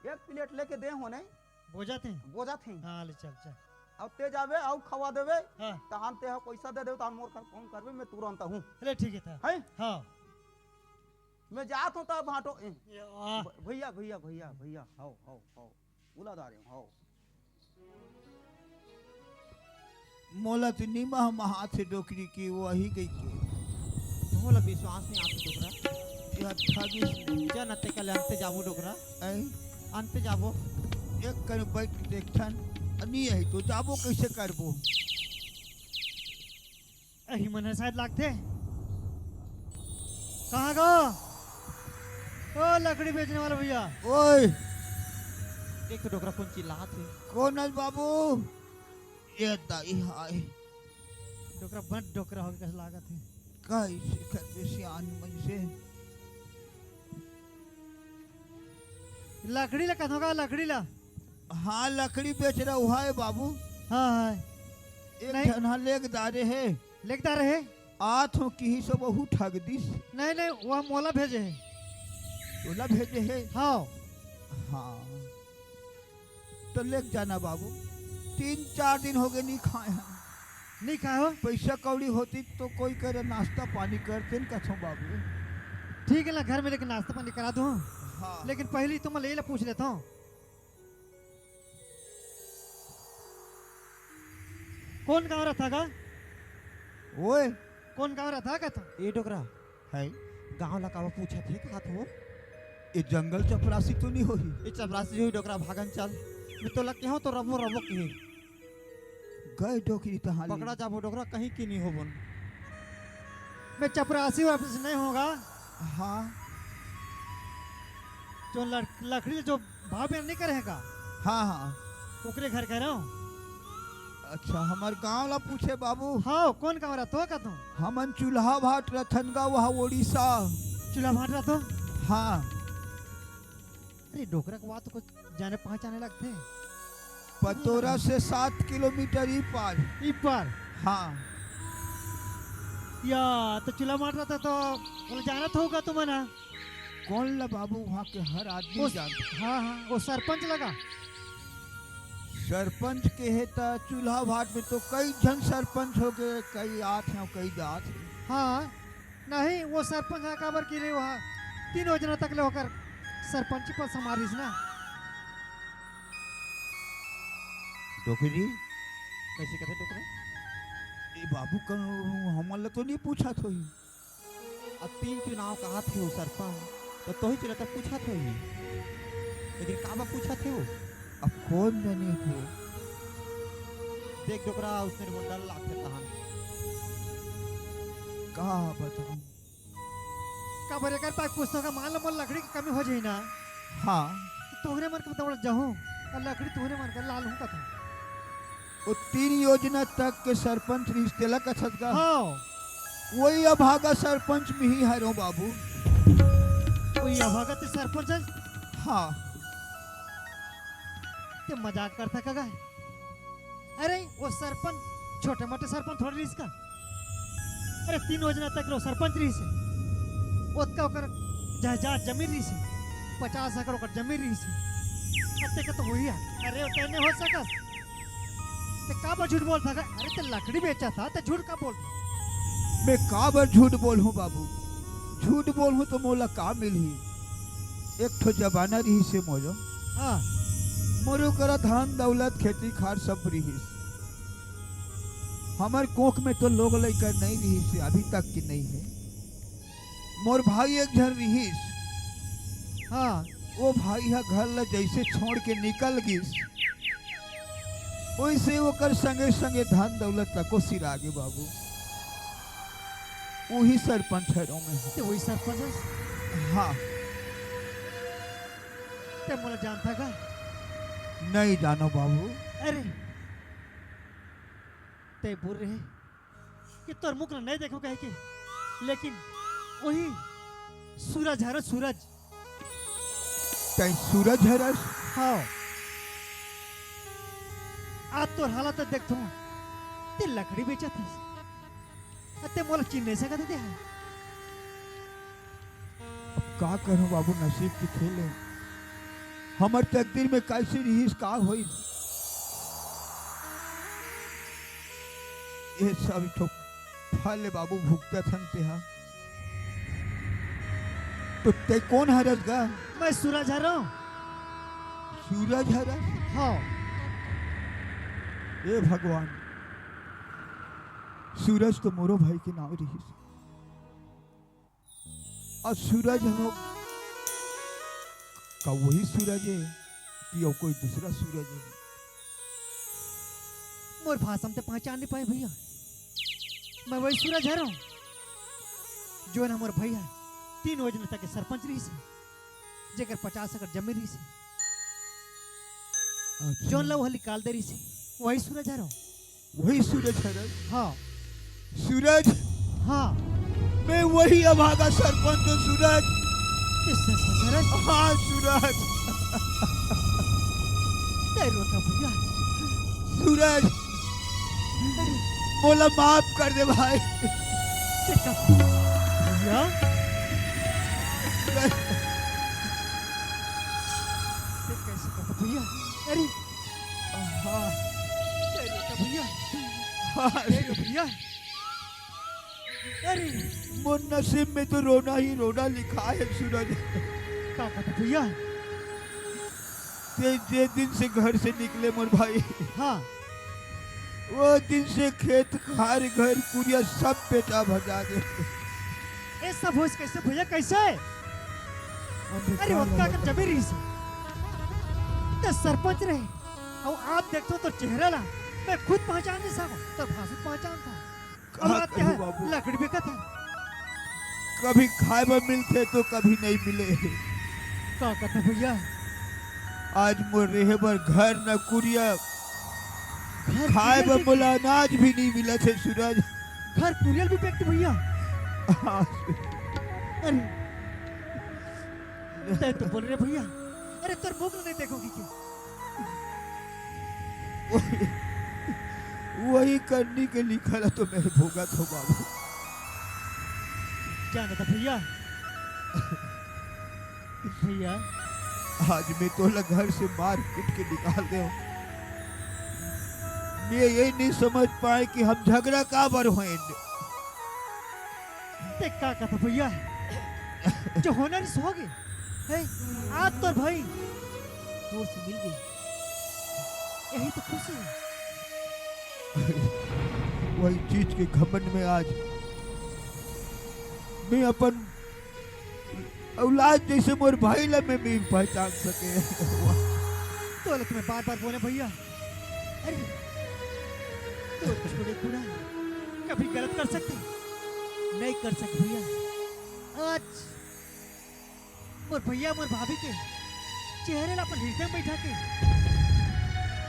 एक प्लेट लेके दे हो नहीं। बोजा थे? बोजा थे। हाँ, ले चल, चल। अब ते जावे, आउ खवा देवे, हाँ। तहान ते हा पैसा दे देवे, तहान मोर कर फोन करबे, मैं तुरंत हूँ। ले ठीक है था। हैं? हाँ। मैं जात हूँ तब भांटो, ए, या। भ-, भैया, भैया, भैया, भैया, हाओ, हाओ, हाओ। बुला दा रहे हूँ, हाओ। मोला तो निमह महात से डोकरी की वही गई के। मोला विश्वास नहीं आत डोकरा। ये अच्छा भी सुन। जा न ते कल अंते जाबो डोकरा। ऐ? अंते जाबो। एक कन बैठ के देखथन। नहीं है तो जाबो कैसे करबो? अही मन ह शायद लागथे। कहाँ गो? ओ लकड़ी बेचने वाला भैया। ओए। देख तो डोकरा कौन चिल्लात हे। कौन है बाबू? ये दाई हाय। डोकरा बड़ डोकरा हो गया लागत हे। कैसे करबे सियान मन से? लकड़ी ला कथों का लकड़ी ला? हाँ, लकड़ी बेच रहा हुआ है बाबू। हाँ, हाँ। एक नहीं। झन हा लेग दारे है। लेग दारे है? आत हो किही सब वहू ठग दिस। नहीं, नहीं, वह मोला भेजे है। तोला भेजे है? हाँ। हाँ। तो लेग जाना बाबू। तीन चार दिन हो गए नहीं खाए हैं। नहीं खाए हो? पैसा कौड़ी होती तो कोई करे नाश्ता पानी करते न कथों बाबू। ठीक है ना, घर में लेके नाश्ता पानी करा दूँ। हाँ। लेकिन पहली तुम ले ला पूछ लेता हूँ। कौन गाँव रहा था का? ओए। कौन गाँव रहा था का तू? ए डोकरा। है। गाँव ला कावा पूछत हे, कहात हो? ये जंगल चपरासी तो नहीं होही? ये चपरासी होही डोकरा, भागन चल। मैं तो लग के हूँ तो रबो रबो के। गए डोकरी तहाँ ले। पकड़ा जाबो डोकरा, कहीं की नहीं होबन। मैं चपरासी वापस नहीं होगा। हाँ। जो लड़-, लकड़ी जो भाव में नहीं करेगा। हाँ, हाँ। ओकरे घर कह रहा हूँ। अच्छा, हमर गांव ला पूछे बाबू। हाँ, कौन गांव रहा तो का तू? हमन चूल्हा भाट रथन गा, वहाँ उड़ीसा। चूल्हा भाट रहा तो? हाँ। अरे, डोकरा के बात तो कुछ जाने पहचाने लगथे। पतोरा से सात किलोमीटर ई पार। ई पार? हाँ। या, तो चूल्हा भाट रहा तो, तो बोले, जानत होगा तुमन, हाँ? कौन ला बाबू, वहाँ के हर आदमी वो जानता। हाँ, हाँ, वो सरपंच लगा। सरपंच के हे त चूल्हा भाट में तो कई झन सरपंच हो गए, कई आत हैं, कई जात हैं। हाँ, नहीं, वो सरपंच ह काबर कि रे, वहाँ तीन योजना तक ले ओकर सरपंची पद संभालिस ना। डोकरी जी। कैसे कहते डोकरा? ए बाबू, कन-, हमन ला तो नहीं पूछत होही। अब तीन चुनाव कहत हे वो सरपंच, तो तोही चुनाव तक पूछत होही। लेकिन काबर पूछत हे वो? अब कौन जनी हो? देख डोकरा, उसने मुंडा लाथे तहन। का बताऊं? काबर एकर पास पूछथों का, मान लो मोर लकड़ी के कमी हो जाही ना। हाँ। तो तोहरे मन के दौड़त जाहूं, अउ लकड़ी तोहरे मन के ला लूहूं कथों। वो तीन योजना तक के सरपंच रिहिस तेला कथस गा। हाँ। वही अभागा सरपंच मिही हरों बाबू। वही अभागा ते सरपंच हस? हाँ। ते मजाक करथा का गा? अरे, वो सरपंच छोटे मोटे सरपंच थोड़े रिहिस का? अरे, तीन योजना तक लो सरपंच रिहिस हे, ओतका ओकर जायदाद जमीन रिहिस हे, पचास एकड़ ओकर जमीन रिहिस हे। अब तेके तो वही हे। अरे, वो तैने हो सकस। ते काबर झूठ बोलथा गा? अरे, ते लकड़ी बेचथा, ते झूठ का बोलथा? मैं काबर झूठ बोलहूं बाबू? झूठ बोलहूं तो मोला का मिलही? एक ठो जमाना रिहिस हे मोरो। हाँ। मोरो करा धन दौलत खेती खार सब रिहिस। हमर कोख में तो लोग लइका नहीं रिहिस हे, अभी तक की नहीं हे। मोर भाई एक झन रिहिस। हाँ। वो भाई ह घर ला जैसे छोड़ के निकल गिस, वैसे ओकर संगे संगे धन दौलत तको सिरागे बाबू। वही सरपंच हरों मैं। ते वही सरपंच हस? हाँ। ते मोला जानथा का? नहीं जानो बाबू। अरे, ते बोल रहे कि तोर मुख ला नहीं देखों कहे के, लेकिन वही सूरज हरों, सूरज। तैं सूरज हरस? हाँ। आज तोर हालत देखथों, ते लकड़ी बेचत हस। अते मोला चिन्ह नहीं सकत हे ते हा। अब का करूं बाबू, नसीब के खेल हे। हमर तकदीर में कैसे रिहिस, का होइस, ये सब ठो फल ले बाबू भुगतत हन ते हा। तो ते कोन हरस गा? मैं सूरज हरों। सूरज हरस? हाँ। ए भगवान, सूरज तो मोरो भाई के नाव रिहिस। अउ सूरज हो, का वही सूरज हे कि अउ कोई दूसरा सूरज हे? मोर भाषा में ते पहचान नहीं पाए भैया, मैं वही सूरज हरों, जोन हमर भैया तीन योजना तक के सरपंच रिहिस हे, जेकर पचास एकड़ जमीन रिहिस हे, अच्छा। जोन ला ओह निकाल दे रिहिस हे, वही सूरज हरों। वही सूरज हरस? हाँ। सूरज? हाँ। मैं वही अभागा सरपंच हूँ सूरज। ते सरपंच हरस? हाँ सूरज। ते रोथा भैया। सूरज, अरे। मोला माफ कर दे भाई। ते का भैया? सूरज। ते कैसे करता भैया? अरे। हाँ। जय रोता भैया। हाँ। जय रो भैया। अरे। मोर नसीब में तो रोना ही रोना लिखा है सूरज। का कहता भैया? ते जे दिन से घर से निकले मोर भाई, हाँ। वो दिन से खेत खार घर कुरिया सब बेटा भगा दे। ये सब होइस कैसे भैया, कैसे? अरे, अरे, का ओतका लगा? अगर जमीन रहिस, ते सरपंच रहे, अउ आज देखथों तोर चेहरा ला, मैं खुद पहचान नहीं सकूं, तोर भाषा पहचान था। का अउ आज क्या कहूं है? बाबू? लकड़ी बेचत हे। कभी खाए बर मिलथे तो कभी नहीं मिले। का कथे भैया? आज मोर रहे बर घर न कुरिया, घर खाए कुरिया बर भी मोला अनाज भी नहीं मिलत हे सूरज। घर कुरिया ल भी फेंकथे भैया। हाँ। अरे, तैं तो बोल रे भैया। अरे, तोर मुंह नहीं देखोगी क्या? वही, वही करनी के लिखा ला तो मैं भोगत हूँ बाबू। जाने दे भैया। भैया। आज मैं तोला घर से मार पीट के निकाल दे हूँ। मैं ये नहीं समझ पाए कि हम झगड़ा काबर होए। ते का कथा भैया, जो होना नहीं सो गे। हे, आज तोर भाई तोर से मिल गे, यही तो खुशी हे। वही चीज के घमंड में आज मैं अपन औलाद जैसे मोर भाई ला मैं भी पहचान सके। तोला तो मैं बार बार बोले भैया, अरे, तो छोड़े कूड़ा कभी गलत कर सकथे? नहीं कर सकथे भैया। आज मोर भैया, मोर भाभी के चेहरा ला अपन हृदय में बैठा के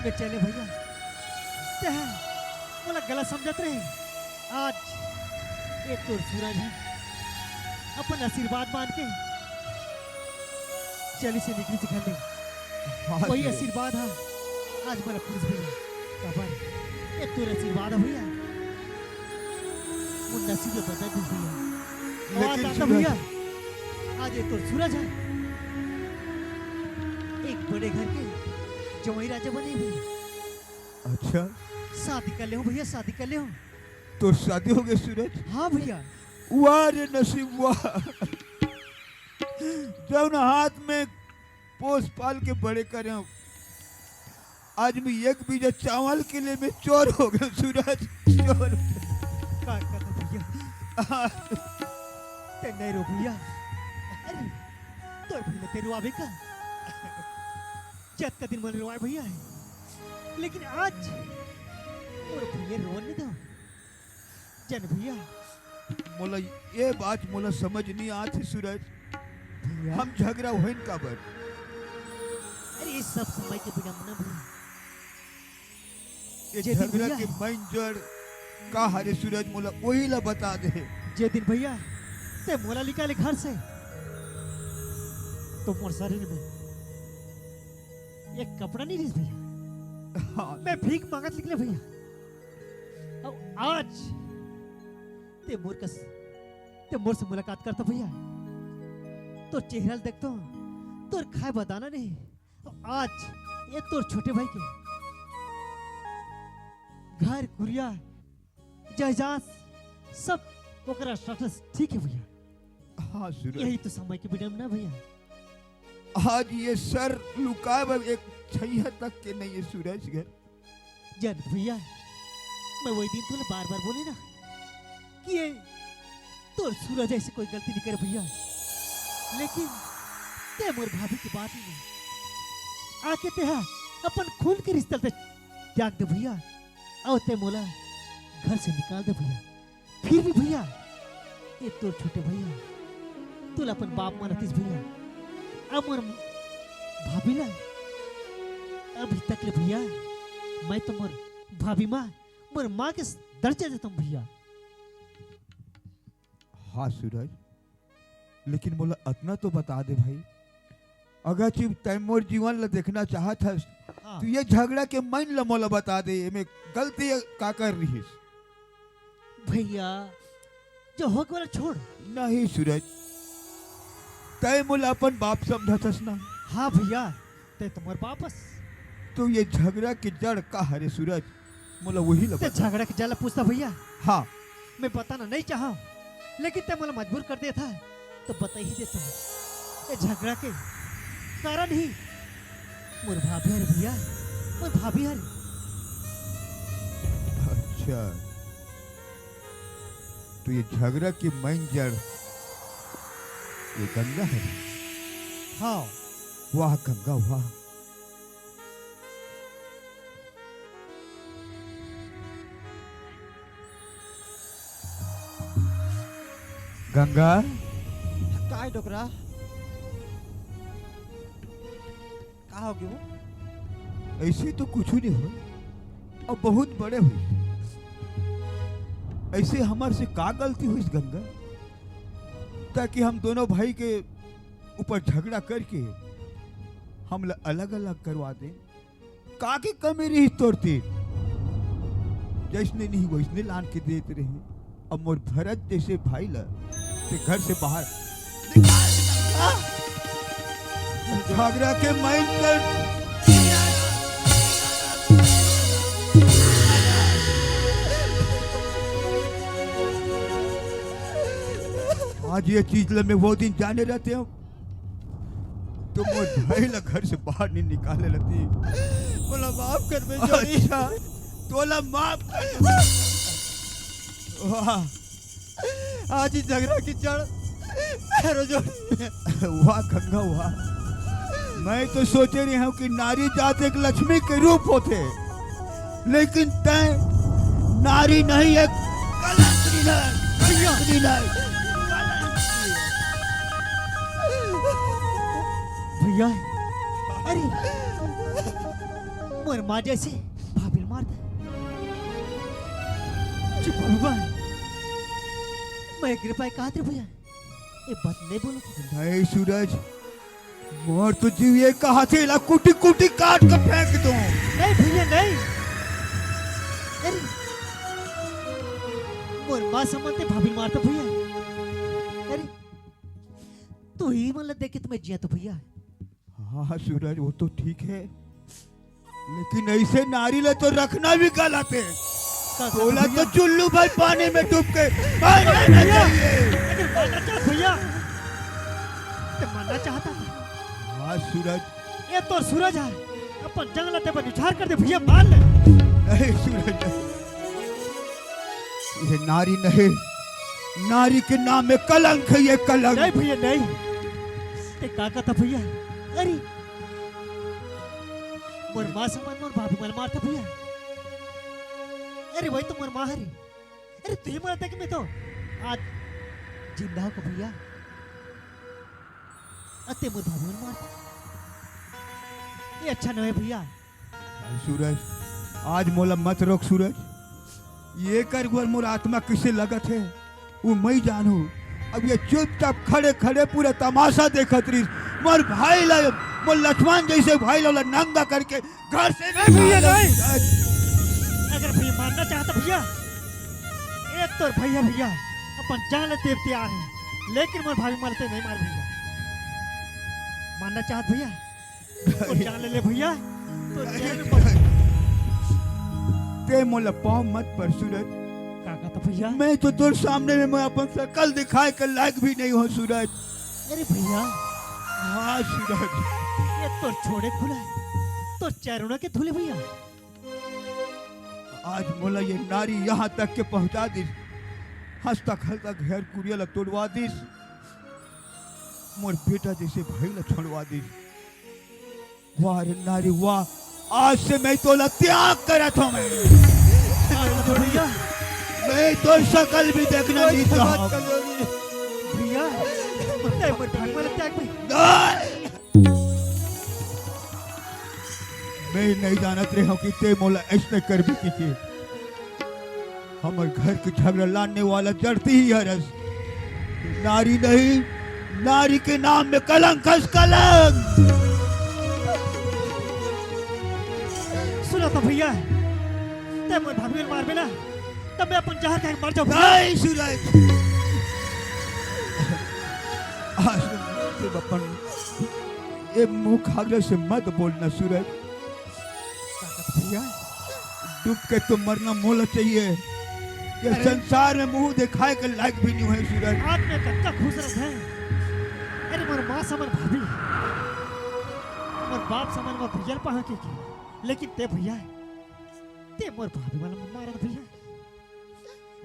मैं चले भैया। ते हा मोला गलत समझत रहे। आज ये तोर सूरज हे, अपन आशीर्वाद मान के चलिस हे निकलिस हे घर ले। हाँ, वही सूरज। आशीर्वाद हा आज मोला पुलिस भैया। काबर? ये तोर आशीर्वाद हे भैया। मोर नसीब ला बदल दिस भैया। लेकिन आज आता सूरज भैया, आज ये तोर सूरज हे, एक बड़े घर के जवाई राजा बने भैया। अच्छा। शादी कर ले हूँ भैया, शादी कर ले हूँ। तोर शादी हो गे सूरज? हाँ भैया। वाह रे नसीब, वाह। जौन हाथ में पोस पाल के बड़े करे हूँ, आज मैं एक बीघा चावल के लिए मैं चोर हो गया सूरज, चोर। का कथा भैया? हाँ। ते नहीं रो भैया। अरे, तोर भैया ते रोआबे का? जतका दिन मोला रोआए भैया हे, लेकिन आज मोर भैया रोन नहीं दो। जाने भैया। मोला ये बात मोला समझ नहीं आत हे सूरज। भैया। हम झगड़ा होइन काबर? अरे ये सब समय के विडंबना भैया। ये जे दिन झगड़ा भैया के main जड़ का हरे सूरज, मोला वही ला बता दे। जे दिन भैया ते मोला निकाले घर से, तो मोर शरीर में एक कपड़ा नहीं रहिस भैया। हाँ। मैं भीख मांगत निकले भैया। अब आज ते मोर कस, ते मोर से मुलाकात करता भैया, तोर चेहरा ल देखता हूँ, तोर खाए बर दाना नहीं। अब आज ये तोर छोटे भाई के घर कुरिया जायदाद सब ओकरा status ठीक हे भैया। हाँ सूरज। यही तो समय के विडंबना भैया। आज ये सर लुकाए बर एक छैया तक के नहीं हे सूरज घर। जाने भैया, मैं वही दिन तोला बार बार बोले ना कि ये तोर सूरज ऐसे कोई गलती नहीं करे भैया, लेकिन ते मोर भाभी के बात नहीं आके ते हा अपन खून के रिश्ता ते त्याग दे भैया, और ते मोला घर से निकाल दे भैया। फिर भी भैया, ये तोर छोटे भैया, तोला अपन बाप मानतिस भैया। अब मोर भाभी ला अभी तक ले भैया, मैं तो मोर भाभी माँ, मोर माँ के दर्जा देता हूँ भैया। हाँ सूरज, लेकिन मोला अतना तो बता दे भाई, अगर तैं मोर जीवन ला देखना चाहत हस, हाँ। तो ये झगड़ा के main ला मोला बता दे, एमे गलती का कर रहिस? भैया, जो होके वाला छोड़। नहीं सूरज, तैं मोला अपन बाप समझत हस ना? हाँ भैया, तैं तो मोर बाप हस। तो ये झगड़ा के जड़ का हरे सूरज? मोला वही ला ते बता। झगड़ा के जड़ ला पूछता भैया? हाँ। मैं बताना नहीं चाहा, लेकिन ते मोला मजबूर कर देथा, तो बता ही देता हूँ। ये झगड़ा के कारण ही मोर भाभी हरे भैया, मोर भाभी हरे। अच्छा, तो ये झगड़ा के main जड़ ये गंगा हरे? हाँ। वाह गंगा वाह। गंगा। काय डोकरा? का हो गयो? ऐसे तो कुछ नहीं हो, अब बहुत बड़े हुई। ऐसे हमारे से का गलती हुई गंगा, ताकि हम दोनों भाई के ऊपर झगड़ा करके हम अलग अलग करवा दें? का के कमी रही तोर तीर? जैसने नहीं वैसने लान के देत रही। अब मोर भरत जैसे भाई ला ते घर से बाहर निकाल। झगड़ा के माइंड कर। आज ये चीज ला मैं वो दिन जाने रहते हो तो मोर भाई ला घर से बाहर नहीं निकाले रहती। बोला माफ कर बे जोड़ी। अच्छा, तोला माफ कर। वाह, आज ही झगड़ा की जड़ पैरों जोड़ी। वाह गंगा वाह, मैं तो सोचे रही हूँ कि नारी जात एक लक्ष्मी के रूप होते, लेकिन तय नारी नहीं, एक कलंक निधन, कलंक निधन। भैया, अरे, मोर माँ जैसे भाभी मार दे। चुप हो बा। मैं एक रुपया कहा थे भैया, ये बात नहीं बोलो। नहीं सूरज, मोर तो जीव ये कहा थे ला कुटी कुटी काट के फेंक दो। नहीं भैया नहीं। अरे, मोर माँ समझते भाभी मारता भैया। अरे, तू ही मन ला देखे तुम्हें जिया तो भैया। हाँ सूरज, वो तो ठीक है, लेकिन ऐसे नारी ला तो रखना भी गलत है। का, का तोला तो भैया? चुल्लू भाई पानी में डूब के मर जाना भैया, चाहिए। अरे मरना चाहत भैया, ते मरना चाहता था। हाँ सूरज। ये तो सूरज है, अपन जंग ला ते पर निछार कर दे भैया, मार ले। नहीं सूरज, नहीं। ये नारी नहीं, नारी के नाम में कलंक है, ये कलंक। नहीं भैया नहीं, ते का कहता भैया? अरे मोर माँ समान मोर भाभी मन मारता भैया। अरे वही तो मोर माँ हरी। अरे तू ही मारता कि मैं तो आज जिंदा हो का भैया। अते मोर भाभी मन मारता, ये अच्छा नहीं है भैया। भाई सूरज, आज मोला मत रोक सूरज। ये कर गुर मोर आत्मा किसे लगत है, वो मैं जानू। अब ये चुपचाप खड़े खड़े पूरा तमाशा देखत रहिस। मोर भाई ला, मोर लक्ष्मण जैसे भाई ला, ला नंगा करके घर से नहीं भैया, निकाल नहीं। दो। अगर भैया मारना चाहता भैया, एक तो भैया, भैया अपन जान ले देव तैयार है, लेकिन मोर भाभी मरते नहीं मार भैया। मारना चाहत भैया, तो जान ले, ले भैया, तो जान ले। ते मोला पाँव मत पर सूरज। का कहता भैया? मैं तो तोर सामने में मैं अपन शकल दिखाए के लायक भी नहीं हूँ सूरज। अरे भैया। हाँ सूरज। ये तो छोड़े खुला है, तो चरणों के धूले भैया। आज मोला ये नारी यहाँ तक के पहुँचा दिस, हंसता खेलता घर कुरिया ला तोड़वा दिस, मोर बेटा जैसे भाई ला छोड़वा दिस। वाह रे नारी वाह, आज से मैं तोला त्याग करत हूँ मैं। भैया। मैं तो शकल भी देखना नहीं चाहता। भैया, मत, मत, मत, मत, मत, नहीं। मैं नहीं जानत रहे हूँ कि ते मोला ऐसने करबे कि के। हमर घर के झगड़ा लाने वाला जड़ती ही हरस। नारी नहीं, नारी के नाम में कलंक हस कलंक। सुना तो भैया, ते मोर भाभी मारबे ना, तब मैं अपन जहर खा के मर जाऊँ। नहीं सूरज, आज तुम अपन ये मुंह खागरे से मत बोलना सूरज। का कहत भैया? डूब के तो मरना मोला चाहिए। ये अरे। संसार में मुंह दिखाए के लायक भी नहीं है सूरज। आज मैं कच्चा खुश रह है। अरे मोर माँ समन भाभी, मोर बाप समन मोर भैया पहा के की। लेकिन ते भैया, ते मोर भाभी वाला मारत भैया।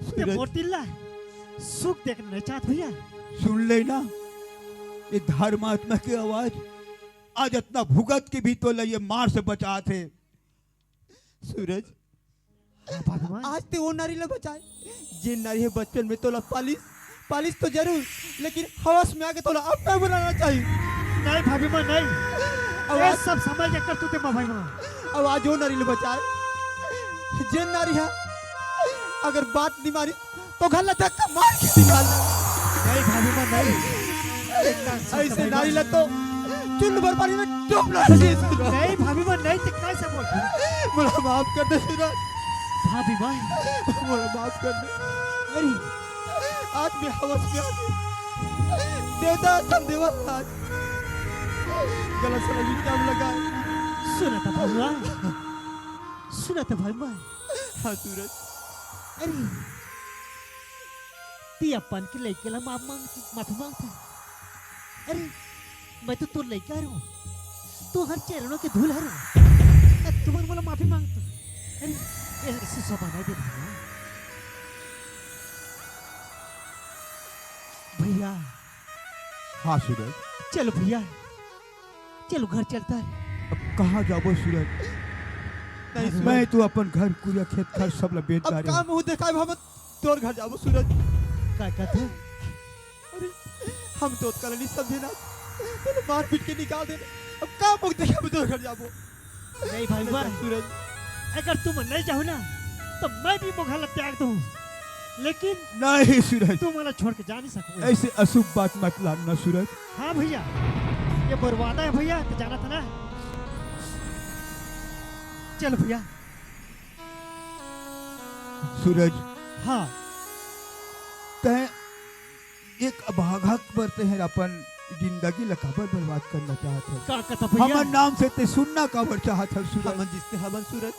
ते सूरज। मोर दिल ला सुख देखना नहीं चाहत भैया। सुन ले ना, ये धर्मात्मा की आवाज। आज इतना भुगत के भी तोला ये मार से बचात हे। सूरज, हाँ, भाभी मान। आज ते वो नारी ला बचाए, जे नारी हे बचपन में तोला पालिस, पालिस तो जरूर, लेकिन हवस में आके तोला अब नहीं बुलाना चाहिए। नहीं भाभी माँ, नहीं। अब ये आज सब समय के कर तू ते माँ भाई माँ। अब आज वो नारी ले बचाए, जेन नारी है, अगर बात नहीं मानी तो घर ला धक्का मार के निकाल दे। नहीं भाभी माँ, नहीं। ऐसे नारी ला तो चुल्लू भर पानी में डूबना चाहिए। नहीं भाभी माँ, नहीं, ते कैसे बोल? मोला माफ कर दे सूरज। भाभी माँ। मोला माफ कर दे। अरे, आज मैं हवस में आके देवता असन देवत आज गलत सलाह इल्जाम लगा। सुना था भाई माँ, सुना था भाई माँ। हाँ सूरज। अरे, ती अपन के लइका ला माफ मांगत, माफी मांगत। अरे, मैं तो तोर लइका हरंव, तोर चरणों के धूल हरंव। अरे, तुमन मोला माफी मांगत। अरे, ऐसे सब बनाए दे भैया। भैया। हाँ सूरज। चलो भैया, चलो घर चलता है। अब कहाँ जाबो सूरज? नहीं सूरज। मैं तो अपन घर कुरिया खेत खार सब ला बेच अब डारे का हूँ। मुँह देखाए हम तोर घर जाबो सूरज? का कहत है? अरे, हम तो ओतका ला नहीं समझे ना, तोला मार पीट के निकाल दे। अब का मुँह देखाए हम तोर घर जाबो? नहीं भाई, नहीं भाई। सूरज। अगर तुम नहीं जाओ ना, तो मैं भी मोर घर ला त्याग दूँ। लेकिन नहीं सूरज, तुम मला छोड़ के जा नहीं सकोगे। ऐसे अशुभ बात मत लाना सूरज। हाँ भैया, ये मोर वादा है भैया, तो जाना था ना। चल भैया। सूरज। हाँ। तैं एक अभागा बर तैं अपन जिंदगी ला काबर बर्बाद करना चाहत हस? का कथा भैया? हमर नाम से तैं सुनना काबर चाहत हस सूरज? हमन जिसने हमन सूरज,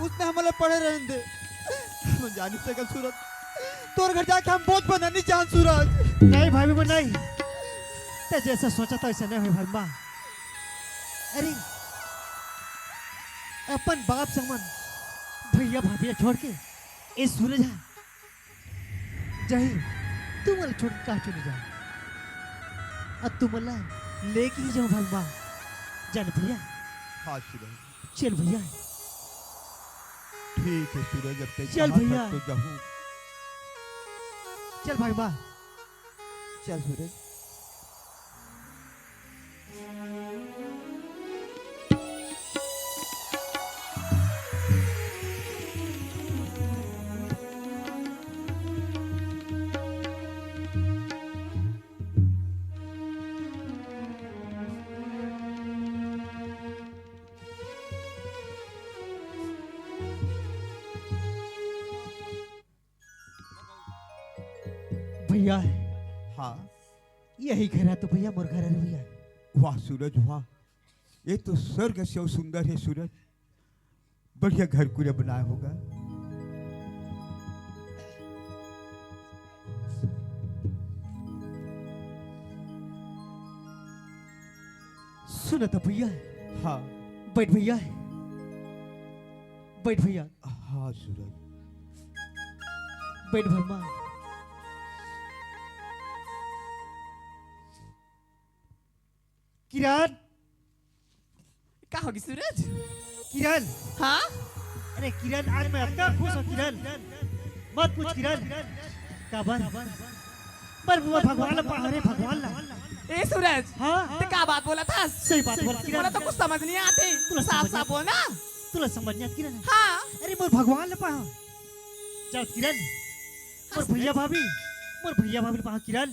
उसने हमला पढ़े रहन दे। हमन जानी सकल सूरज, तोर घर जाके हम बोझ बनना नहीं चाहन सूरज। नहीं भाभी माँ, नहीं। तैं जैसा सोचा था वैसा नहीं होय भाभी माँ। अरे, अपन बाप समान भैया भाभी ला छोड़ के ए सूरज हा जाही, तुमन ला छोड़ के कहाँ चले जाओ? अब तुमन ला लेके ही जाऊँ भाई माँ। जान भैया। हाँ सूरज। चल भैया। ठीक है सूरज, अब तैं चल कहाँ भैया। तक तो जाहूँ। चल भाई माँ। चल सूरज। भैया। हाँ। यही घर है तो भैया, मोर घर है भैया। वाह सूरज, वाह, ये तो स्वर्ग से सुंदर है सूरज। बढ़िया घर कुरिया बनाया होगा। सुना था भैया। हाँ। बैठ भैया, बैठ भैया। हाँ सूरज। बैठ भाई माँ। किरण। का होगे सूरज? किरण। हाँ? अरे किरण, आज मैं अतना खुश हूँ किरण, मत पूछ किरण। काबर? पर वो भगवान ला पाहूँ रे, भगवान ला। ए सूरज, हाँ? तैं का बात बोलत हस? सही बात बोलत हस किरण। मोला तो कुछ समझ नहीं आत हे। तोला साफ साफ बोल ना। तोला समझ नहीं आत किरण? हाँ। अरे मोर भगवान ला पाहूँ। जाओ किरण। मोर भैया भाभी, मोर भैया भाभी ला पाहूँ किरण।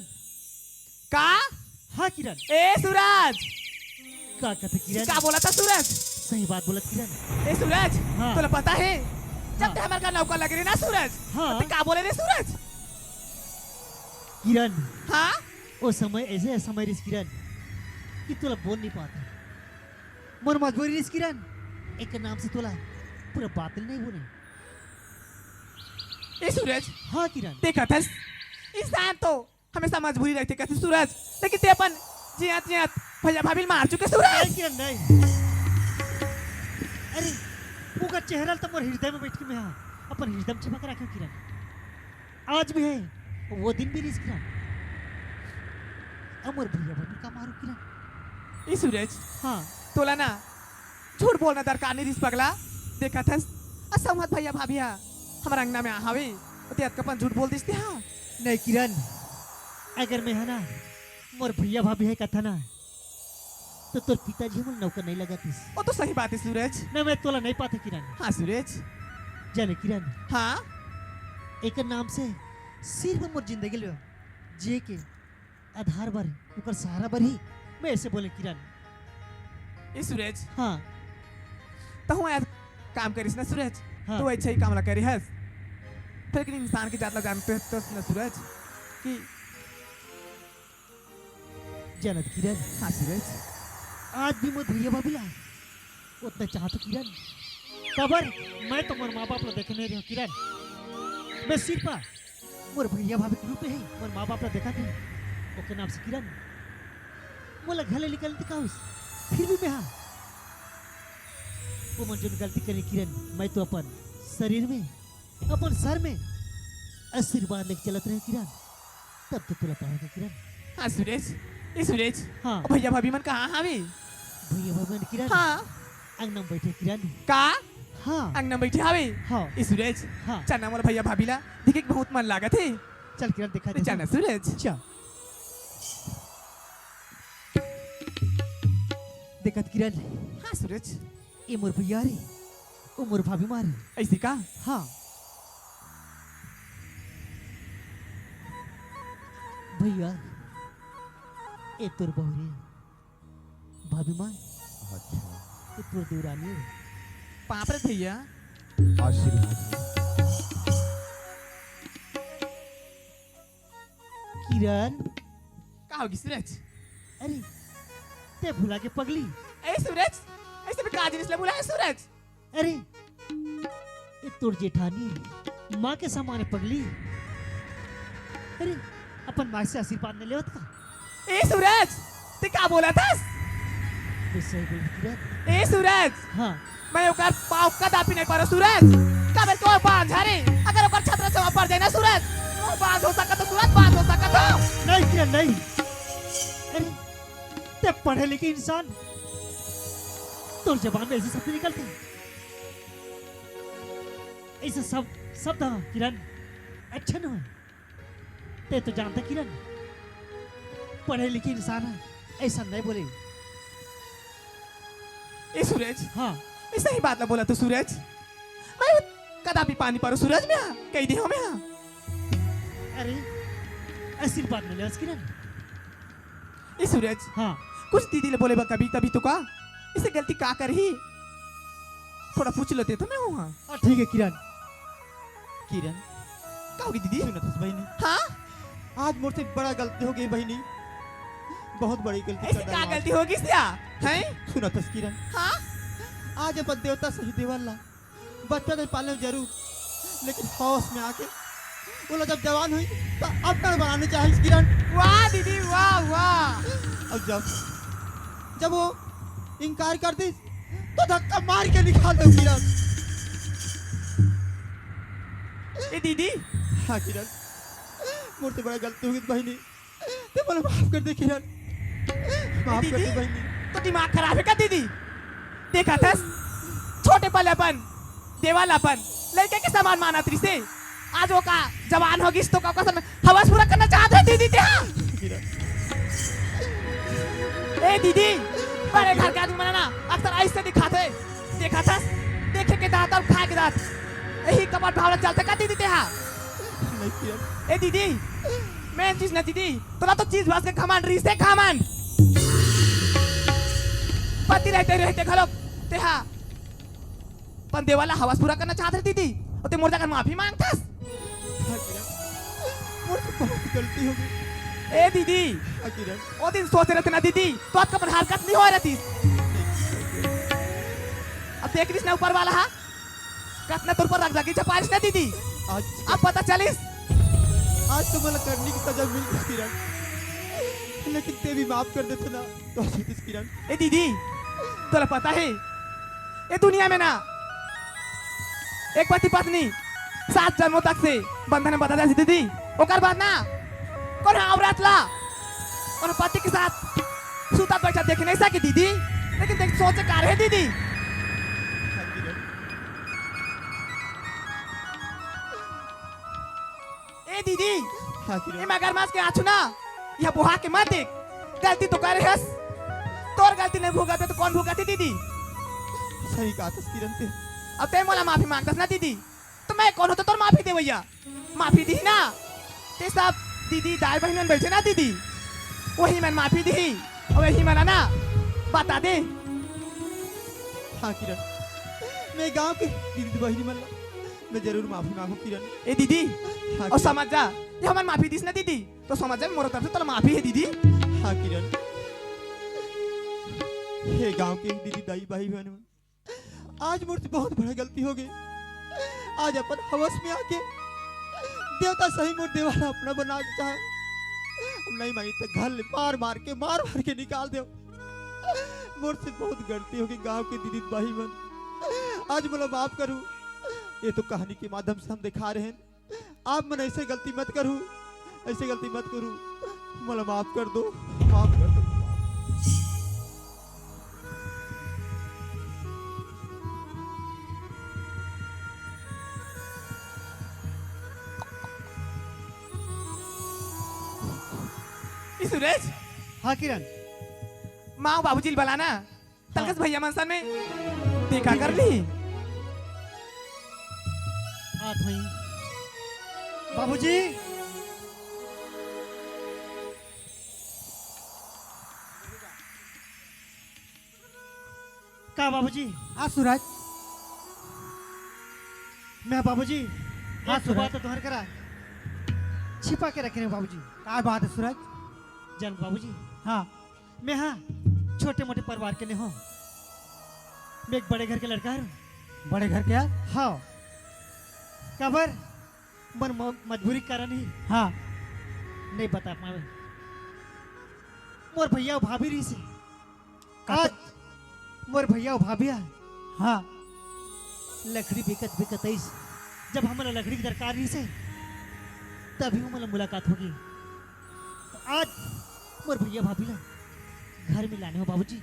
का? हाँ किरण। ए सूरज। का कहत हे किरण? का बोलत हस सूरज? सही बात बोलत किरण। ए सूरज, हाँ। तोला पता हे, जब हाँ। तैं हमर घर नौकर लगे रहे ना सूरज, हाँ। तैं का बोले रहे सूरज? किरण। हाँ? ओ समय ऐसे समय रिहिस किरण कि तोला बोल नहीं पात हँव। मोर मजबूरी रिहिस किरण, एकर नाम से तोला पूरा बात नहीं बोले। ए सूरज। हाँ किरण। तैं कहत हस, इंसान तो हमेशा मजबूरी रहिथे कथे सूरज, लेकिन तैं अपन जियत जियत भैया भाभी ल मार चुके सूरज। नहीं किरण, नहीं। अरे, ओकर चेहरा ल तो मोर हृदय में बैठ के मैं, हाँ, अपन हृदय में छिपा के राखे हँव किरण। आज भी है, वो दिन भी रिहिस किरण। अब मोर भैया भाभी ल का मारूँ किरण? ए सूरज, हाँ। तोला ना झूठ बोलना दरकार नहीं रिहिस पगला। देखत हस, असमहत भैया भाभी हा हमर अंगना में आ हवे, ओती अतका अपन झूठ बोल दिस ते हा। नहीं किरण, अगर मैं हा ना, मोर भैया भाभी हे कथा ना, तो तोर पिताजी मोला नौकर नहीं लगातिस। वो तो सही बात हे सूरज। ना मैं तोला नहीं पाते किरण। हाँ सूरज। जाने किरण। हाँ। एकर नाम से सिर्फ मोर जिंदगी ल जिए के आधार बर, ओकर सहारा बर ही मैं ऐसे बोले किरण। ए सूरज। हाँ। तहूँ यार काम करिस ना सूरज। हाँ। तो अच्छा ही काम ला करे हस। फिर लेकिन इंसान के जात ला जानते हस ना सूरज कि जानत किरण। हाँ सूरज। आज भी मोर भैया भाभी ला ओतना चाहत हों किरण। काबर मैं तो मोर माँ बाप ला देखे नहीं रहे हों किरण। मैं सिर्फ मोर भैया भाभी के रूप में ही मोर माँ बाप ला देखत हों। ओकर नाम से किरण मोला घर ले निकल दे काहूस। फिर भी मैं हा ओमन जोन गलती करे किरण, मैं तो अपन शरीर में, अपन सर में आशीर्वाद लेके चलत रहे किरण। तब तो तोला पाए का किरण। हाँ सूरज। ए सूरज। हाँ। ओ भैया भाभी मन कहाँ हावे? भैया भाभी मन किरण। हाँ। अंगना में बैठे किरण। का? हाँ। अंगना में बैठे हावे? हाँ। ए सूरज। हाँ। चल ना मोर भैया भाभी ला देखे के बहुत मन लागत हे। चल किरण देखा दे। चल ना सूरज। चल। देखत किरण। हाँ सूरज। ए मोर भैया रे, ओ मोर भाभी माँ रे। ऐसे का? हाँ। भैया, ए तोर बहू रे, भाभी माँ। अच्छा। ए तोर देवरानी रे। पाँव परत भैया। आशीर्वाद। किरण। का होगे सूरज? अरे, ते भुला गे पगली। ए सूरज, ऐसे में का जिनिस ला भुलाए सूरज? अरे, ए तोर जेठानी, माँ के समान हे पगली। अरे, अपन माँ से आशीर्वाद नहीं लेवत का? ए सूरज, ते का बोलत हस? मैं सही बोलत हूँ किरण। ए सूरज, हाँ। मैं ओकर पाँव कदापि नहीं परों सूरज। काबर के ओ बांझ हरे, अगर ओकर छतरा छाँव पर जाए ना सूरज, ओ बांझ हो सकत हो सूरज, बांझ हो सकत हो। नहीं किरण, नहीं। अरे, ते पढ़े लिखे इंसान, तोर जबान में ऐसे शब्द निकलथे, ऐसे सब शब्द, हाँ, किरण, अच्छा नहीं हे। ते तो जानत हे किरण, पढ़े लिखे इंसान हे, ऐसा नहीं बोले। ए सूरज। हाँ। ए सही बात ला बोलत हस सूरज। मैं कदापि पाँव नहीं परों सूरज मैं हा, कहि दे हों मैं हा। अरे, आशीर्वाद मिले हस किरण। ए सूरज। हाँ। कुछ दीदी ला बोले बर कभी, तभी तो का? ऐसे गलती का करही? थोड़ा पूछ लेते तो मैं हूँ, हाँ। हाँ, ठीक हे किरण। किरण। का होगे दीदी? सुनत हस बहिनी? हाँ? आज मोर से बड़ा गलती होगे बहिनी। बहुत बड़ी गलती ऐसे कर का डाला आज। गलती होगे सिया? हैं? सुनत हस किरण? हाँ? आज अपन देवता सही देवल ला बच्चा नहीं पाले जरूर, लेकिन होश में आके ओला जब जवान होही, त अपना बनाने चाहिस किरण। वाह दीदी, वाह, वाह। अउ जब, जब ओ इनकार कर दिस, त धक्का मार के निकाल देहूँ किरण। ए दीदी। हाँ किरण, मोर से बड़ा गलती होगे बहिनी। ते मोला माफ कर दे किरण, माफ कर दे बहिनी। तो दिमाग खराब हे का दीदी? देखत हस, छोटे पल अपन देवल अपन लइका के समान मानत रहिसे, आज ओका जवान होगिस त ओकर समान हवस पूरा करना चाहत हे दीदी ते हा। किरण। ए दीदी, बड़े घर के आदमी मन ना अक्सर ऐसे दिखाथे, देखत हस, देखे के दांत अउ खाए के दांत, यही कपट भावना चलथे का दीदी ते हा? नहीं किरण। ए दीदी, main चीज ना दीदी, तोला तो चीज भास के घमंड रहिसे घमंड। पति रहते रहते घलोक ते हा अपन देवल ला हवस पूरा करना चाहत रहे दीदी, अउ ते मोर जगह माफी मांगथस। हाँ किरण, मोर से बहुत गलती होगे। ए दीदी, हाँ किरण। ओ दिन सोचे रहते ना दीदी, त आज कन अपन हरकत नहीं होय रहतिस। अब देख लिस ना ऊपर वाला हा, कतना तोर पर रग रगी झपारिस ना दीदी। आज अब पता चलिस। आज तो मोला करनी के सजा मिल गे किरण, लेकिन ते भी माफ कर देते ना, तो अच्छी थी किरण। ए दीदी, तोला पता हे, ए दुनिया में ना एक पति पत्नी सात जन्मों तक से बंधन में बंधा जाथे दीदी। ओकर बाद ना कोनो औरत ला कोनो पति के साथ सुतत बैठत देखे नहीं सके दीदी, लेकिन देख सोचे का रहे दीदी। हाँ किरण। ए दीदी, हाँ किरण। ए मगरमच्छ के आँसू ना यह बोहा के मत देख, गलती तो करे हस, तोर गलती नहीं भुगत हे तो कौन भुगत हे दीदी? सही कहा तस किरण ते। अब ते मोला माफी मांगतस ना दीदी, तो मैं कौन हों तो तोर माफी देवइया? माफी दिही ना, ते सब दीदी दाई बहिन मन बैठे ना दीदी, वही मन माफी दिही, और वही मन ना बता दे। हाँ किरण, मैं गांव के दीदी बहिनी मन ला मैं जरूर माफी मांगू किरण। ए दीदी, हाँ और किरण। समझ जा, ये हमन माफी दिस ना दीदी, तो समझ जा मोर तरफ से तोला माफी हे दीदी। हाँ किरण, हे गांव के दीदी दाई भाई बहन मन, आज मोर से बहुत बड़ा गलती हो गई। आज अपन हवस में आके देवता सही मोर देवर ला अपना बना के चाहे नहीं मानी तो घर ले मार मार के, मार मार के निकाल देव। मोर से बहुत गलती हो गई गांव के दीदी भाई मन, आज मोला माफ करू। ये तो कहानी के माध्यम से हम दिखा रहे हैं, आप मन ऐसे गलती मत करू, ऐसे गलती मत करू, मोला माफ कर दो, माफ कर दो। ई सुरेश। हाँ किरण। माँ बाबूजी ल बलाना। तलकस भैया मन सन में देखा कर ली। आत हई। बाबूजी। का बाबूजी? हाँ सूरज। मैं बाबूजी, हाँ एक सूरज। बात तो तुम्हारे करा छिपा के रखे रहे बाबूजी। का बात है सूरज? जान बाबूजी। हाँ। मैं हाँ छोटे मोटे परिवार के नहीं हूँ। मैं एक बड़े घर के लड़का हूँ। बड़े घर के? हाँ। काबर? मन म-, मजबूरी के कारण ही हाँ। नहीं बता पावे। मोर भैया अउ भाभी रहिसे। का आज तो मोर भैया अउ भाभी ह हाँ। लकड़ी बिकत बिकत आइस। जब हमला लकड़ी के दरकार रहिसे, तभी हमला मुलाकात होगे। आज मोर भैया भाभी ला घर में लाने हों बाबूजी।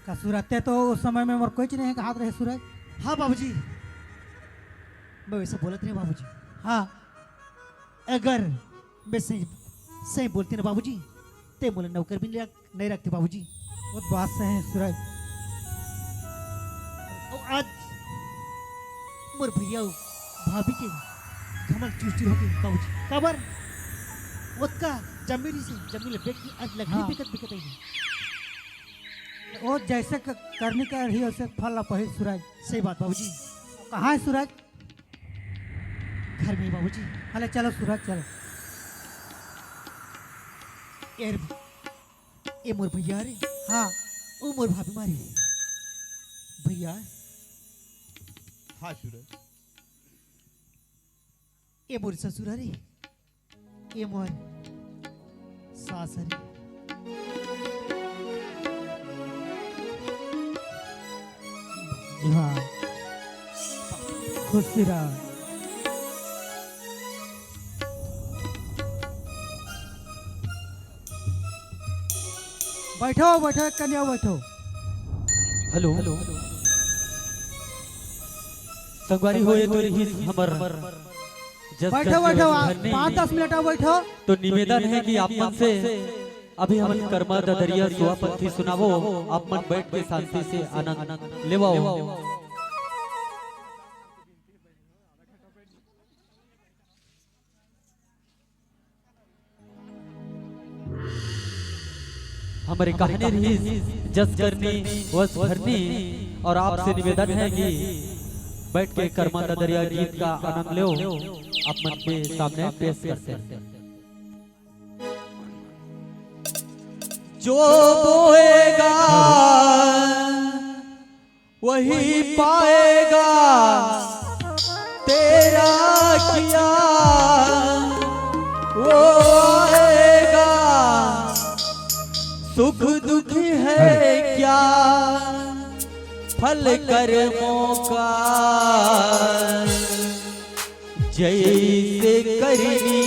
का सूरज, ते तो उस समय में मोर कोई चीज नहीं कहात रहे सूरज। हाँ बाबूजी, मैं वैसे बोलत रहे बाबूजी। हाँ। अगर मैं सही, सही बोलती ना बाबूजी, ते मोला नौकर भी नहीं रख-, नहीं रखते बाबूजी। वो तो बात सही है सूरज। अउ आज मोर भैया अउ भाभी के घमंड चूर चूर होगे बाबूजी। काबर? ओतका जमीन रहिसे, जमीन ल बेच के आज लकड़ी हाँ। बिकत बिकत आई है। वो जैसे क-, करनी कर रही है, वैसे फल ला पाही सूरज। सही बात बाबूजी। कहाँ है सूरज? घर में बाबूजी। अरे चलो सूरज, चलो। यार, ये मोर भैया रे। हाँ। वो मोर भाभी मारे। भैया। हाँ सूरज। ये मोर ससुर रे। ये मोर सास रे। जी हाँ। खुशी रहा। बैठो, बैठो, एक कन्या बैठो। हेलो। संगवारी हो, ये तो रहिस हमर जस बैठो, घर के बैठो, आ, उद्घाटनी। पाँच दस मिनट आओ, बैठो। तो निवेदन है कि आप मन से अभी हमन कर्मा ददरिया सुआ पंथी सुनाबो, आप मन बैठ के शांति से आनंद लेवाओ। हमरे कहने रहिस जस करनी वस भरनी, और आपसे निवेदन है कि बैठ के कर्मा ददरिया गीत का आनंद लो, आप मन के सामने पेश करते हैं। जो बोएगा वही पाएगा, तेरा किया वो आएगा। सुख दुख है क्या फल कर्मों का, जैसे करनी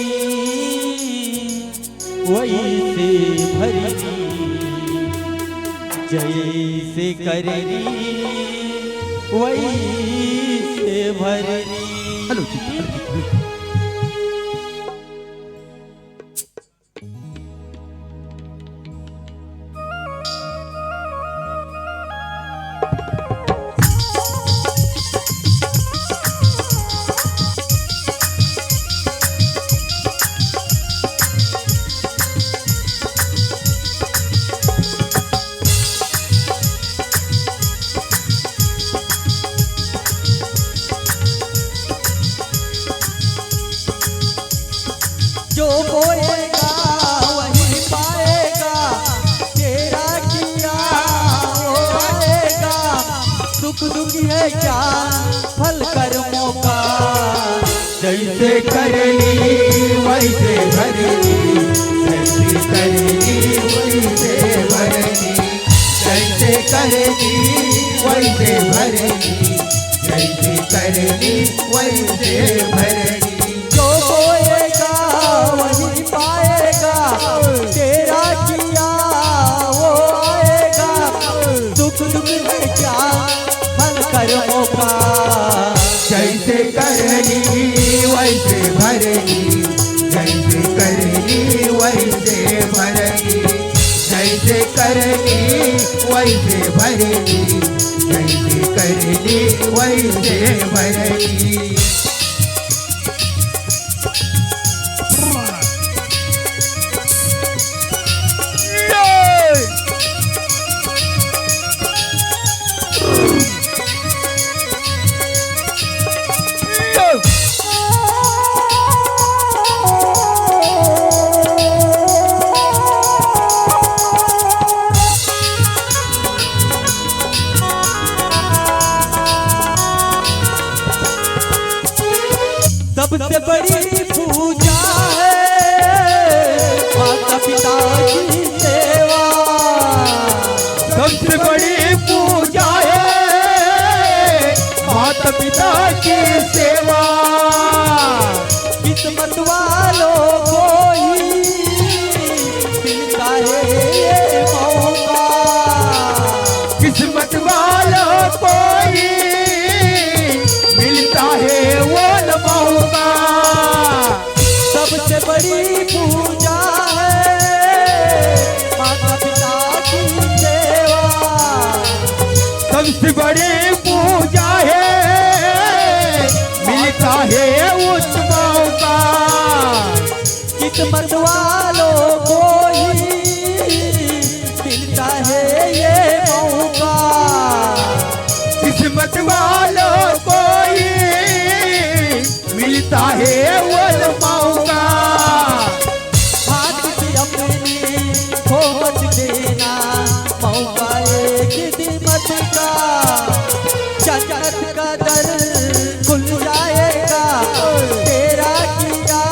वैसे भरनी, जैसे करनी वैसे भरनी। हेलो जी, हेलो जी, हेलो जी। क्या फल कर्मों का। जैसे करनी वैसे भरनी, जैसे करनी वैसे भरनी, जैसे करनी वैसे भरनी, जैसे करनी वैसे भरनी। जो बोएगा वही पाएगा, तेरा किया वो आएगा। सुख दुख है क्या फल कर्मों का। जैसे करनी वैसे भरनी, जैसे करनी वैसे भरनी, जैसे करनी वैसे भरनी, जैसे करनी वैसे भरनी। सबसे बड़ी पूजा है माता पिता की सेवा। सबसे बड़ी पूजा है माता पिता की सेवा। किस्मत वालों को ही मिलता है ये मौका। किस्मत वालों को ही मिलता है वो मौका। सबसे बड़ी पूजा है माता पिता की सेवा। सबसे बड़ी पूजा है, मिलता है उस मौका। किस्मत वालों को ही मिलता है ये मौका। किस्मत वालों को ही मिलता है वो मौका। हाथ से अपनी खो मत देना, मौका एक दिन मत का। जन्नत का दर खुल जाएगा, तेरा किया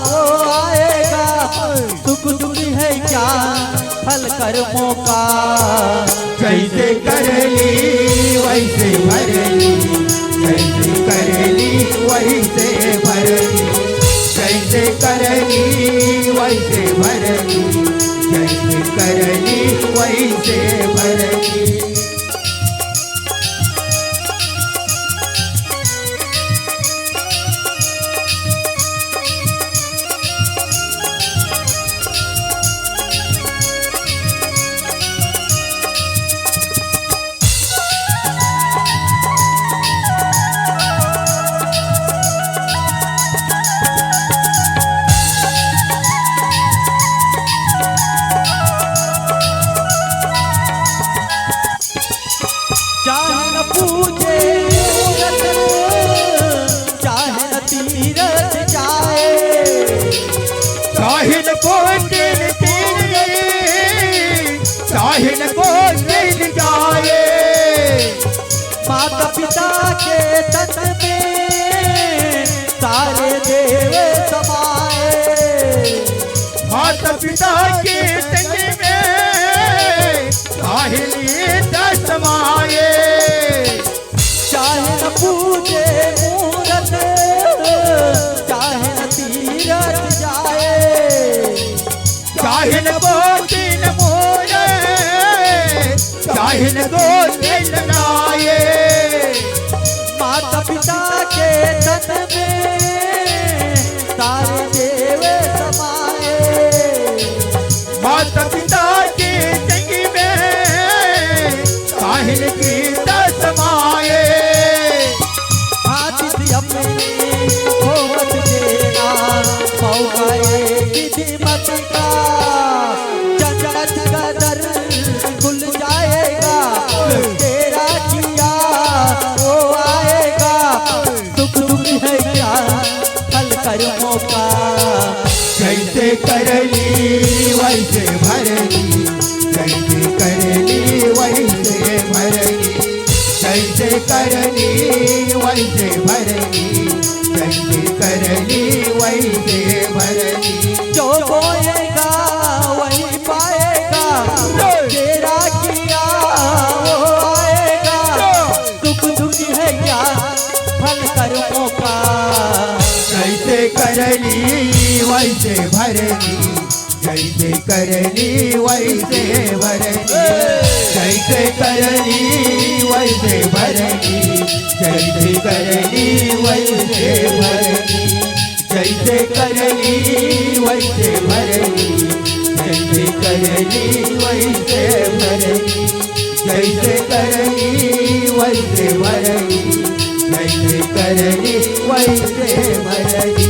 वो आएगा। सुख दुख है क्या फल कर्मों का। जैसे करनी वैसे भरनी, जैसे करनी वैसे भरनी, जैसे करनी वैसे भरनी, जैसे करनी वैसे भरनी। चाहे न पूजे मूरत, चाहे न तीरथ जाए, चाहे न कोटिन तीरे, चाहे न कोटिन जाए। माता पिता के तन में सारे देव समाए। माता पिता के तन में साहिल दस माए। चाहे न पूजे मूरत, चाहे न तीरथ जाए, चाहे न कोटिन मूरत, चाहे न कोटिन नाए। माता पिता के तन में सारे देव समाए। माता पिता के संग में साहिल की दस माए। हाथ से अपनी खो मत देना, मौका एक दिन मत का। जन्नत का दर खुल जाएगा, तेरा किया वो आएगा। सुख दुख है क्या फल कर्मों का। जैसे करनी वैसे भरनी, जैसे करनी वैसे भरनी, जैसे करनी वैसे भरनी, जैसे करनी वैसे भरनी। जो बोएगा वही पाएगा, तेरा किया वो आएगा। सुख दुख है क्या फल कर्मों का। जैसे करनी वैसे भरनी, जैसे करनी वैसे भरनी। जैसे करनी वैसे भरनी, जैसे करनी वैसे भरनी। जैसे करनी वैसे भरनी, जैसे करनी वैसे भरनी। जैसे करनी वैसे भरनी, जैसे करनी वैसे भरनी।